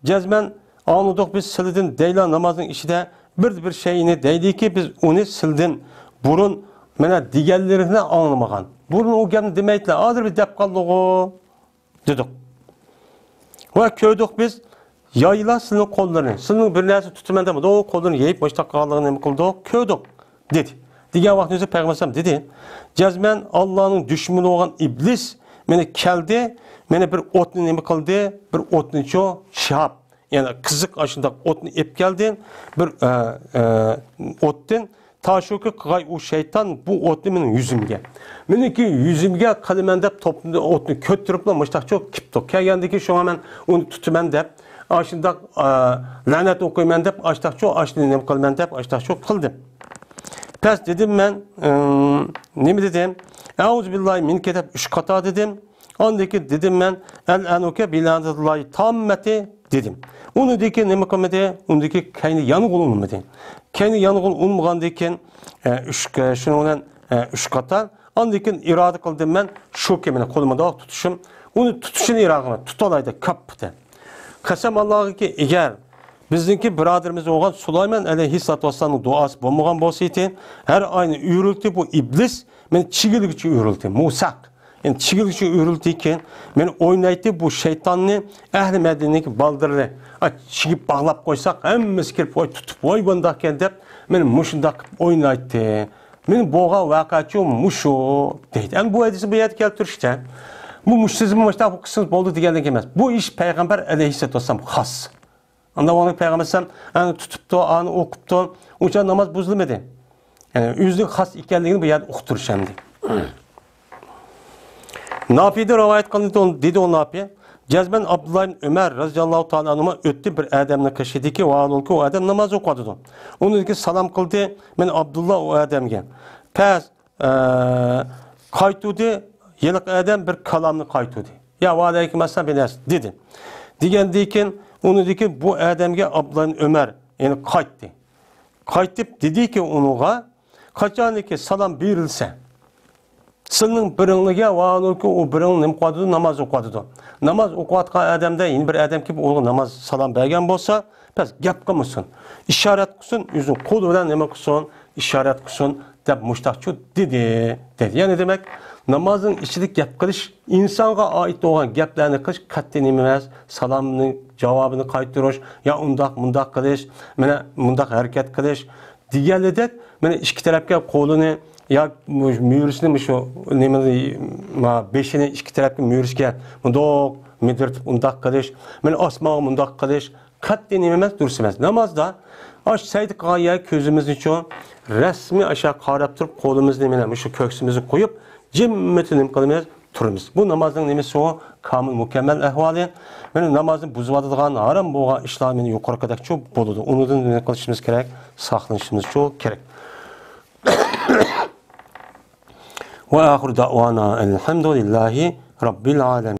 جەزمەن ئاڭلىدۇق بىز سىلىدىن دەيلا نامازنىڭ ئىچىدە بىر، بىر شەيئىنى دەيدىكى، بىز ئۇنى سىلىدىن بۇرۇن مانا دېگەنلىرىنى ئاڭلىمىغان. بۇرۇن ئۇ گەپنى دېمەيتتىلە، ھازىر بىر دەپ قالدىغۇ، دېدۇق. ۋە كۆردۇق بىز، يايلا سىلىنىڭ قوللىرىنى، سىلىنىڭ بىر نەرسە تۇتىمەن دەپ، ئۇ قوللىرىنى يېيىپ مۇشتاق قالغانلىقىنى نېمە قىلدۇق؟ كۆردۇق. دېدى. دېگەن ۋاقتىمىزدا پەيغەمبەر ئەلەيھىسسالام دېدى، جەزمەن ئاللانىڭ دۈشمىنى بولغان ئىبلىس مانا كەلدى، مانا بىر ئوتنى نېمە قىلدى؟ بىر ئوتنىچۇ شىھاب، يەنى قىزىق ئاشۇنداق ئوتنى ئېلىپ كەلدى. بىر، ئە، ئە، ئوتتىن تاشۇكى قىلغاي ئۇ شەيتان بۇ ئوتنى مېنىڭ يۈزۈمگە. مېنىڭكى يۈزۈمگە قىلىمەن دەپ توپنى، ئوتنى كۆتۈرۈپلا مۇشتاقچۇ كېپتۇ. كەلگەندىكى شۇڭا مەن ئۇنى تۇتىمەن دەپ، ئاشۇنداق، ئە، لەنەت ئوقۇيمەن دەپ، ئاشتاقچۇ، ئاشۇنى نېمە قىلىمەن دەپ، ئاشتاقچۇ قىلدىم. پەس دېدىم مەن، ئىم، نېمە دېدىم؟ ئەئۇزۇ بىللاھى مىنكە دەپ ئۈچ قاتا دېدىم. ئاندىن كېيىن دېدىم مەن، ئەلئەنۇكە بىلەنەتىللاھى تاممەتى دېدىم. ئۇنىڭدىن كېيىن نېمە قىلمىدى؟ ئۇنىڭدىن كېيىن كەينى يانغىلى ئۇنىمىدى. كەينى يانغىلى ئۇنمىغاندىن كېيىن، ئە، ئۈچ، ئە، شۇنىڭ بىلەن، ئە، ئۈچ قاتار. ئاندىن كېيىن ئىرادە قىلدىم مەن، شۇ كېمىنى قولۇمدا تۇتۇشۇم. ئۇنى تۇتۇشىنى ئىرادە قىلدىم. تۇتالايدۇ، كاپپىتى. قەسەم ئاللاغىكى، ئەگەر بىزنىڭكى بۇرادىرىمىز بولغان سۇلايمان ئەلەيھىسسالاتۇ ۋەسسالامنىڭ دۇئاسى بولمىغان بولسا ئىدى، ھەر ئاينى ئۆرۈلتى بۇ ئىبلىس، مېنى چىگىلگىچە ئۆرۈلتى، مۇساق. يەنى چىگىلگىچە ئۆرۈلتى ئىكەن، مېنى ئوينايتتى بۇ شەيتاننى، ئەھلى مەدىنىدىكى بالدۇرلىرى، ئا، چىگىپ باغلاپ قويساق، ھەممىسى كىرىپ، ۋاي تۇتۇپ، ۋاي بۇنداق ئىكەن دەپ، مېنى مۇشۇنداق قىلىپ ئوينايتتى. مېنى بولغان ۋەقەچۇ مۇشۇ، دەيدۇ. ئەمدى بۇ ھەدىسنى بۇ يەردە كەلتۈرۈشتە، بۇ مۇشۇ سىزمۇ مۇشۇنداق بۇ قىلسىڭىز بولدى دېگەنلىك ئەمەس. بۇ ئىش پەيغەمبەر ئەلەيھىسسالاتۇ ۋەسسالام خاس. ئاندا ئۇنى پەيغەمبەر ئەلەيھىسسالام ئەنە تۇتۇپتۇ، ئانى ئوقۇپتۇ. ئۇنچە ناماز بۇزۇلمىدى. يەنى ئۆزىنىڭ خاس ئىكەنلىكىنى بۇ يەردە ئۇقتۇرۇش ئەمدى. نافىدىن رىۋايەت قىلىندى، دېدى ئۇ نافى. جەزمەن ئابدۇللا ئىبن ئۆمەر رەزىياللاھۇ تائالا ئەنھۇما ئۆتتى بىر ئادەمنىڭ قېشىدىكى، ۋاھالەنكى ئۇ ئادەم ناماز ئوقۇۋاتىدۇ. ئۇنىڭدىن كېيىن سالام قىلدى. مەن ئابدۇللا ئۇ ئادەمگە. پەس، ئە، قايتۇردى. ھېلىقى ئادەم بىر كالامنى قايتۇردى. يا ۋەئەلەيكۇم ئەسسالام، بىر نەرسە دېدى. دېگەندىن كېيىن، ئۇنىڭدىن كېيىن بۇ ئادەمگە ئابدۇللا ئىبن ئۆمەر، يەنى قايتتى. قايتىپ دېدىكى ئۇنىڭغا، قاچانكى سالام بېرىلسە، سىلىنىڭ بىرىڭلىگە ۋاھالەنكى ئۇ بىرىڭ نېمە قىلىۋاتىدۇ؟ ناماز ئوقۇۋاتىدۇ. ناماز ئوقۇۋاتقان ئادەمدە يەنە بىر ئادەم كېلىپ ئۇنىڭغا ناماز سالام بەرگەن بولسا، بەس گەپ قىلمىسۇن. ئىشارەت قىلسۇن، ئۆزىنىڭ قولى بىلەن نېمە قىلسۇن؟ ئىشارەت قىلسۇن دەپ مۇشتاقچۇ دېدى، دېدى. يەنى دېمەك، نامازنىڭ ئىچىدە گەپ قىلىش، ئىنسانغا ئائىت بولغان گەپلەرنى قىلىش قەتئىي نېمە ئەمەس. سالامنىڭ جاۋابىنى قايتۇرۇش، يا ئۇنداق، مۇنداق قىلىش، مانا مۇنداق ھەرىكەت قىلىش دېگەنلىدەك، مانا ئىككى تەرەپكە قولىنى يا مۇ-، مۈرىسىنى مۇشۇ نېمىنى، ما، بېشىنى ئىككى تەرەپكە مۈرىسىگە مۇنداق مىدىرتىپ ئۇنداق قىلىش، مانا ئاسمانغا مۇنداق قىلىش، قەتئىي نېمە ئەمەس، دۇرۇس ئەمەس. نامازدا ئاش سەجدە قىلغان يەر كۆزىمىزنى چوڭ، رەسمىي ئاشۇ قاراپ تۇرۇپ، قولىمىزنى مانا مۇشۇ كۆكسىمىزگە قويۇپ، جىممىتى نېمە قىلىمىز؟ تۇرىمىز. بۇ نامازنىڭ نېمىسى ئۇ؟ كامىل، مۇكەممەل ئەھۋالى. مانا نامازنى بۇزۇۋاتىدىغان، ھارام بولغان ئىشلار مانا يۇقىرىقىدەكچۇ بولىدۇ. ئۇنىڭدىن نېمە قىلىشىمىز كېرەك؟ ساقلىنىشىمىزچۇ كېرەك. وآخر دعوانا أن الحمد لله رب العالمين.